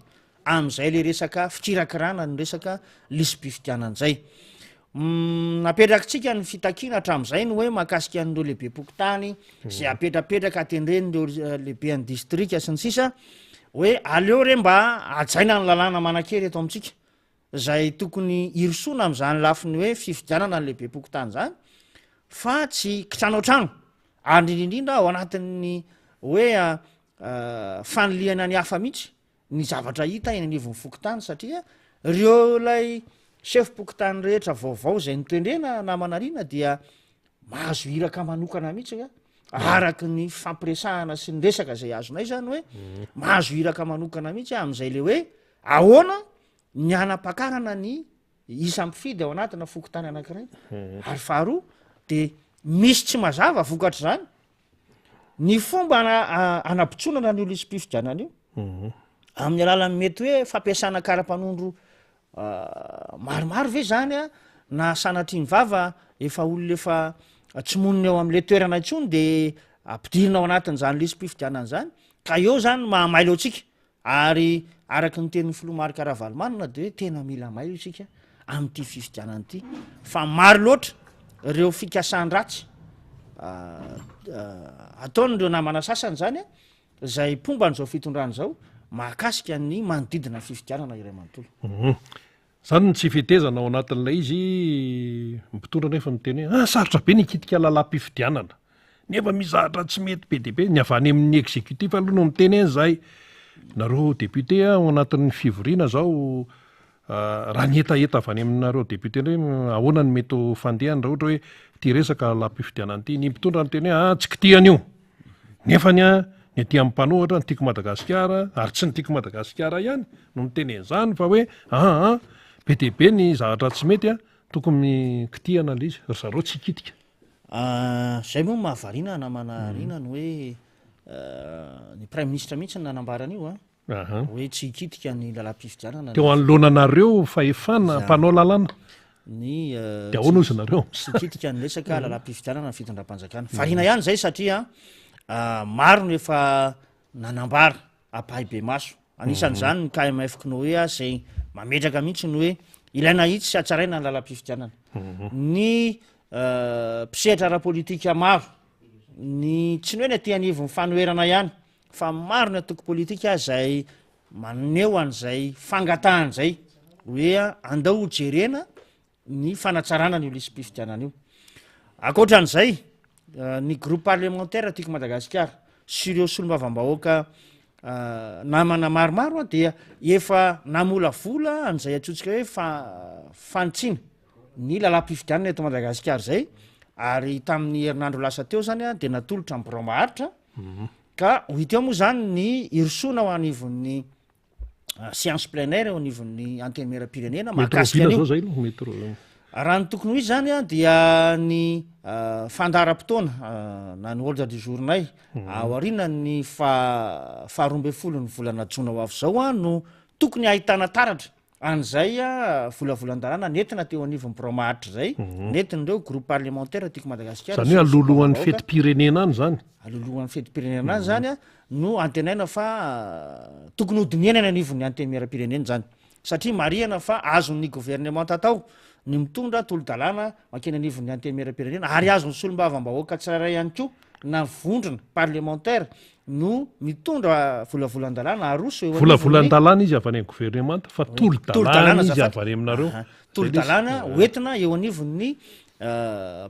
amin'izay le resaka fikirakirana ny resaka lisi-pifidianana izay. Napetrakitsika ny fitakiana hatramin'izay ny hoe mahakasika an'ireo lehibem-pokontany izay apetrapetraka atendren'ireo lehiben'ny distrika sy ny sisa hoe aleo re mba hajaina ny lalàna manan-kery eto amintsika izay tokony hirosoana amin'izany lafiny hoe fifidianana ny lehibem-pokontany izany fa tsy kitranoantrano ary indrindra indrindra ao anatin'ny hoe fanilihana ny hafa mihitsy ny zavatra hita eny anivon'ny fokontany satria reo ilay sefom-pokontany rehetra vaovao izay notendrena namana Rina dia mahazo iraka manokana mihitsy nga araky ny fampiresahana sy ny resaka izay azonay zany hoe mhm. mahazo iraka manokana mihitsy amin'izay le hoe ahoana ny anapakarana ny isan'ny mpifidy ao anatina fokontany anankiray mhm. ary faharoa de misy tsy mazava vokatr'izany Ny fomba anabotronana an'io lisi-pifidianana io, amin'ny alalan'ny mety hoe fampiasana kara-panondro maromaro ve zany a, na sanatria ny vava efa olona efa tsy monina eo am'le toerana intsony de ampidirina ao anatin'izany lisi-pifidianana zany, ka eo zany mahamailo antsika Ary araka ny tenin'ny filoha Marc Ravalomanana dia hoe tena mila mailo isika amin'ity fifidianana ity fa maro loatra ireo fikasan-dratsy ataon'ireo namana sasany izany izay mpomba an'izao fitondrana izao mahakasika ny manodidina ny fifidianana iray manontolo. Mhm. Zany ny tsy fetezana ao anatin'ilay izy, ny mpitondra nefa miteny hoe ah sarotra be ny hikitika lalam-pifidianana. Nefa misy zavatra tsy mety be dia be, ny avy any amin'ny executif aloha no miteny an'izay. Nareo député ao anatin'ny fivoriana zao, raha ny hetaheta avy any aminareo député indray ahoana no mety ho fandehany raha ohatra hoe ity resaka lalam-pifidianana ity. Ny mpitondra miteny hoe ah tsy kitihana io. Nefany an, ny aty amin'ny mpanohatra, ny Tiako Madagasikara, ary tsy ny Tiako Madagasikara ihany no miteny an'izany fa hoe aa be dia be ny zavatra tsy mety an, tokony kitihana ilay izy, ry zareo tsy hikitika. Izay moa no mahavariana namana Rina ny hoe ny praiminisitra mihitsy no nanambara an'io an. Hoe tsy hikitika ny lalam-pifidianana. Teo anoloana anareo fahefana mpanao lalàna. Ny Dia ahoana hozy nareo? Tsy hikitika ny resaka lalam-pifidianana ny fitondram-panjakana. Variana ihany izay satria maro no efa nanambara ampahibemaso. Anisan'izany ny KMF Cnoe izay mametraka mihitsy ny hoe ilaina ahitsy sy hatsaraina ny lalam-pifidianana. Ny mpisehatra ara-politika maro, ny tsy ny hoe ny aty anivon'ny fanoherana ihany fa maro ny antoko politika izay maneho an'izay fangatahana izay hoe andao ho jerena ny fanatsarana an'io lisi-pifidianana io. Ankoatran'izay, eh, ny groupe parlementaire Tiako Madagasikara sy ireo solombavambahoaka eh, namana maromaro dia efa namolavola an'izay antsointsika hoe fa- fanitsiana ny lalam-pifidianana eto Madagasikara izay ary tamin'ny herinandro lasa teo zany a dia natolotra ny birao maharitra Ka ho hita eo moa izany ny hirosoana ao anivon'ny séance plenaire eo anivon'ny antenimierampirenena mahakasika an'io. Zay aloha mety ro. Raha ny tokony ho izy zany a dia ny fandaharam-potoana na ny ordre du jour nay aorianan'ny faha faharoa ambin'ny folo ny volana jona ho avy izao a no tokony ahitana taratra an'izay volavolan-dalàna nentina teo anivon'ny birao maharitra izay, nentin'ireo groupe parlementaire Tiako Madagasikara Izany hoe alolohan'ny fetim-pirenena any izany? Alolohan'ny fetim-pirenena any izany no antenaina fa tokony hodinihana any anivon'ny antenimieram-pirenena izany. Satria marihana fa azon'ny governemanta atao ny mitondra tolo-dalàna mankeny anivon'ny antenimieram-pirenena ary azon'ny solombavambahoaka tsirairay ihany koa na vondrona parlementaire no mitondra volavolan-dalàna aroso eo anivon'ny Volavolan-dalàna izy avy any amin'ny governemanta fa tolo-dalàna izy avy any aminareo. Aha. Tolo-dalàna hoentina eo anivon'ny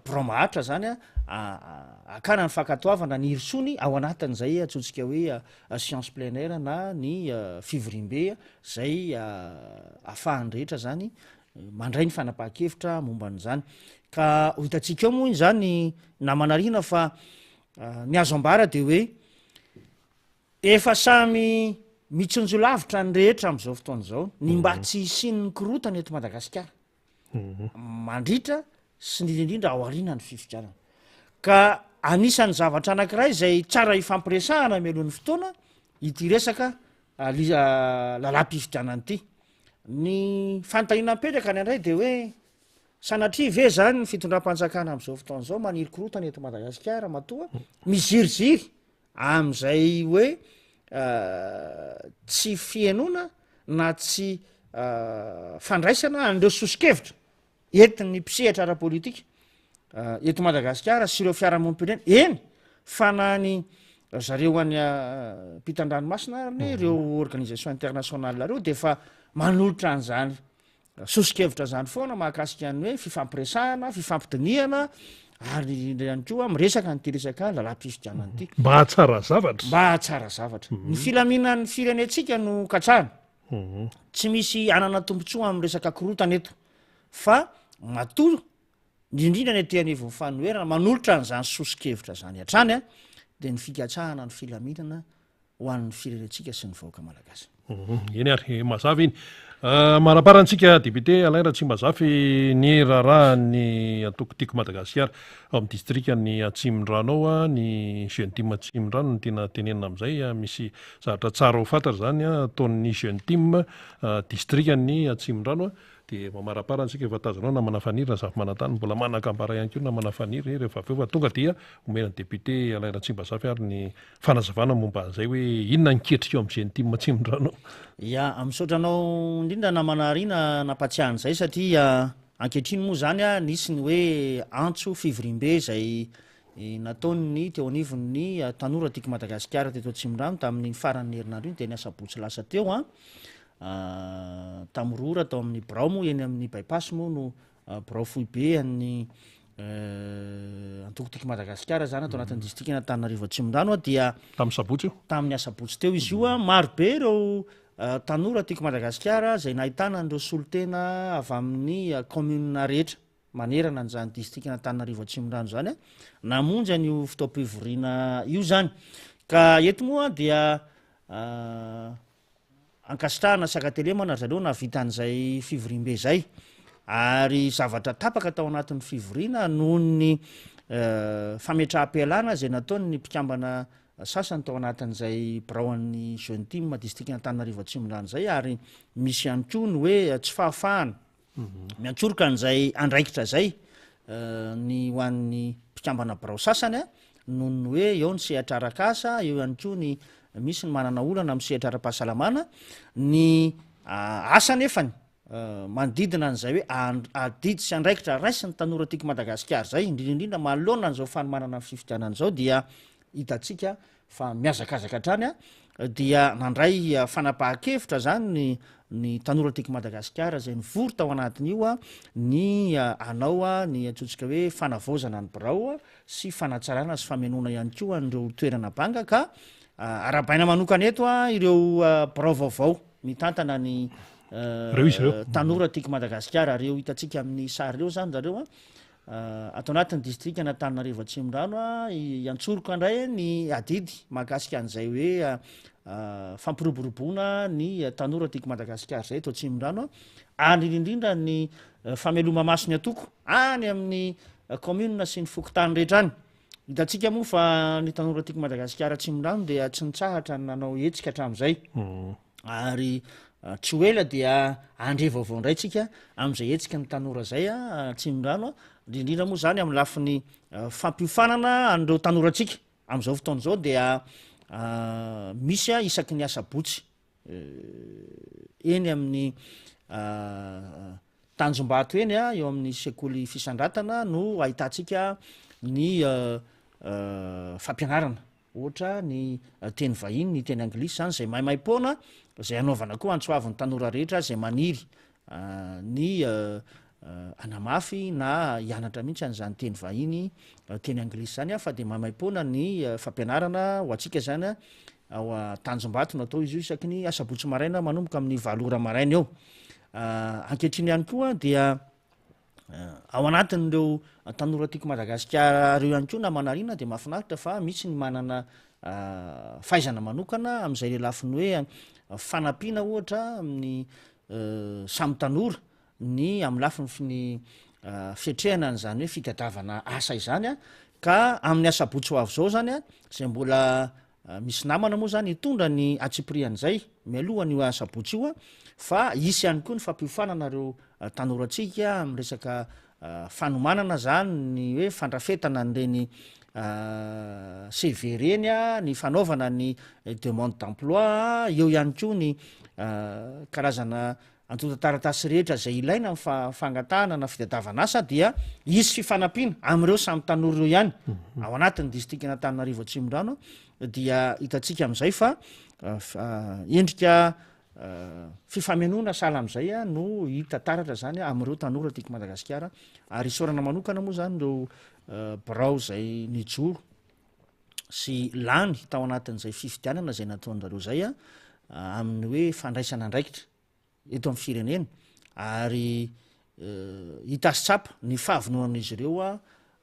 birao maharitra zany hakana ny fankatoavana ny hirosoany ao anatin'izay antsointsika hoe séance plénière na ny fivoriambe zay ahafahan'ny rehetra zany mandray ny fanapahan-kevitra momba an'izany. Ka ho hitantsika eo moa izany namana Rina fa Ny azo ambara dia hoe efa samy mitsinjo lavitra ny rehetra amin'izao fotoana izao ny mba tsy hisian'ny korontana eto Madagasikara mandritra sy indrindra indrindra aorianan'ny fifidianana. Ka anisan'ny zavatra anankiray izay tsara hifampiresahana mialoha ny fotoana ity resaka lalam-pifidianana ity. Ny fanontaniana mipetraka ny indray dia hoe Sanatria ve zany ny fitondram-panjakana amin'izao fotoana izao maniry korontana eto Madagasikara matoa miziriziry amin'izay hoe tsy fihenoana na tsy fandraisana an'ireo soso-kevitra. entin'ny mpisehatra ara-politika eto Madagasikara sy ireo fiarahamonim-pirenena, eny fa na ny zareo any ampitan-dranomasina ary anie ireo organisation internationale ireo dia efa manolotra an'izany soso-kevitra izany foana mahakasika ny hoe fifampiresahana, fifampidinihana ary indrindra ihany koa miresaka an'ity resaka lalàm-pifidianana ity. Mba hahatsara zavatra. Mba hahatsara zavatra. Ny filaminan'ny firenentsika no katsahina. Tsy misy hanana tombontsoa amin'ny resaka korontana eto fa matoa indrindra ny aty anivon'ny fanoherana manolotra an'izany soso-kevitra izany hatrany dia ny fikatsahana ny filaminana ho an'ny firenentsika sy ny vahoaka malagasy. Eny ary, mazava iny. Manambara antsika député Alain Ratsimbazafy ny raharahan'ny antoko Tiako Madagasikara ao amin'ny distrikan'i Atsimondrano ao, ny Jeune Team Atsimondrano no tiana tenenina amin'izay, misy zavatra tsara ho fantatra izany ataon'ny Jeune Team distrikan'i Atsimondrano. Dia mamaraparana isika efa tazanao namana Faniry Razafimanantany, mbola manan-kambara ihany koa namana Faniry rehefa avy eo fa tonga dia omena ny député Alain Ratsimbazafy ary ny fanazavana momba an'izay hoe inona ny ketrika ao amin'ny Gentim Atsimondrano ao. Ya, misaotra anao indrindra namana Arina nampatsiahy an'izay satria ankehitriny moa izany nisy ny hoe antso fivoriambe izay nataon'ny teo anivon'ny tanora Tiako Madagasikara teto Atsimondrano tamin'iny faran'ny herinandro iny dia ny asabotsy lasa teo an. Tamin'ny 2 ora tao amin'ny birao moa eny amin'ny bypass moa no birao foibe an'ny antoko Tiako Madagasikara zany ato anatin'ny distrikan'Antananarivo Atsimondrano dia Tamin'ny sabotsy io? Tamin'ny asabotsy teo izy io. Maro be ireo tanora Tiako Madagasikara izay nahitana an'ireo solontena avy amin'ny kaominina rehetra manerana an'izany distrikan'Antananarivo Atsimondrano izany namonjy an'io fotoam-pivoriana io zany. Ka eto moa dia Ankasitrahana sy ankatelemana ry zareo nahavita an'izay fivoriambe izay ary zavatra tapaka tao anatin'ny fivoriana noho ny fametraham-pialana izay nataon'ny mpikambana sasany tao anatin'izay biraon'ny Jeune Team distrikan'Antananarivo Atsimondrano izay ary misy ihany koa ny hoe tsy fahafahana Miantsoroka an'izay andraikitra izay ny ho an'ny mpikambana birao sasany noho ny hoe eo ny sehatra arak'asa, eo ihany koa ny misy ny manana olana amin'ny sehatra ara-pahasalamana. Ny asa anefany manodidina an'izay hoe adidy sy andraikitra raisin'ny tanora tiako Madagasikara izay, indrindra indrindra manoloana an'izao fanomanana ny fifidianana izao dia hitantsika fa mihazakazaka hatrany dia nandray fanapahan-kevitra zany ny ny tanora tiako Madagasikara izay nivory tao anatin'io ny hanao ny antsointsika hoe fanavaozana ny birao sy fanatsarana sy famenoana ihany koa an'ireo toerana banga ka arahabaina manokana eto ireo birao vaovao mitantana ny Ireo izy ireo. tanora tiako Madagasikara ireo hitantsika amin'ny sary ireo zany zareo a. Ato anatin'ny distrikan'Antananarivo Atsimondrano, hiantsoroka indray ny adidy mahakasika an'izay hoe fampiroboroboana ny tanora tiako Madagasikara izay eto Atsimondrano, ary indrindra indrindra ny fameloma-maso ny antoko any amin'ny kaominina sy ny fokontany rehetra any. Hitantsika moa fa ny tanora tiako Madagasikara Atsimondrano dia tsy nitsahatra ny nanao hetsika hatramin'izay. Ary tsy ho ela dia handre vaovao indray tsika amin'izay hetsiky ny tanora izay Atsimondrano, indrindra indrindra moa izany amin'ny lafiny fampiofanana an'ireo tanorantsika. Amin'izao fotoana izao dia misy isaky ny asabotsy eny amin'ny Tanjombato eny, eo amin'ny sekoly Fisandratana no ahitantsika ny fampianarana. Ohatra ny teny vahiny, ny teny anglisy izany izay maimaim-poana, izay hanaovana koa antso avo ny tanora rehetra izay maniry ny hanamafy na hianatra mihitsy an'izany teny vahiny, teny anglisy izany fa dia maimaim-poana ny fampianarana ho antsika izany ao Tanjombato no atao izy io isaky ny asabotsy maraina manomboka amin'ny valo ora maraina eo. Ankehitriny ihany koa dia Ao anatin'ireo tanora tiako Madagasikara ireo ihany koa namana Rina dia mahafinaritra fa misy ny manana fahaizana manokana amin'izay le lafiny hoe fanampiana ohatra amin'ny samy tanora ny amin'ny lafiny ny fiatrehana an'izany hoe fitadiavana asa izany a, ka amin'ny asabotsy ho avy izao zany a, izay mbola Misy namana moa zany hitondra ny antsipirian'izay mialoha an'io asabotsy io fa hisy ihany koa ny fampiofanana ireo tanorantsika amin'ny resaka fanomanana zany ny hoe fandrafetana an'ireny CV ireny, ny fanaovana ny demande d'emploi, eo ihany koa ny karazana. antontan-taratasy rehetra izay ilaina amin'ny fangatahana na fitadiavana asa dia hisy fifanampiana amin'ireo samy tanora ireo ihany ao anatin'ny distrikan'Antananarivo Atsimondrano dia hitantsika amin'izay fa endrika fifamenoana sahala amin'izay no hita taratra izany amin'ireo tanora tiako Madagasikara ary isaorana manokana moa izany ireo birao izay nijoro sy lany tao anatin'izay fifidianana izay nataon-dRareo izay amin'ny hoe fandraisana andraikitra eto amin'ny firenena ary hita sy tsapa ny fahavononan'izy ireo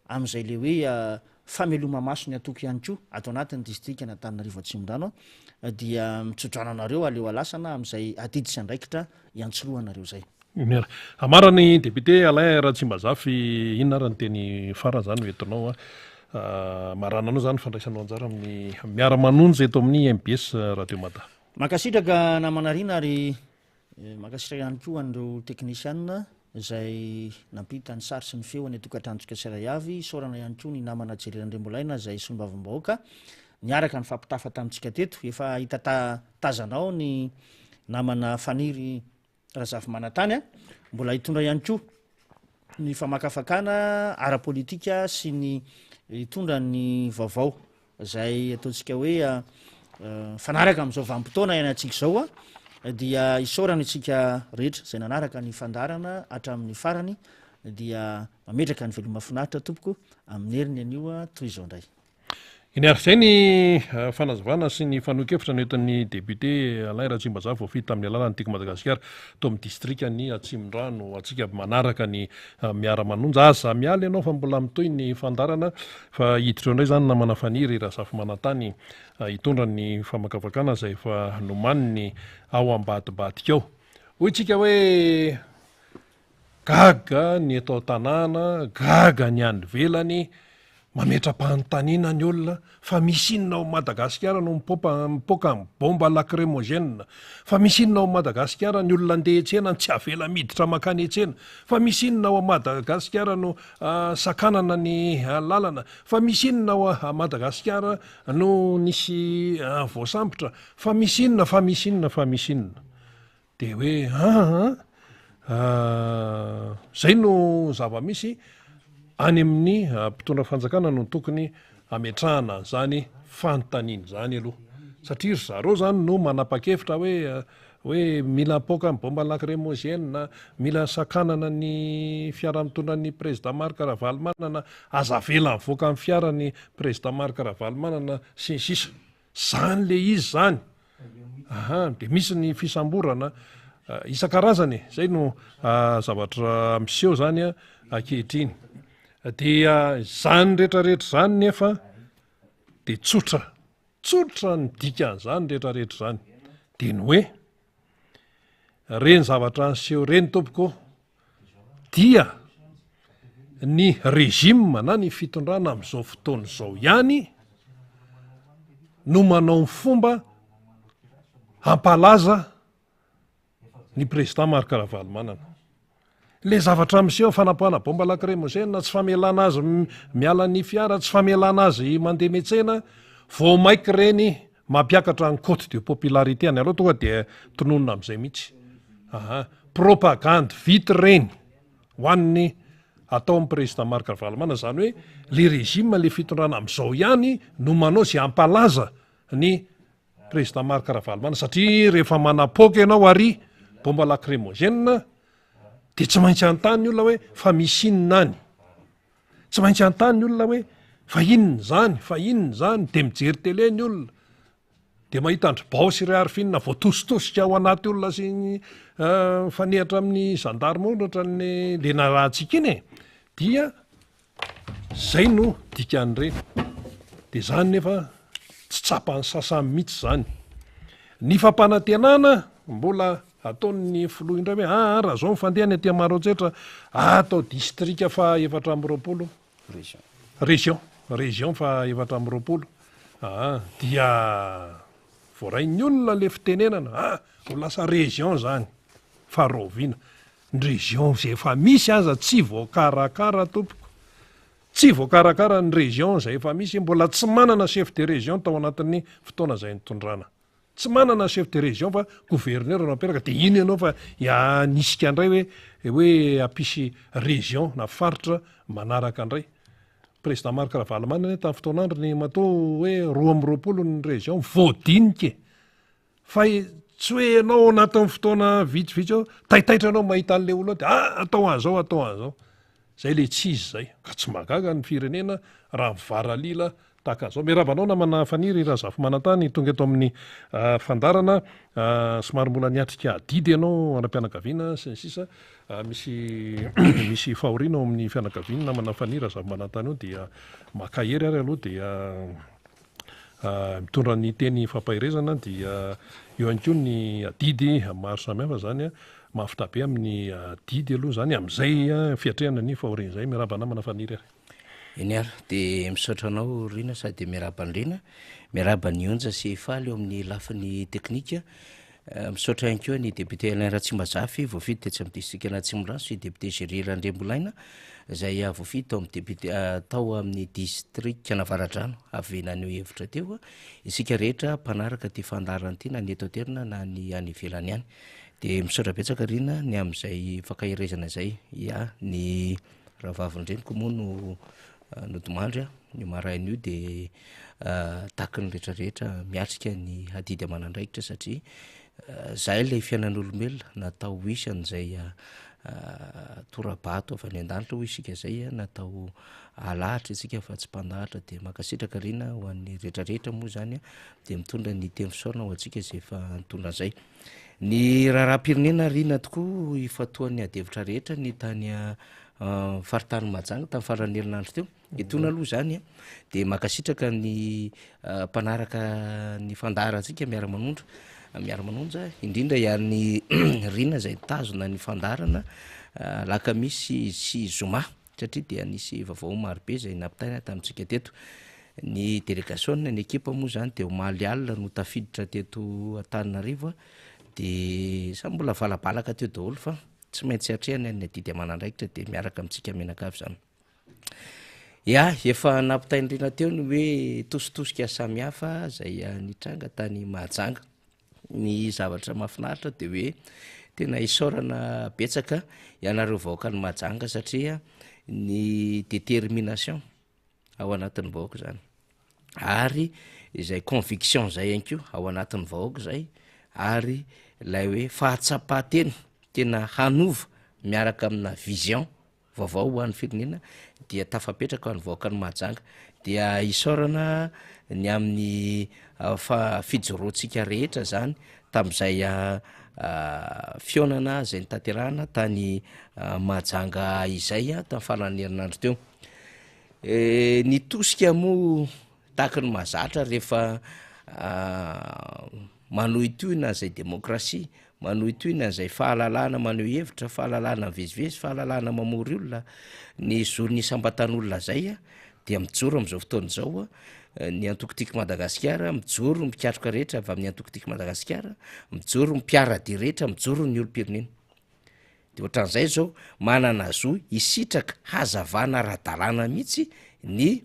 amin'izay le hoe fameloma-maso ny antoko ihany koa ato anatin'ny distrikan'Antananarivo Atsimondrano dia mitsodrano anareo aleo alasana amin'izay adidy sy andraikitra iantsorohanareo izay. Mer. Amarany député Alain Ratsimbazafy, inona ary ny teny farany zany ho entinao a? Amarananao zany ny fandraisanao anjara amin'ny miara-manonja eto amin'ny mbs Radio Mada. Mankasitraka namana Rina ary mankasitraka ihany koa an'ireo teknisianina izay nampita ny sary sy ny feo any an-tokantranontsika tsirairay avy. Isaorana ihany koa ny namana Jerry Randriambolaina izay solombavambahoaka niaraka nifampitafa tamintsika teto. Efa hita tazanao ny namana Faniry Razafimanantany a! Mbola hitondra ihany koa ny famakafakana ara-politika sy ny hitondra ny vaovao izay ataontsika hoe mifanaraka amin'izao vanim-potoana iainantsika izao a, dia isaorana isika rehetra izay nanaraka ny fandaharana hatramin'ny farany dia mametraka ny veloma finaritra tompoko amin'ny heriny anio toy izao indray. Eny ary izay ny fanazavana sy ny fanehoan-kevitra noentin'ny député Alain Ratsimbazafy voafidy tamin'ny alalan'ny Tiako Madagasikara tao amin'ny distrikan'i Atsimondrano. Antsika manaraka ny miara-manonja. Aza miala ianao fa mbola mitohy ny fandaharana fa hiditra eo indray izany namana Faniry Razafimanantany hitondra ny famakafakana izay efa nomaniny ao ambadimbadika ao. Hoy tsika hoe Gaga ny eto an-tanàna, gaga ny any ivelany, mametra-panontaniana ny olona fa misy inona ao Madagasikara no mipopa mipoaka ny bomba lacrymogène, fa misy inona ao Madagasikara ny olona andeha hiantsena no tsy avela miditra mankany an-tsena, fa misy inona ao Madagasikara no sakanana ny lalana, fa misy inona ao Madagasikara no nisy voasambotra, fa misy inona, fa misy inona, fa misy inona. Dia hoe aa zay no zava-misy any amin'ny mpitondra fanjakana no tokony hametrahana an'izany fanontaniana izany aloha satria ry zareo zany no manapa-kevitra hoe hoe mila apoaka ny bomba lacrymogène, mila sakanana ny fiara mitondra ny président Marc Ravalomanana, aza avela mivoaka ny fiara ny président Marc Ravalomanana sy ny sisa. Zany le izy zany. Aha, de misy ny fisamborana isan-karazany e, zay no zavatra miseho zany ankehitriny. Dia izany rehetrarehetra izany nefa de tsotra, tsotra ny dikan'izany rehetrarehetra izany, de ny hoe reny zavatra niseho reny tompoko dia ny régime na ny fitondrana amin'izao fotoana izao ihany no manao ny fomba hampalaza ny président Marc Ravalomanana. Le zavatra miseho fanapoahana bomba lacrymogène, tsy famelana azy miala ny fiara, tsy famelana azy mandeha miantsena, vao mainka ireny Mampiakatra ny cote de popularité any aleo tonga dia tononina amizay mihitsy. Aha. Propagande vita ireny ho an'ny atao amin'ny président Marc Ravalomanana, izany hoe le régime le fitondrana amizao ihany no manao izay hampalaza ny président Marc Ravalomanana satria rehefa manapoaka ianao ary bomba lacrymogène dia tsy maintsy hanontany ny olona hoe fa misy inona any? Tsy maintsy hanontany ny olona hoe fa inona izany, fa inona izany, dia mijery télé ny olona, dia mahita an-dry Bao sy ry Arifina voatositosika ao anaty olona sy ny mifanehatra amin'ny gendarme ohatran'ny le narahantsika iny e, dia zay no dikan'ireny, dia zany nefa tsy tsapan'ny sasany mihitsy zany. Ny fampanantenana mbola Ataon'ny filoha indray hoe aa raha zao ny fandehany aty Maroantsetra atao distrika faha 24 Région. Région, région faha 24 aa dia voarain'ny olona le fitenenana aa ho lasa région zany fa rahoviana? Ny région zay efa misy aza tsy voakarakara tompoko, tsy voakarakara ny région zay efa misy, mbola tsy manana chef de région tao anatin'ny fotoana zay nitondrana. Tsy manana chef de région fa gouverneur no apetraka dia iny ianao fa hanisika indray hoe hoe hampisy région na faritra manaraka indray. Président Marc Ravalomanana anie tamin'ny fotoan'androny matoa hoe 22 ny région voadinika e! Fa tsy hoe ianao ao anatin'ny fotoana vitsivitsy eo, taitaitra ianao mahita an'ilay olona ao dia ah atao an'izao atao an'izao. Zay le tsy izy zay. Ka tsy mahagaga ny firenena raha mivaralila tahaka an'izao. Miarahaba anao namana Faniry Razafimanantany tonga eto amin'ny fandaharana. Somary mbola niatrika adidy ianao ara-pianakaviana sy ny sisa. Misy misy fahoriana ao amin'ny fianakaviany namana Faniry Razafimanantany io dia makahery ary aloha dia Mitondra ny teny fampaherezana dia eo ihany koa ny adidy maro samihafa izany, mahavita be amin'ny adidy aloha izany amin'izay fiatrehana ny fahoriana izay. Miarahaba namana Faniry ary. Eny ary, dia misaotra anao Rina sady miarahaba an'i Rina, miarahaba an'i Onja sy Faly eo amin'ny lafiny teknika. Misaotra ihany koa ny député Alain Ratsimbazafy voafidy tetsy amin'ny distrikan'Atsimondrano sy député Géry Randriambolaina izay voafidy tao amin'ny député tao amin'ny distrikan'Avaradrano avy naneho hevitra teo. Isika rehetra mpanaraka ity fandaharana ity na ny eto an-toerana na ny any ivelany any. Dia misaotra betsaka Rina ny amin'izay fankaherezana izay. Ya, ny rahavavin-dreniko moa no nodimandry io maraina io dia tahaky ny rehetra rehetra miatrika ny adidy aman'andraikitra satria zay ilay fiainan'olombelona natao ho isan'izay tora-bato avy any an-danitra hoy isika zay natao alahatra isika fa tsy mpandahatra dia mankasitraka Rina ho an'ny rehetra rehetra moa zany dia mitondra ny teny fisaorana ho antsika izay efa nitondra an'izay. Ny raharaham-pirenena Rina tokoa ifantohan'ny adihevitra rehetra ny tany faritany Mahajanga tamin'ny faran'ny herinandro teo. Etoana aloha izany a, dia mankasitraka ny mpanaraka ny fandaharantsika miara-manondro, miara-manonja, indrindra ihany Rina izay nitazona ny fandaharana alakamisy sy zoma satria dia nisy vaovao marobe izay nampitaina tamintsika teto. Ny delegasiona, ny ekipa moa izany dia omaly alina no tafiditra teto Antananarivo dia samy mbola valabalaka teo daholo fa tsy maintsy atrehana ny adidy aman'andraikitra dia miaraka amintsika mianakavy izany. Ya, efa nampitain'i Rina teo ny hoe tositosika samihafa izay nitranga tany Mahajanga. Ny zavatra mahafinaritra dia hoe tena isaorana betsaka ianareo vahoakan'i Mahajanga satria ny détermination ao anatin'ny vahoaka izany ary izay conviction izay ihany koa ao anatin'ny vahoaka izay ary ilay hoe fahatsapan-tena tena hanova miaraka amina vision vaovao ho an'ny firenena dia tafapetraka ho an'ny vahoakan'i Mahajanga. Dia isaorana ny amin'ny fa- fijoroantsika rehetra zany tamin'izay fihaonana izay notanterahana tany Mahajanga izay tamin'ny faran'ny herinandro teo. Ny tosika moa tahaka ny mahazatra rehefa manohitohina an'izay demokrasia, manohitohina an'izay fahalalahana maneho hevitra, fahalalahana mivezivezy, fahalalahana mamory olona, ny zon'ny isam-batan'olona zay dia mijoro amin'izao fotoana izao ny antoko Tiako Madagasikara, mijoro ny mpikatroka rehetra avy amin'ny antoko Tiako Madagasikara, mijoro ny mpiara-dia rehetra, mijoro ny olom-pirenena. De ohatran'izay zao, manana zo hisitraka hazavana ara-dalàna mihitsy ny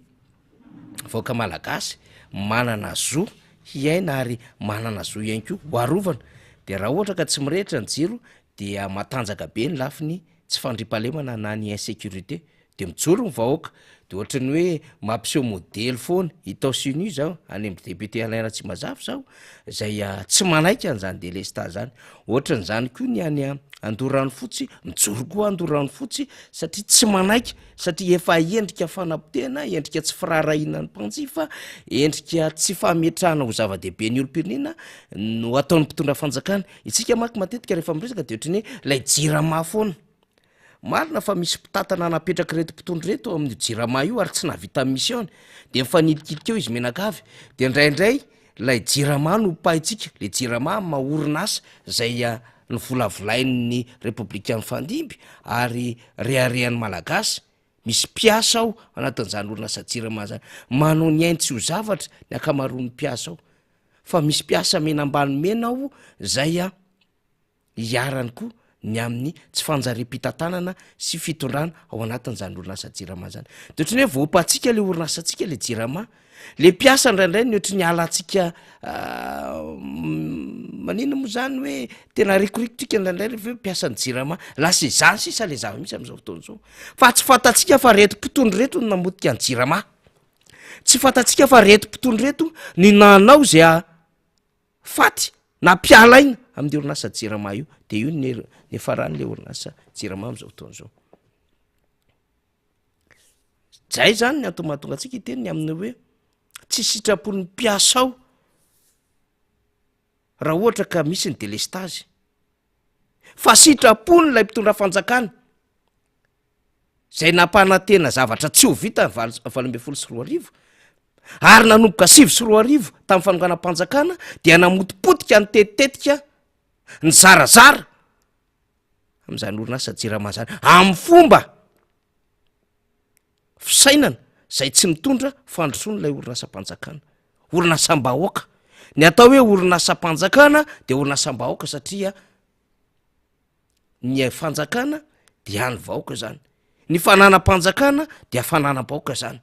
vahoaka malagasy, manana zo hiaina ary manana zo ihany koa ho arovana, de raha ohatra ka tsy mirehitra ny jiro dia matanjaka be ny lafiny tsy fandriampahalemana na ny insécurité de mijoro ny vahoaka, de ohatran'ny hoe mampiseho modely foana i Taosini zao any amin'ny député Alain Ratsimbazafy zao zay tsy manaiky an'zany délestage zany, ohatran'izany koa ny any Andoranofotsy, mijoro koa Andoranofotsy satria tsy manaiky satria efa endrika fanapotehana, endrika tsy firaharahiana ny mpanjifa, endrika tsy fametrahana ho zava-dehibe ny olom-pirenena no ataon'ny mpitondra fanjakana, isika manko matetika rehefa miresaka de ohatran'ny hoe lay jirama foana. Marina fa misy mpitantana napetrak'ireto mpitondra ireto ao amin'io jirama io ary tsy nahavita ny mission-ny, de mifanilikilika eo izy mianakavy, de indraindray lay jirama no pahintsika, le jirama amin'ny maha orinasa zay novolavolain'ny repoblika nifandimby ary reharehan'ny malagasy, misy mpiasa ao anatin'izany orinasa jirama zany, manao ny ainy tsy ho zavatra ny ankamaroan'ny mpiasa ao, fa misy mpiasa mena ambany mena ao zay Iharany koa ny amin'ny tsy fanjariam-pitantanana sy fitondrana ao anatin'izany orinasa Jirama izany. De ohatran'ny hoe voaopantsika le orinasantsika le Jirama. Le mpiasa indraindray ny ohatran'ny halantsika. Maninona moa zany hoe tena rikoriko tsika indraindray rehefa hoe mpiasan'ny jirama, lasa izany sisa le zava-misy am'zao fotoana zao, fa tsy fantatsika fa reto mpitondra reto no namotika ny jirama, tsy fantatsika fa reto mpitondra reto ny nanao zay faty na mpiala aina amin'ny orinasa jirama io, de io ny niafaran'le orinasa jirama am'zao fotoana zao. Zay zany ny antony mahatonga antsika hiteny ny amin'ny hoe tsy sitrapon'ny mpiasa ao raha ohatra ka misy ny delestazy fa sitrapony ilay mpitondra fanjakana zay nampanantena zavatra tsy ho vita ny 2018 ary nanomboka 2009 tamin'ny fanonganam-panjakana dia namotipotika ny tetitetika ny zarazara amin'izany orinasa jirama zany amin'ny fomba fisainana zay tsy mitondra fandrosoana ilay orinasam-panjakana, orinasam-bahoaka. Ny atao hoe orinasam-panjakana de orinasam-bahoaka satria ny fanjakana dia an'ny vahoaka zany, ny fananam-panjakana dia fananam-bahoaka zany.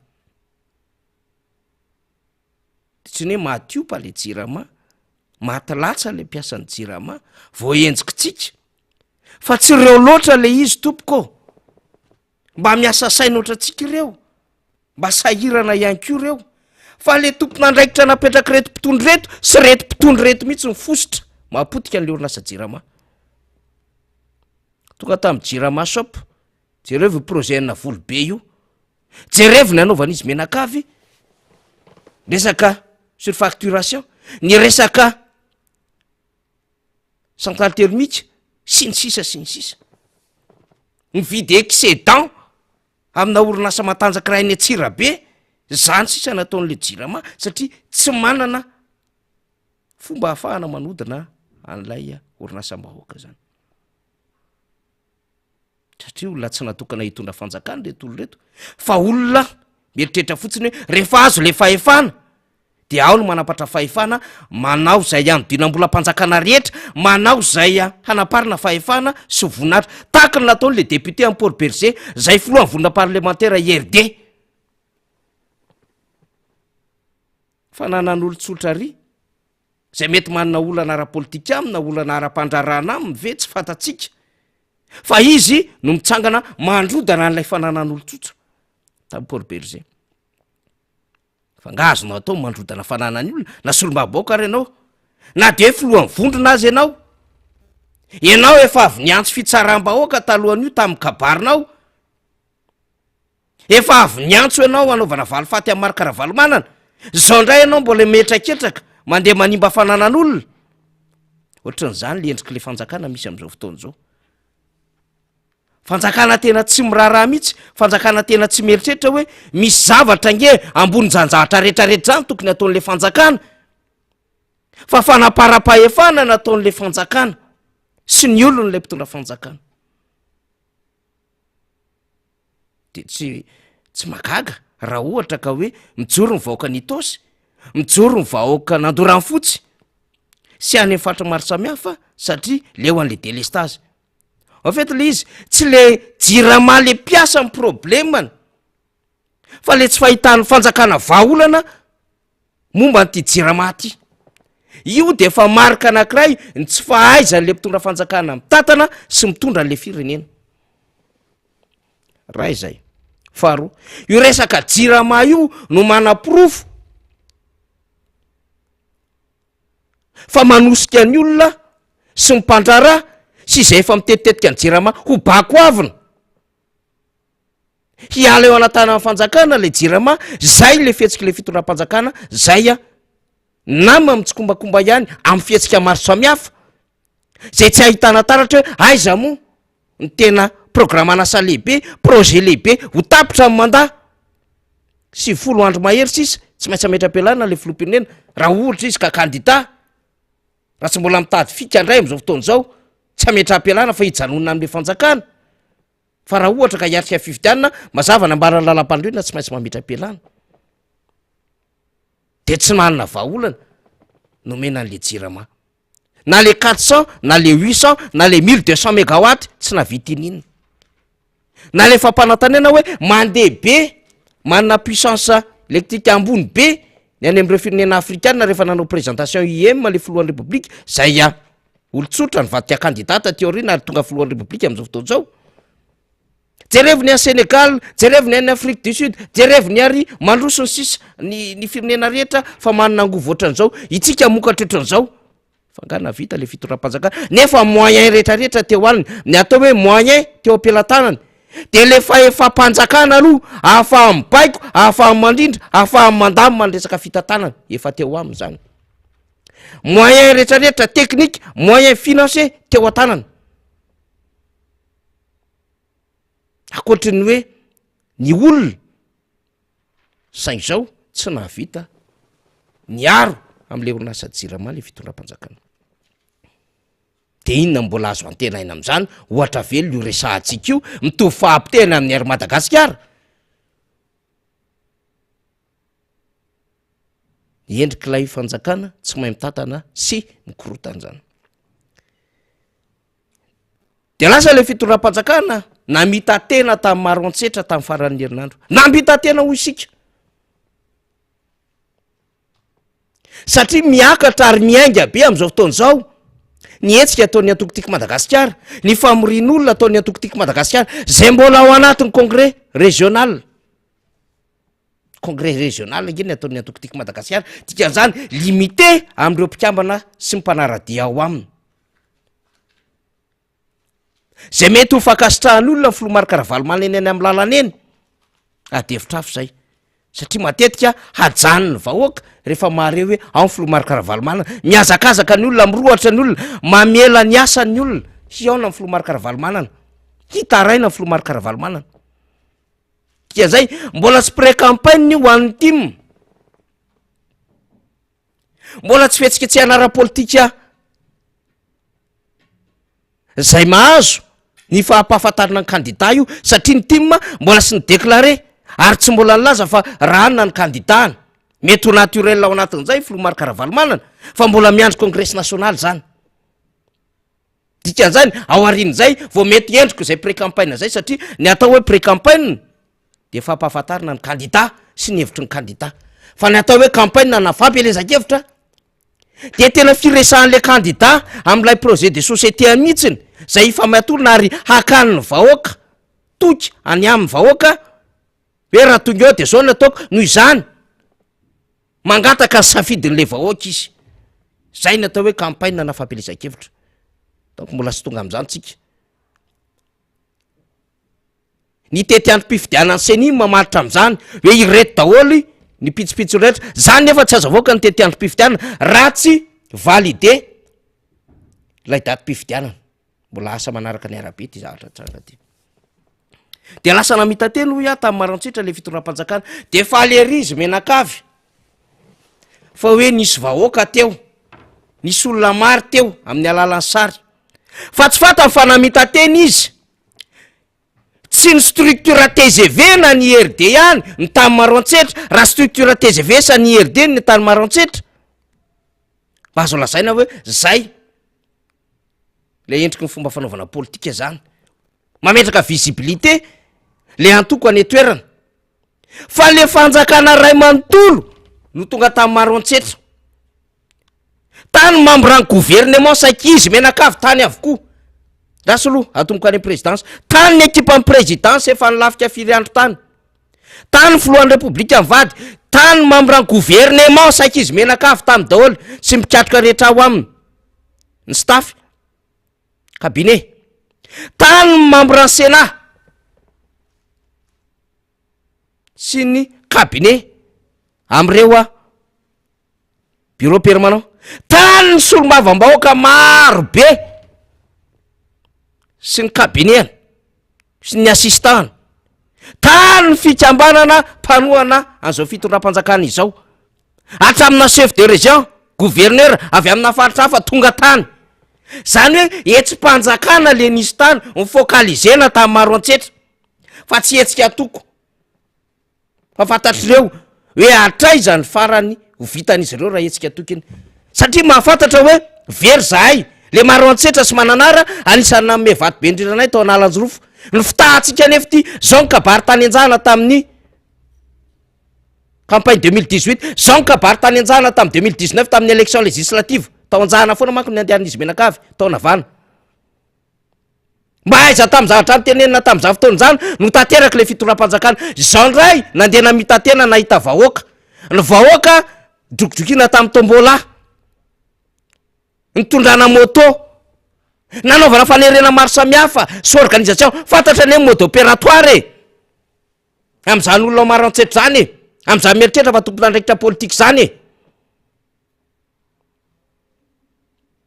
De tsy ny hoe maty opa le jirama, maty latsa le mpiasan'ny jirama, voahenjikitsika fa tsy reo loatra le izy tompoko ô! Mba miasa saina ohatrantsika ireo, mba sahirana ihany koa ireo, fa le tompon'andraikitra napetrak'ireto mpitondra ireto sy ireto mpitondra ireto mihitsy ny fositra mahapotika an'le orinasa jirama. Tonga tamin'ny jirama shop, jerevo io projet ana volobe io, jerevo ny anaovan'izy menakavy, resaka surfacturation, ny resaka centrale thermique sy ny sisa sy ny sisa. Mividy excédent amina orinasa matanjaka iray any Antsirabe, zany sisa nataon'le jirama satria tsy manana fomba ahafahana manodina an'ilay orinasam-bahoaka zany. Satria olona tsy natokana hitondra fanjakana ireto olona ireto fa olona mieritreritra fotsiny hoe rehefa azo le fahefana de ao no manampatra fahefana, manao izay hanodinam-bolam-panjakana rehetra, manao izay hanamparina fahefana sy voninahitra, tahaka ny nataony le député an'i Port Bergé, zay filohan'ny vondrona parlemantera IRD. Fananan'olon-tsotra ry. Izay mety manana olana ara-politika aminy na olana ara-pandraharahana aminy ve tsy fantatsika fa izy no mitsangana mandrodana an'ilay fananan'olon-tsotra tamin'i Port Bergé. Fa nga azonao atao ny mandrodana fananan'ny olona na solombavambahoaka ary ianao na dia hoe filohan'ny vondrona aza ianao. Ianao efa avy niantso fitsaram-bahoaka talohan'io tamin'ny kabarinao. Efa avy niantso ianao hanaovana valifaty amin'i Marc Ravalomanana, izao indray ianao mbola mihetraketraka mandeha manimba fananan'olona. Ohatran'izany le endrik'le fanjakana misy amin'izao fotoana izao. Fanjakana tena tsy miraharaha mihitsy, fanjakana tena tsy mieritreritra hoe misy zavatra ange ambonin'izany zavatra rehetrarehetra izany tokony hataon'le fanjakana. Fa fanaparam-pahefana nataon'le fanjakana sy ny olon'ilay mpitondra fanjakana. De tsy tsy mahagaga raha ohatra ka hoe mijoro ny vahoakan'Itaosy, mijoro ny vahoakan'Andoranfotsy sy any amin'ny faritra maro samihafa satria leo an'le delestazy. En fait le izy tsy le jirama le mpiasa ny problemany fa le tsy fahitan'ny fanjakana vahaolana momba an'ity jirama ty. Io de efa marika anankiray ny tsy fahaizan'le mpitondra fanjakana mitantana sy mitondra an'le firenena. Ray zay. Faharoa, io resaka jirama io no manaporofo fa manosika ny olona sy ny mpandraharaha sy izay efa mitetitetika ny jirama ho bakoavina. Hiala eo anatanan'ny fanjakana le jirama, zay le fihetsik'le fitondram-panjakana zay a, nama mitsikombakomba ihany amin'ny fihetsika maro samihafa, zay tsy ahitana taratra hoe aiza moa ny tena programan'asa lehibe, projet lehibe ho tapitra ny mandat, 90 andro mahery sisa, tsy maintsy hametra-pialana le filoham-pirenena raha ohatra izy ka kandida, raha tsy mbola mitady fika indray amin'izao fotoana izao, tsy hametra-pialana fa hijanona amin'le fanjakana. Fa raha ohatra ka hiatrika fifidianana, mazava nambaran'ny lalampanorenana tsy maintsy mametra-pialana. De tsy manana vahaolana nomena an'le jirama. Na le 400, na le 800, na le 1200 megawatt, tsy nahavita ininona. Na le fampanantanena hoe mandeha be, manana puissance électrique ambony be. Ny any amin'ireo firenena afrikana rehefa nanao présentation IEM le filohan'ny repoblika, zay a olon-tsotra nivadika candidat taty aoriana ary tonga filohan'ny repoblika amin'izao fotoana izao. Jerevo ny any Sénégal, jerevo ny any Afrique du Sud, jerevo ny ary mandroso ny sisa ny ny firenena rehetra fa manana angovo ohatran'izao, itsika hamokatra ohatran'izao. Fa nga nahavita le fitondram-panjakana nefa moyen rehetra rehetra teo aminy, ny atao hoe moyen teo am-pelatanany de le fahefam-panjakana aloha ahafaha mibaiko, ahafaha mandrindra, ahafaha mandamina ny resaka fitantanana, efa teo aminy zany. Moyen rehetra rehetra technique, moyen financier teo an-tanany. Ankoatry ny hoe ny olona saingy zao tsy nahavita niaro am'le orinasa jirama le fitondram-panjakana. De inona no mbola azo antenaina am'zany? Ohatra velona io resahantsika io, mitovy fahapotehana amin'ny Air Madagasikara. Ny endrik'ilay fanjakana tsy mahay mitantana sy mikorotana zany. Dia lasa ilay fitondram-panjakana namita-tena tamin'ny maroantsetra tamin'ny faran'ny herinandro. Namita-tena hoy isika. Satria miakatra ary miainga be amin'izao fotoana izao ny hetsika ataon'ny antoko Tiako Madagasikara, ny famorian'olona ataon'ny antoko Tiako Madagasikara, izay mbola ao anatin'ny congrès régional. Congrès régional ange ny ataon'ny antoko Tiako Madagasikara, dikan'izany limité amin'ireo mpikambana sy ny mpanara-dia ao aminy. Zay mety ho fankasitrahan'ny olona ny filoha Marc Ravalomanana eny any amin'ny lalana eny, ady hevitra hafa izay, satria matetika hajanon'ny vahoaka rehefa mahare hoe ao ny filoha Marc Ravalomanana, mihazakazaka ny olona, mirohotra ny olona, mamela ny asany ny olona, hihaona ny filoha Marc Ravalomanana, hitaraina ny filoha Marc Ravalomanana. Dikan'izay mbola tsy pré-campagne io ho an'ny tim. Mbola tsy fihetsiketsehana ara-politika izay mahazo ny fampahafantarana ny kandida io satria ny tim mbola tsy ni-declarer ary tsy mbola nilaza fa rahanina ny kandidany. Mety ho naturel ao anatin'izay filoha Marc Ravalomanana fa mbola miandry congrès national zany. Dikan'izany, ao aorian'izay vao mety endriko izay pré-campagne izay satria ny atao hoe pré-campagne dia fampahafantarana ny kandida sy ny hevitry ny kandida. Fa ny atao hoe campagne na fampielezan-kevitra dia tena firesahan'ilay kandida amin'ilay projet de société mihitsiny izay hifamatorana ary hakan'ny vahoaka toky any amin'ny vahoaka hoe raha tonga eo dia izao no ataoko, noho izany Mangataka ny safidin'ilay vahoaka izy. Zay ny atao hoe campagne na fampielezan-kevitra. Donc mbola tsy tonga amin'izany tsika. Ny tetiandrom-pifidianan'ny CENI mamaritra amin'izany hoe ireto daholo ny pitsopitsony rehetra. Zany nefa tsy azo avoaka ny tetiandrom-pifidianana raha tsy validé ilay datim-pifidianana. Mbola asa manaraka ny arabe ity zavatra nitranga ity. Dia lasa namita-teny hoy aho tamin'ny maroantsetra ilay fitondram-panjakana. Dia faly ery izy mianakavy fa hoe nisy vahoaka teo, nisy olona maro teo amin'ny alalan'ny sary. Fa tsy fantany fa namita-teny izy. Tsy ny structure tgv na ny IRD ihany ny tany Maroantsetra, raha structure tgv sa ny IRD ny tany Maroantsetra, mba azo lazaina hoe zay. Ilay endriky ny fomba fanaovana politika zany. Mametraka visibilité le antoko any an-toerana. Fa le fanjakana ray manontolo no tonga tany Maroantsetra. Tany membre ny gouvernement saika izy mianakavy tany avokoa. Lasa aloha atomboka any présidence. Tany ny ekipan'ny présidence efa nilafika firy andro tany. Tany filohan'ny repoblika mivady, tany membre ny gouvernement saika izy mianakavy tany daholo sy ny mpikatroka rehetra ao aminy. Ny staff, cabinet. Tany ny membre ny Sénat sy ny cabinet am'ireo a bureau permanent. Tany ny solombavambahoaka maro be sy ny cabinet-ny sy ny assistant-ny. Tany ny fikambanana mpanohana an'izao fitondram-panjakana izao. Hatramina chef de région, gouverneur avy amina faritra hafa tonga tany. Zany hoe hetsi-panjakana le nisy tany, ni-focaliser-na tamin'ny Maroantsetra fa tsy hetsika antoko. Fa fantatr'ireo hoe hatraiza ny farany ho vitan'izy ireo raha hetsika antoko iny. Satria mahafantatra hoe very zahay, le Maroantsetra sy Mananara anisan'ny nanome vato be indrindra anay tao Analanjirofo. Ny fitahantsika anefa ity, zao ny kabary tany Anjahana tamin'ny. Campagne 2018, zao ny kabary tany Anjahana tamin'ny 2019 tamin'ny élection législative, tao Anjahana foana manko ny nandehan'izy mianakavy, tao Navana. Mba aiza tamin'ny zavatra notenenina tamin'izany fotoana izany no tanteraka ilay fitondram-panjakana. Izao indray nandeha namita-tena nahita vahoaka. Ny vahoaka drokidokiana tamin'ny tombola. Nitondrana moto. Nanaovana fanerena maro samihafa sy organisation. Fantatra anie ny mode opératoire e. Amin'izany olona ao Maroantsetra izany e. Amin'izany mieritreritra fa tompon'andraikitra politika izany e.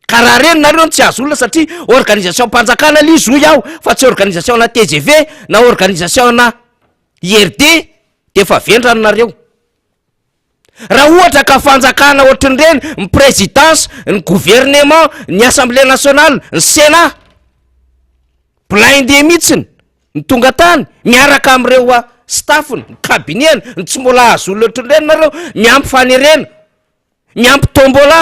Ka raha reny nareo no tsy azo olona satria organisation mpanjakana le izy hoy aho fa tsy organisation na tgv na organisation na IRD de efa vendrana nareo. Raha ohatra ka fanjakana ohatrin'ireny ny présidence, ny gouvernement, ny assemblée nationale, ny sénat, blindé mihitsiny ny tonga tany miaraka amin'ireo staff-ny, ny cabinet-ny, ny tsy mbola azo olona ohatrin'ireny nareo miampy fanerena. Miampy tombola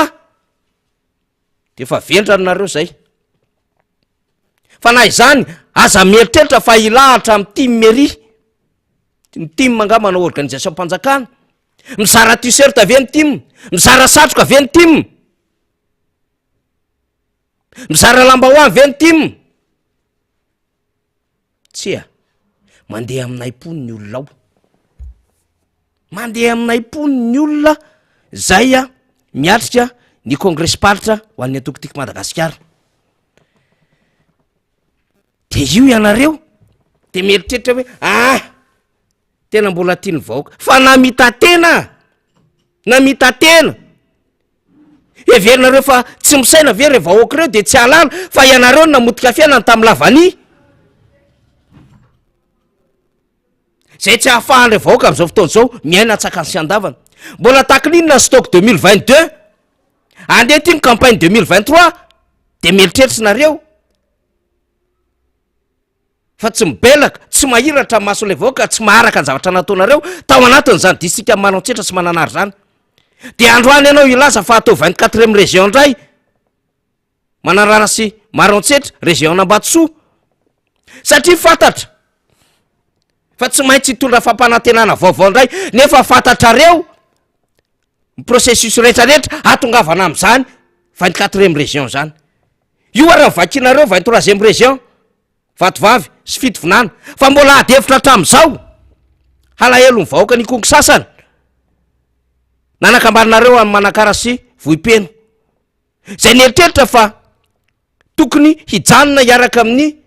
de efa vendrana nareo zay. Fa na izany aza mieritreritra fa hilahatra amin'ny tim ery. Ny tim angaha manao organisation mpanjakana? Mizara t-shirt ve ny tim? Mizara satroka ve ny tim? Mizara lambahoany ve ny tim? Tsia, mandeha aminay mpony ny olona ao. Mandeha aminay mpony ny olona zay a miatrika ny kongresim-paritra ho an'ny antoko Tiako Madagasikara. De io ianareo de mieritreritra hoe ah! Tena mbola tian'ny vahoaka fa namita-tena, namita-tena. Heverinareo fa tsy misaina ve ireo vahoaka ireo dia tsy hahalala fa ianareo no namotika fiainana tamin'ny lavania? Izay tsy ahafahan'ireo vahoaka amin'izao fotoana izao miaina an-tsakany sy an-davany. Mbola takilinina ny stock 2022, andeha ity ny campagne 2023 dia mieritreritra nareo. Fa tsy mibelaka, tsy mahiratra ny mason'ilay vahoaka, tsy maharaka ny zavatra nataonareo tao anatin'izany distrikan'i Maroantsetra sy Mananara izany. Dia androany ianao hilaza fa atao vingt quatrième région indray Mananara sy Maroantsetra, région an'Ambatosoa. Satria fantatra fa tsy maintsy hitondra fampanantenana vaovao indray, nefa fantatrareo ny processus rehetra rehetra hahatongavana amin'izany vingt quatrième région izany. Io ary ny vakinareo vingt troisième région. Vatovavy sy Fitovinany fa mbola ady hevitra hatramin'izao. Halahelo ny vahoaka nikoky sasany. Nanakambanareo an'i Manakara sy Vohipeno. Izay nieritreritra fa tokony hijanona hiaraka amin'ny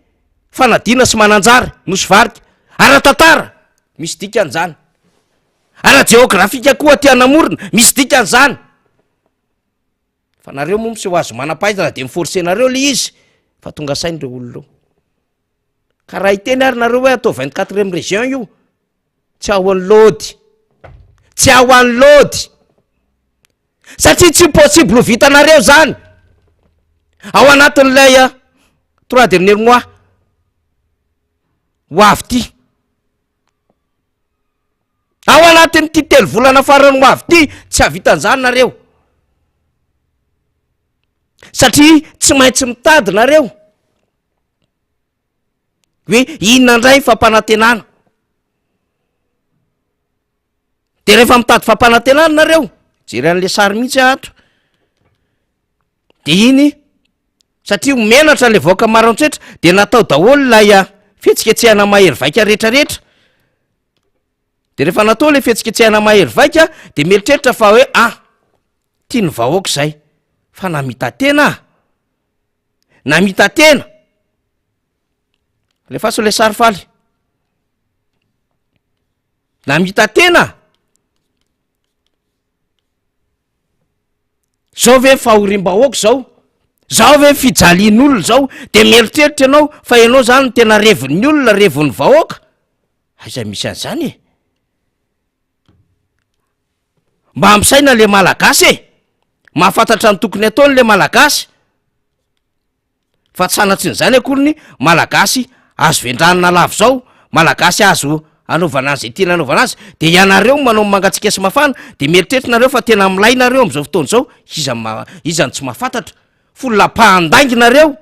Fanadina sy Mananjary, Nosy Varika. Ara-tantara, misy dikany izany. Ara-jeografika koa aty anamorona, misy dikany izany. Fa nareo moa miseho azy manam-pahaizana de mi-forcer-nareo le izy fa tonga saina ireo olona ireo. Ka raha hiteny ary nareo hoe atao vingt quatrième région io, tsy ao an'i Lody, tsy ao an'i Lody, satria tsy possible ho vitanareo zany ao anatin'ilay trois derniers mois ho avy ity. Ao anatin'ity telo volana farany ho avy ity, tsy hahavita an'izany nareo. Satria tsy maintsy mitady nareo hoe inona indray ny fampanantenana. De rehefa mitady fampanantenana nareo, jery an'le sary mihitsy aho ato, de iny satria ho menatra le vahoaka maroantsetra de natao daholo ilay fihetsiketsehana mahery vaika rehetrarehetra. De rehefa natao le fihetsiketsehana mahery vaika de mieritreritra fa hoe ah tian'ny vahoaka izay fa namita-tena ah, namita-tena. Alefaso le sary faly. Namita-tena. Zao ve fahoriam-bahoaka zao? Zao ve fijalian'olona zao? De mieritreritra ianao fa ianao zany no tena revin'ny olona, revin'ny vahoaka? Aiza misy an'izany e? Mba misaina le Malagasy e! Mahafantatra ny tokony ataony le Malagasy. Fa tsy sanatrin'izany akory ny Malagasy azo vendranina lava izao, Malagasy azo anaovana an'izay tiana anaovana azy, dia ianareo manao ny mangatsiaka sy mafana, dia mieritreritra nareo fa tena milay nareo amin'izao fotoana izao, iza ma- iza no tsy mahafantatra? F'olona mpahandaingy nareo,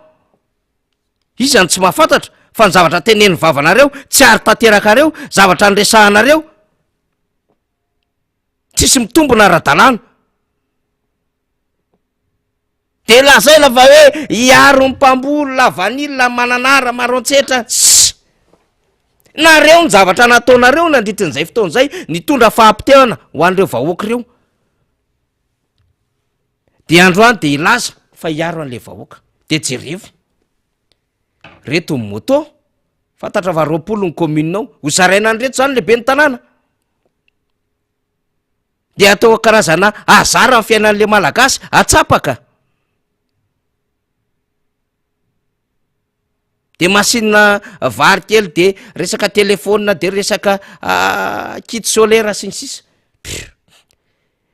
iza no tsy mahafantatra fa ny zavatra tenenin'ny vavanareo tsy ary tanterakareo, zavatra niresahanareo. Tsisy mitombina ara-dalàna. De lazaina fa hoe hiaro ny mpamboly lavanila, mananara, maroantsetra, tssy. Nareo ny zavatra nataonareo nandritry an'izay fotoana izay nitondra fahapotehana ho an'ireo vahoaka ireo. De androany de hilaza fa hiaro an'le vahoaka. De jerevo. Reto ny moto, fantatra fa 20 ny commune ao, ho zaraina an'ireto zany le ben'ny tanàna. De atao karazana hasard ny fiainan'le malagasy, atsapaka. De machine vary kely de resaka telephone de resaka kit solaire sy ny sisa.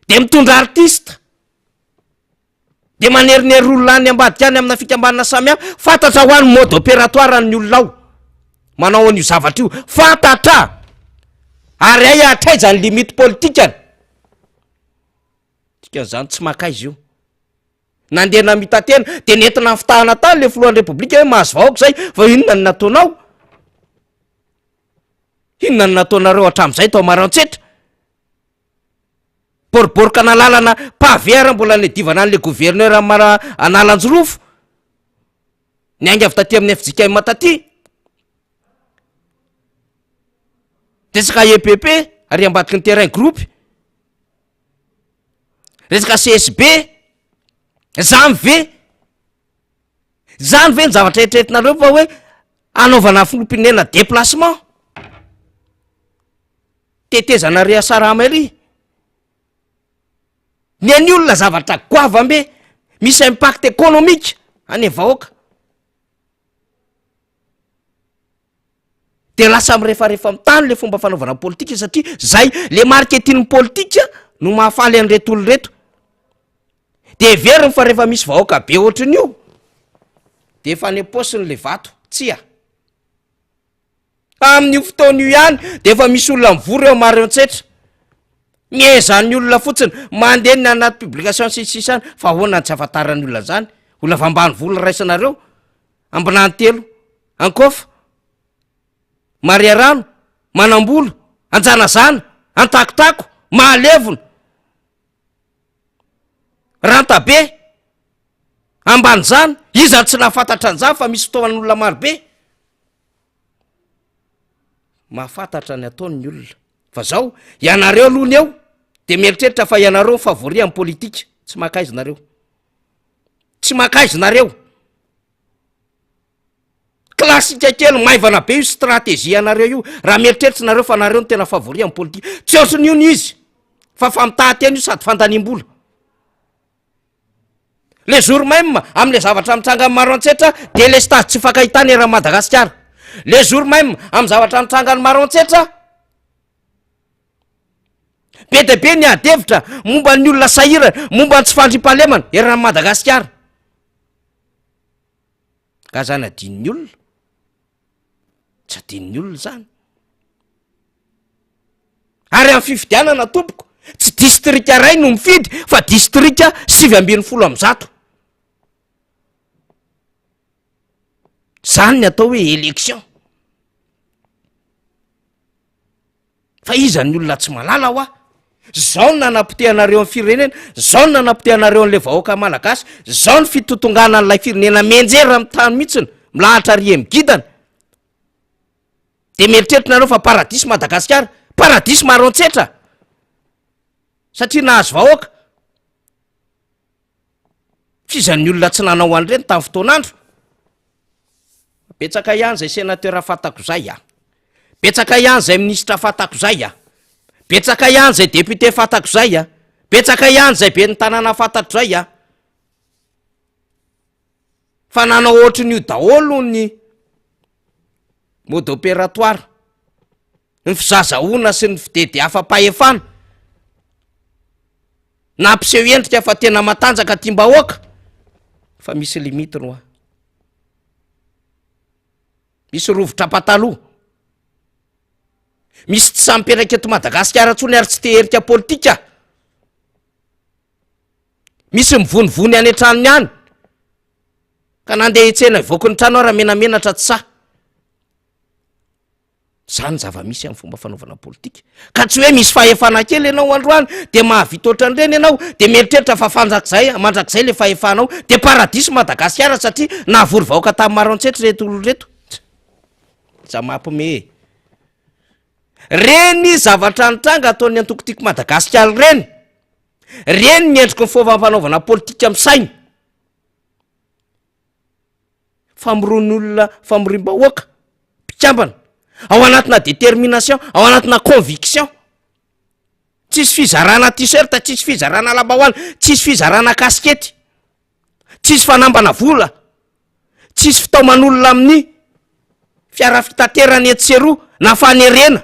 De mitondra artiste. De manerinery olona any ambadika any amina fikambanana samihafa, fantatra hoa ny mode opératoire ny olona ao manao an'io zavatra io, fantatra! Ary hay hatraiza ny limite politikany? Dikan'izany tsy maka aiza io. Nandeha namita-tena, de nentina nifitahana tany le filohan'ny repoblika hoe mahazo vahoaka zay, fa inona no nataonao? Inona no nataonareo hatramin'izay tao Maroantsetra? Boriborikana lalana pavé ary mbola niadivana an'le gouverneur mara Analanjirofo, niainga avy taty amin'ny fjkm taty. Resaka EPP ary ambadiky ny terrain groupe, resaka CSB, zany ve, zany ve ny zavatra eritreretinareo fa hoe hanaovana filoham-pirenena déplacement? Tetezana ry Asarama ery. Ny an'ny olona zavatra goavambe, misy impact économique any amin'ny vahoaka. De lasa mirefarefa amin'ny tany le fomba fanaovana politika satria zay le marketing politika no mahafaly an'ireto olona ireto. De heveriny fa rehefa misy vahoaka be ohatran'io de efa any am-paosiny le vato. Tsia. Amin'io fotoana io ihany dia efa misy olona mivory eo Maroantsetra. Miezan'ny olona fotsiny, mandeha ny anaty publication sy ny sisa any, fa ahoana no tsy ahafantaran'ny olona an'izany? Olona avy ambanivolo raisinareo, Ambinanitelo, Ankofa, Mariarano, Manambolo, Anjanazana, Antakotako, Mahalevona, Rantabe, Ambanizana, iza no tsy nahafantatra an'izany fa misy fitaovan'olona marobe? Mahafantatra ny ataony ny olona. Fa zao, ianareo aloha ny eo de mieritreritra fa ianareo ny favori amin'ny politika. Tsy maka aiza nareo. Tsy maka aiza nareo. Klasika kely maivana be io stratégie anareo io. Raha mieritreritra nareo fa nareo no tena favori amin'ny politika. Tsy ohatran'io ny izy. Fa famitahan-tena io sady fandaniam-bola. Le jour même amle zavatra mitranga any Maroantsetra délestage tsy ifankahitana eran'i Madagasikara. Le jour même am zavatra mitranga any Maroantsetra be dia be ny ady hevitra momba ny olona sahirana, momba ny tsy fandriampahalemana eran'i Madagasikara. Ka zany adinon'ny olona? Tsy adinon'ny olona zany. Ary amin'ny fifidianana tompoko, tsy distrika iray no mifidy fa distrika 119. Zany ny atao hoe élection. Fa iza ny olona tsy malala hoa? Zao no nanapotehanareo ny firenena, zao no nanapotehanareo an'le vahoaka malagasy, zao ny fitotongana an'ilay firenena mianjera amin'ny tany mihitsiny, milahatra ry migidana. De mieritreritra nareo fa paradis Madagasikara, paradis Maroantsetra satria nahazo vahoaka. F'iza ny olona tsy nanao an'ireny tamin'ny fotoan'andro? Betsaka ihany izay sénateur fantako izay a! Betsaka ihany izay minisitra fantako izay a! Betsaka ihany izay député fantako izay a! Betsaka ihany izay ben'ny tanàna fantatro izay a! Fa nanao ohatrin'io daholo ny mode opératoire, ny fizazahoana sy ny fidedehafam-pahefana. Nampiseho endrika fa tena matanjaka tiam-bahoaka fa misy limite ny hoa. Misy rovitra pataloha. Misy tsy sahy mipetraka eto Madagasikara intsony ary tsy te herika politika. Misy mivonivony any an-tranony any ka na andeha hiantsena hivoaka ny trano ara menamenatra tsy sahy. Zany zava-misy amin'ny fomba fanaovana politika. Ka tsy hoe misy fahefana kely ianao androany de mahavita ohatran'ireny ianao de mieritreritra fa fanjakizay mandrakizay le fahefanao de paradis Madagasikara satria nahavory vahoaka tamin'ny Maroantsetra ireto olona ireto. Za mampime e. Reny zavatra nitranga ataon'ny antoko Tiako Madagasikara ireny, reny ny endriky ny fomba fanaovana politika misaina. Famoron'olona, famoriam-bahoaka, mpikambana, ao anatina détermination, ao anatina conviction. Tsisy fizarana t-shirt, tsisy fizarana lambahoany, tsisy fizarana kasikety, tsisy fanambana vola, tsisy fitaoman'olona amin'ny fiara fitaterana etsy sy eroa na fanerena.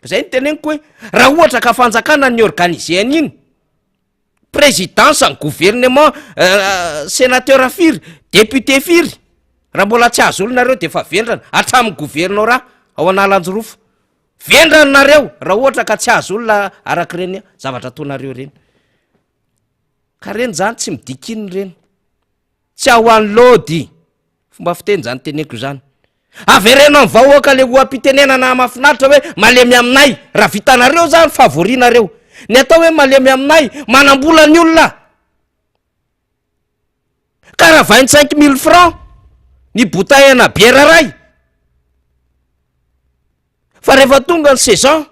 Zay no teneniko hoe raha ohatra ka fanjakana ny organiser an'iny, présidence ny gouvernement, sénateur firy, député firy, raha mbola tsy azo olona nareo de efa vendrana, hatramin'ny gouvernorat ao Analanjirofo, vendrana nareo raha ohatra ka tsy azo olona arak'ireny zavatra ataonareo ireny, ka reny zany tsy midika inona ireny. Tsy aho an'i Lody. Fomba fiteny izany teneniko izany. Avereno amin'ny vahoaka le oha-pitenenana mahafinaritra hoe malemy aminay. Raha vitanareo izany, favori nareo. Ny atao hoe malemy aminay, manam-bola ny olona. Ka raha 25 mille francs ny bouteille ana bière iray, fa rehefa tonga ny saison,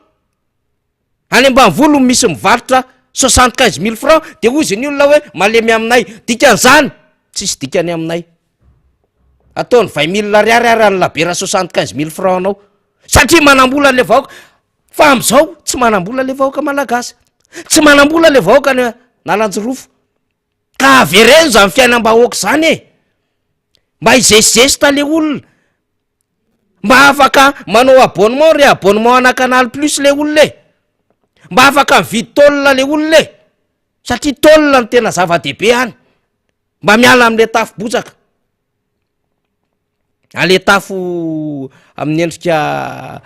Any ambanivolo misy mivarotra 75 mille francs de hozy ny olona hoe malemy aminay, dikan'izany tsisy dikany aminay, ataony 20 mille ariary ary any labiera 75 mille francs anao satria manam-bola le vahoaka, fa am'izao tsy manam-bola le vahoaka malagasy, tsy manam-bola le vahoaka any Analanjirofo, ka avereno zany fiainam-bahoaka zany e, mba hizesizesta le olona. Mba afaka manao abonnement re abonnement ana canal plus le olona e! Mba afaka mividy tôle le olona e! Satria tôle no tena zava-dehibe any, mba miala am'le tafo bozaka, ale tafo amin'ny endrika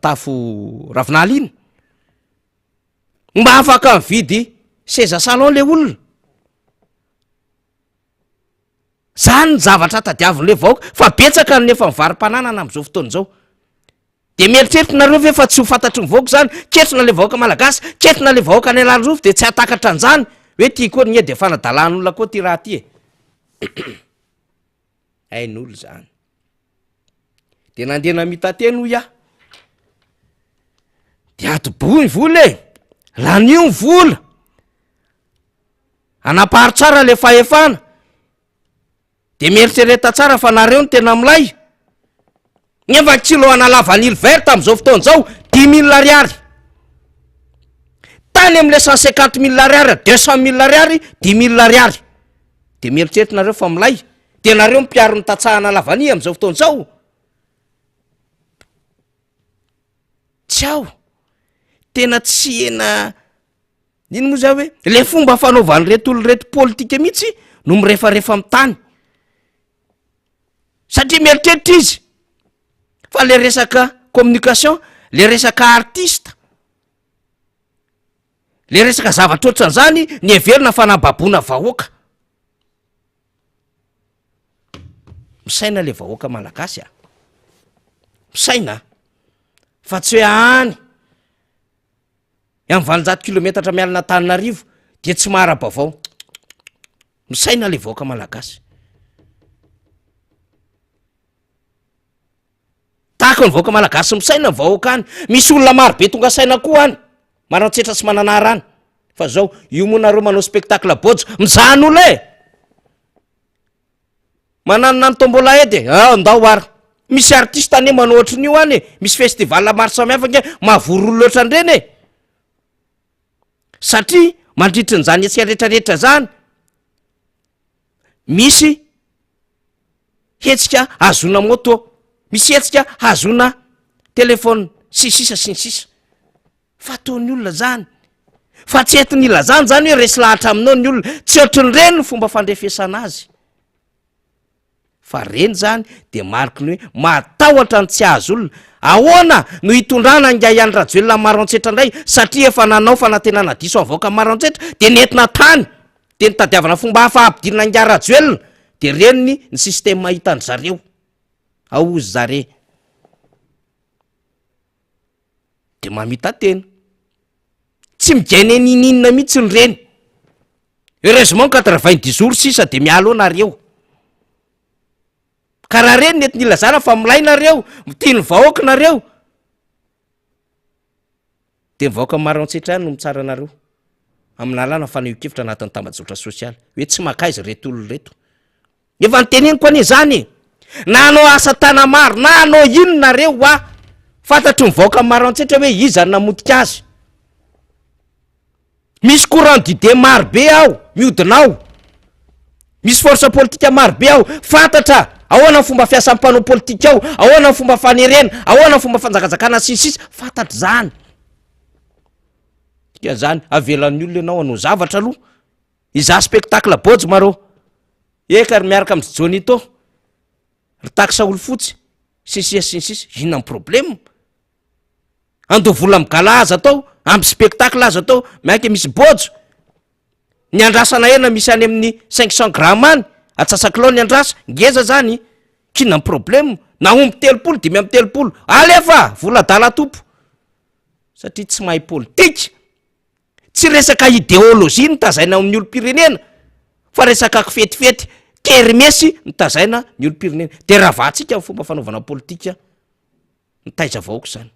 tafo ravinala iny, mba afaka mividy seza salon le olona. Zany ny zavatra tadiavin'le vahoaka fa betsaka ny efa mivaro-pananana am'zao fotoana izao. De mieritreritra nareo ve fa tsy ho fantatry ny vahoaka zany? Ketrina le vahoaka malagasy, ketrina le vahoaka any Analanjirofo de tsy hahatakatra an'zany hoe ty koa anie de fanadalan'olona koa ty raha ty e. Hain'olo zany. De nandeha namita teny hoy aho. De atobohy ny vola e! Lanio ny vola! Anaparo tsara le fahefana de mieritrereta tsara fa nareo no tena milay, nefa kilo ana la vanille verte am'zao fotoana zao dix mille ariary, tany am'le 150 mille ariary, 200 mille ariary, 10 000 ariary, de mieritreritra nareo fa milay, de nareo mpiaro ny tantsaha la vanille am'zao fotoana zao. Tsy ao, tena tsy ena. Ino moa zany hoe le fomba fanaovan'ireto olona ireto politika mihitsy no mirefarefa amin'ny tany satria mieritreritra izy fa le resaka communication, le resaka artiste, le resaka zavatra ohatran'izany ny heverina fa nababoana vahoaka. Misaina le vahoaka malagasy a, misaina fa tsy hoe any. Amin'ny 800 kilometatra miala an'Antananarivo dia tsy mahara-baovao. Misaina le vahoaka malagasy. Tahaka ny vahoaka malagasy misaina ny vahoaka any. Misy olona maro be tonga saina koa any. Manan-tsetra sy mananara any. Fa zao, io moa nareo manao spectacle bôjo, mizaha an'olo e! Mananona ny tombola edy e! Ah ndao ary! Misy artiste anie manao ohatrin'io any e! Misy festival maro samihafa ange mahavory olona ohatran'ireny e! Satria mandritrin'izany hetsika rehetrarehetra zany, misy hetsika hahazoana moto, misy hetsika hahazoana téléphone, sy ny sisa sy ny sisa. Fa ataon'ny olona zany. Fa tsy entiny ilazana zany hoe resy lahatra aminao ny olona. Tsy ohatrin'ireny ny fomba fandrefesana azy. Fa reny zany de mariky ny hoe matahotra ny tsy hahazo olona. Ahoana no hitondrana an'ingahy Andry Rajoelina amin'ny Maroantsetra indray satria efa nanao fanantenana diso amin'ny vahoakan'i Maroantsetra de nentina tany de nitadiavana fomba hafa hampidirina an'ingahy Rajoelina de reny ny système hitan-dry zareo. Ao hozy zare. De mamita-tena. Tsy mi-gainer n'ininona mihitsy ny reny. Heureusement 90 jours sisa de miala eo nareo. Ka raha reny nety nilazana fa milay nareo, tia ny vahoaka nareo, de ny vahoaka Maroantsetra ihany no mitsara anareo amin'ny lalàna fanehoan-kevitra anatin'ny tambajotra sosialy hoe tsy mankaiza ireto olona ireto. Efa noteneniko anie zany e! Na hanao asa tana-maro na hanao inona nareo hoa, fantatry ny vahoaka Maroantsetra hoe iza no namotika azy. Misy courant d'idée maro be ao, mihodina ao. Misy force politique maro be ao, fantatra ahoana ny fomba fiasan'ny mpanao politika ao, ahoana ny fomba fanerena, ahoana ny fomba fanjakajakana sy ny sisa, fantatra izany. Dikan'izany, avelan'ny olona ianao hanao zavatra aloha, hizaha spectacle bôjy marô, eka ry miaraka amin'i Johnito, ry taxe olofotsy, sy ny sisa sy ny sisa, inona ny problème? Andoa vola am gala aza atao, ampy spectacle aza atao, miainga misy bôjo, ny andrasana hena misy any amin'ny 500 grammes any, atsasakilao ny andrasa, ngeza zany, k'inona ny problème, na omby 30, 35, alefa! Vola adala tompo! Satria tsy mahay politika, tsy resaka idéologie no tazaina amin'ny olom-pirenena, fa resaka kifetifety, kermesy no tazaina ny olom-pirenena, de ravahantsika ny fomba fanaovana politika. Mitaiza vahoaka izany.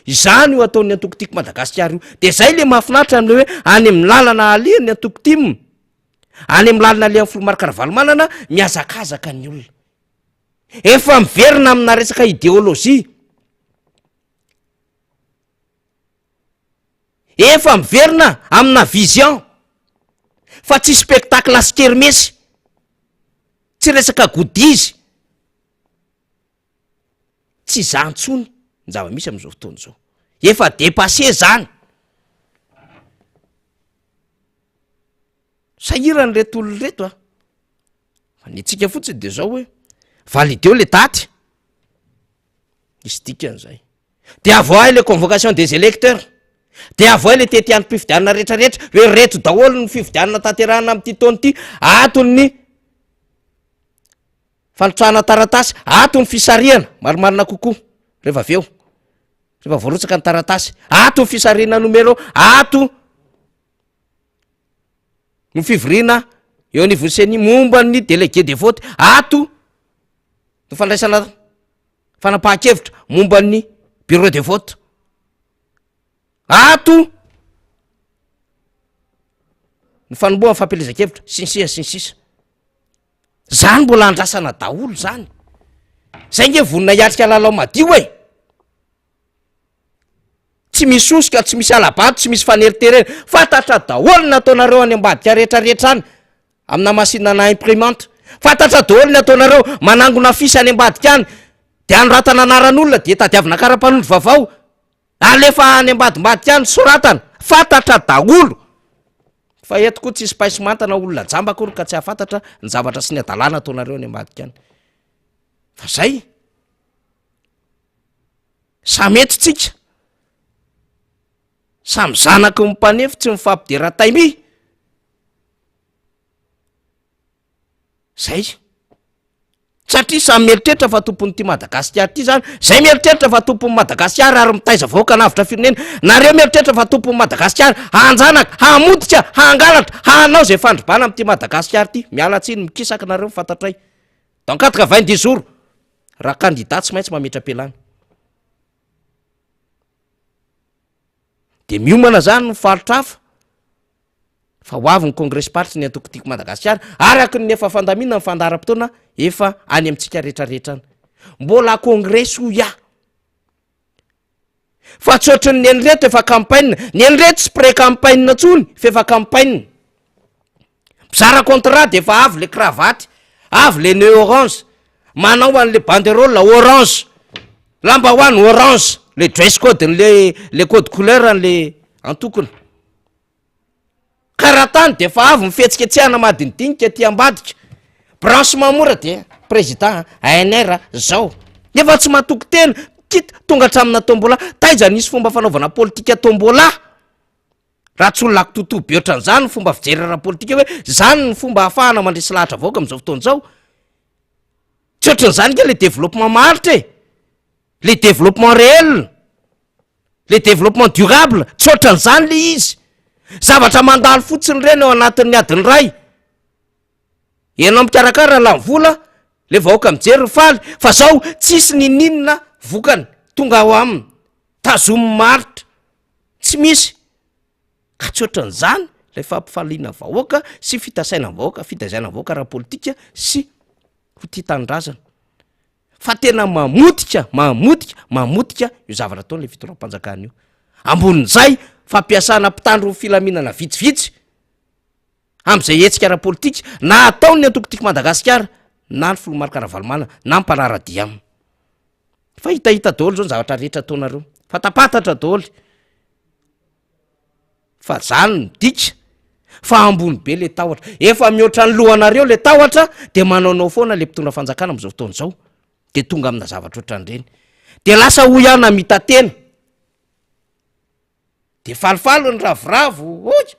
Izany io ataon'ny antoko Tiako Madagasikara io. Dia izay le mahafinaritra amin'ilay hoe any amin'ny lalana alehan'ny antoko tim, any amin'ny lalana alehan'ny filoha Marc Ravalomanana, mihazakazaka ny olona. Efa miverina amina resaka idéologie. Efa miverina amina vision. Fa tsy spectacle sy kermesy. Tsy resaka goodies. Tsy izany intsony ny zava-misy amin'izao fotoana izao. Efa dépassé zany. Sahirana ireto olona ireto a. Fa ny antsika fotsiny de zao hoe valideo le daty, misy dikany zay. De avoahay le convocation des électeurs, de avoahay le tetiandrom-pifidianana rehetrarehetra hoe reto daholo ny fifidianana tanterahana amin'ity taona ity, ato ny Fanotrahana taratasy, ato ny fisarihana, marimarina kokoa, rehefa avy eo, rehefa voarotsaka ny taratasy, ato ny fisarihana numéro, ato ny fivoriana eo anivon'ny ceni momba ny délégué de vote, ato ny fandraisana fanapahan-kevitra momba ny bureau de vote, ato ny fanombohan'ny fampielezan-kevitra, sy ny sisa sy ny sisa. Zany mbola andrasana daholo zany. Zay nge vonona hiatrika lalao madio e. Tsy misy hosoka, tsy misy hala-bato, tsy misy faneriterena. Fantatra daholo ny nataonareo any ambadika rehetra rehetra any amina machine na imprimante. Fantatra daholo ny ataonareo manangona fiche any ambadika any de anoratana anaran'olona de tadiavina kara-panondro vaovao. Alefa any ambadimbadika any soratana. Fantatra daholo. Fa eto koa tsisy paiso manta na olona jamba akory ka tsy hahafantatra ny zavatra sy ny hadalana ataonareo any ambadika any. Fa zay. Samy eto tsika. Samy zanaky ny mpanefy tsy mifampidera taimi. Zay. Satria samy mieritreritra fa tompon'ity Madagasikara ity zany, zay mieritreritra fa tompon'i Madagasikara ary mitaiza vahoaka hanavotra firenena, nareo mieritreritra fa tompon'i Madagasikara hanjanaka, hamotika, hangalatra, hanao zay fandrobana amin'ity Madagasikara ity, miala tsiny mikisaka nareo fantatray. Dans 90 jours, raha candidat tsy maintsy mametra-pialana. De miomana zany ny faritra hafa. Fa ho avy ny kongresim-paritry ny antoko Tiako Madagasikara, araka ny efa fandaminana ny fandaharam-potoana efa any amintsika rehetrarehetra any. Mbola kongresy hoy aho. Fa tsy ohatry ny an'ireto efa campagne, ny an'ireto tsy pré-campagne intsony fa efa campagne. Mpizara contrat de efa avy le cravatte, avy le nœud orange, manao an'le banderole orange, lambahoany orange, le dress code-n'le le code couleur an'le antokony. Karatany de efa avy ny fihetsiketsehana madinidinika aty ambadika. Branchement mora de président ANR zao. Nefa tsy matoky tena, kit tonga hatramina tombola. Taiza nisy fomba fanaovana politika tombola? Raha tsy olona kitotoa be ohatran'izany ny fomba fijery ara-politika hoe zany ny fomba ahafahana mandresy lahatra vahoaka amin'izao fotoana izao. Tsy ohatran'izany nge le développement maharitra e! Le développement réel. Le développement durable, tsy ohatran'izany le izy. Zavatra mandalo fotsiny ireny ao anatin'ny adiny iray. Ianao mikarakara lany vola, le vahoaka mijery mifaly, fa zao tsisy ninoninona vokany tonga ao aminy. Tazomy maharitra, tsy misy. Ka tsy ohatran'izany ilay fampifaliana vahoaka sy fitasaina vahoaka, fitaizana vahoaka ara-politika sy ho tia tanindrazana. Fa tena mamotika, mamotika, mamotika io zavatra ataon'ilay fitondram-panjakana io. Ambonin'izay, fampiasana mpitandro ny filaminana vitsivitsy amin'izay hetsika ara-politika na ataon'ny antoko Tiako Madagasikara na ny filoha Marc Ravalomanana na ny mpanara-dia aminy. Fa hitahita daholo zao ny zavatra rehetra ataonareo. Fatapantatra daholo. Fa zany midika fa ambony be le tahotra. Efa mihoatra ny lohanareo le tahotra de manaonao foana le mpitondra fanjakana am'zao fotoana zao. De tonga amina zavatra ohatran'ireny. De lasa hoy aho namita-tena. De falifaly ny ravoravo, hoy.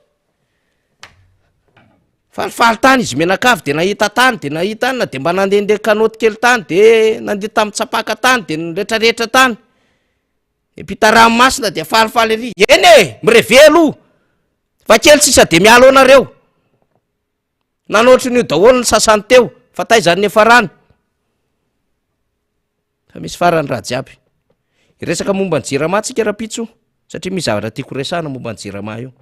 Falifaly tany izy mianakavy de nahita tany de nahita anona de mba nandehandeha kanoty kely tany de nandeha tamin'ny tsapaka tany de niretraretra tany. Miampita ranomasina dia falifaly ery. Eny e! Mireve aloha fa kely sisa dia miala ao nareo. Nanao ohatran'io daholo ny sasany teo fa taiza ny niafarany? Fa misy farany raha jiaby. Hiresaka momba ny jirama tsika rapitso satria misy zavatra tiako resahana momba ny jirama io.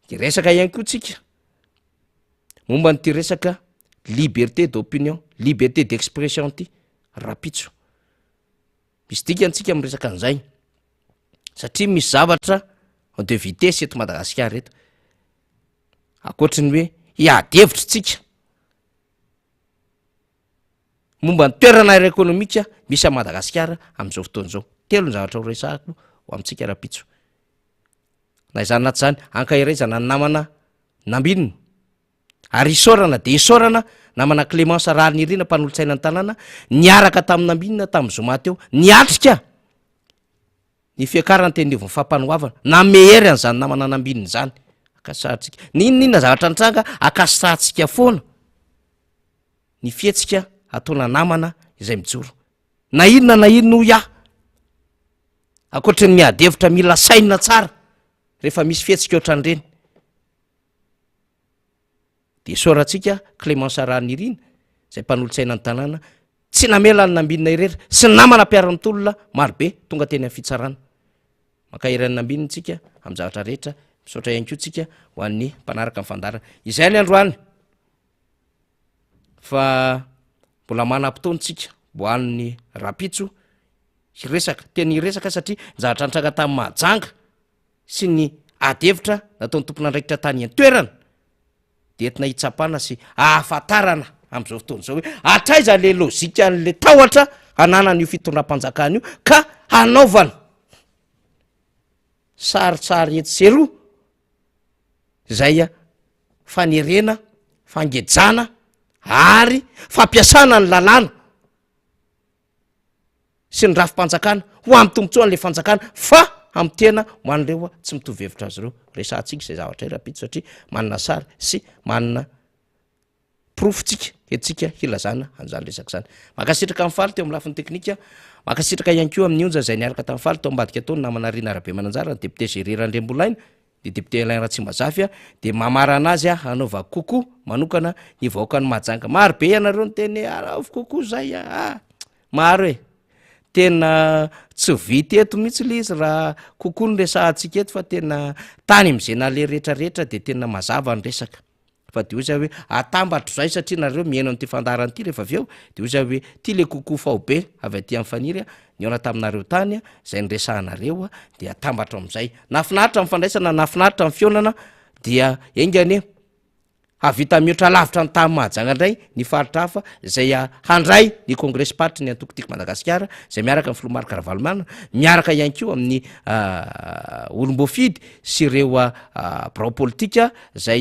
Hiresaka ihany koa tsika momba an'ity resaka liberté d'opinion, liberté d'expression ity rapitso. Misy dikany tsika miresaka an'izay satria misy zavatra en deux vitesse eto Madagasikara eto. Ankoatry ny hoe hiady hevitra tsika momba ny toerana ara-ekonomika misy an'i Madagasikara amin'izao fotoana izao. Telo ny zavatra ho resahako ho amintsika rapitso. Na izany na tsy izany, ankaherezana ny namana nambinina ary isaorana dia isaorana namana Clémence Raharinirina mpanolotsaina ny tanàna niaraka tamin'ny nambinina tamin'ny zoma teo niatrika ny fiakarany teny anivon'ny fampanoavana nanome hery an'izany namana nambinina izany. Ankasitrahantsika. N'inon'inona zavatra nitranga, ankasitrahantsika foana ny fihetsika ataona namana izay mijoro. Na inona na inona hoy aho. Ankoatry ny miady hevitra mila sainina tsara rehefa misy fihetsika ohatran'ireny. Dia isaorantsika Clémence Rahanirina izay mpanolotsaina ny tanàna tsy namela ny nambinina irery sy ny namana mpiara-mitolona marobe tonga teny amin'ny fitsarana. Mankahery an'i Nambinina tsika amin'ny zavatra rehetra. Misaotra ihany koa tsika ho an'ny mpanaraka ny fandaharana. Izay ny androany fa mbola manam-potoana tsika ho an'ny rahampitso hiresaka, tena hiresaka satria ny zavatra nitranga tany Mahajanga sy ny ady hevitra nataon'ny tompon'andraikitra tany an-toerana dia entina hitsapana sy ahafantarana amin'izao fotoana izao hoe hatraiza le lojika an'le tahotra ananan'io fitondram-panjakana io ka hanaovana sarintsary etsy sy eroa izay fanerena, fangejana ary fampiasana ny lalàna sy ny rafi-panjakana ho amin'ny tombontsoan'ilay fanjakana fa amin'ny tena ho an'ireo tsy mitovy hevitra azy ireo. Resahantsika izay zavatra izay rahampitso satria manana sary sy manana porofo tsika entintsika hilazana an'izany resaka izany. Mankasitraka amin'ny faly teo amin'ny lafiny teknika, mankasitraka ihany koa amin'ny onja izay niaraka tamin'ny faly tao ambadika tao ny namana Rina Rabemananjara, ny député Géry Randriambolaina, ny député Alain Ratsimbazafy dia mamarana azy hanaova coucou manokana ny vahoakan'i Mahajanga. Maro be ianareo niteny hoe anaovy coucou zay ah! Maro e! Tena tsy vita eto mihitsy le izy raha coucou no resahantsika eto fa tena tany amin'izay naleha rehetra rehetra dia tena mazava ny resaka. Fa de hoy za hoe atambatro zay satria nareo mihaino an'ity fandaharana ity rehefa avy eo de hoy za hoe ty le coucou faobe avy aty amin'ny faniry a, nihaona taminareo tany a, zay niresahanareo a, de atambatro am'zay. Nahafinaritra ny fandraisana, nahafinaritra ny fihaonana dia enga anie hahavita mihoatra lavitra ny tany Mahajanga indray ny faritra hafa izay handray ny kongresim-paritry ny antoko Tiako Madagasikara izay miaraka amin'ny filoha Marc Ravalomanana, miaraka ihany koa amin'ny olom-boafidy sy ireo birao politika izay.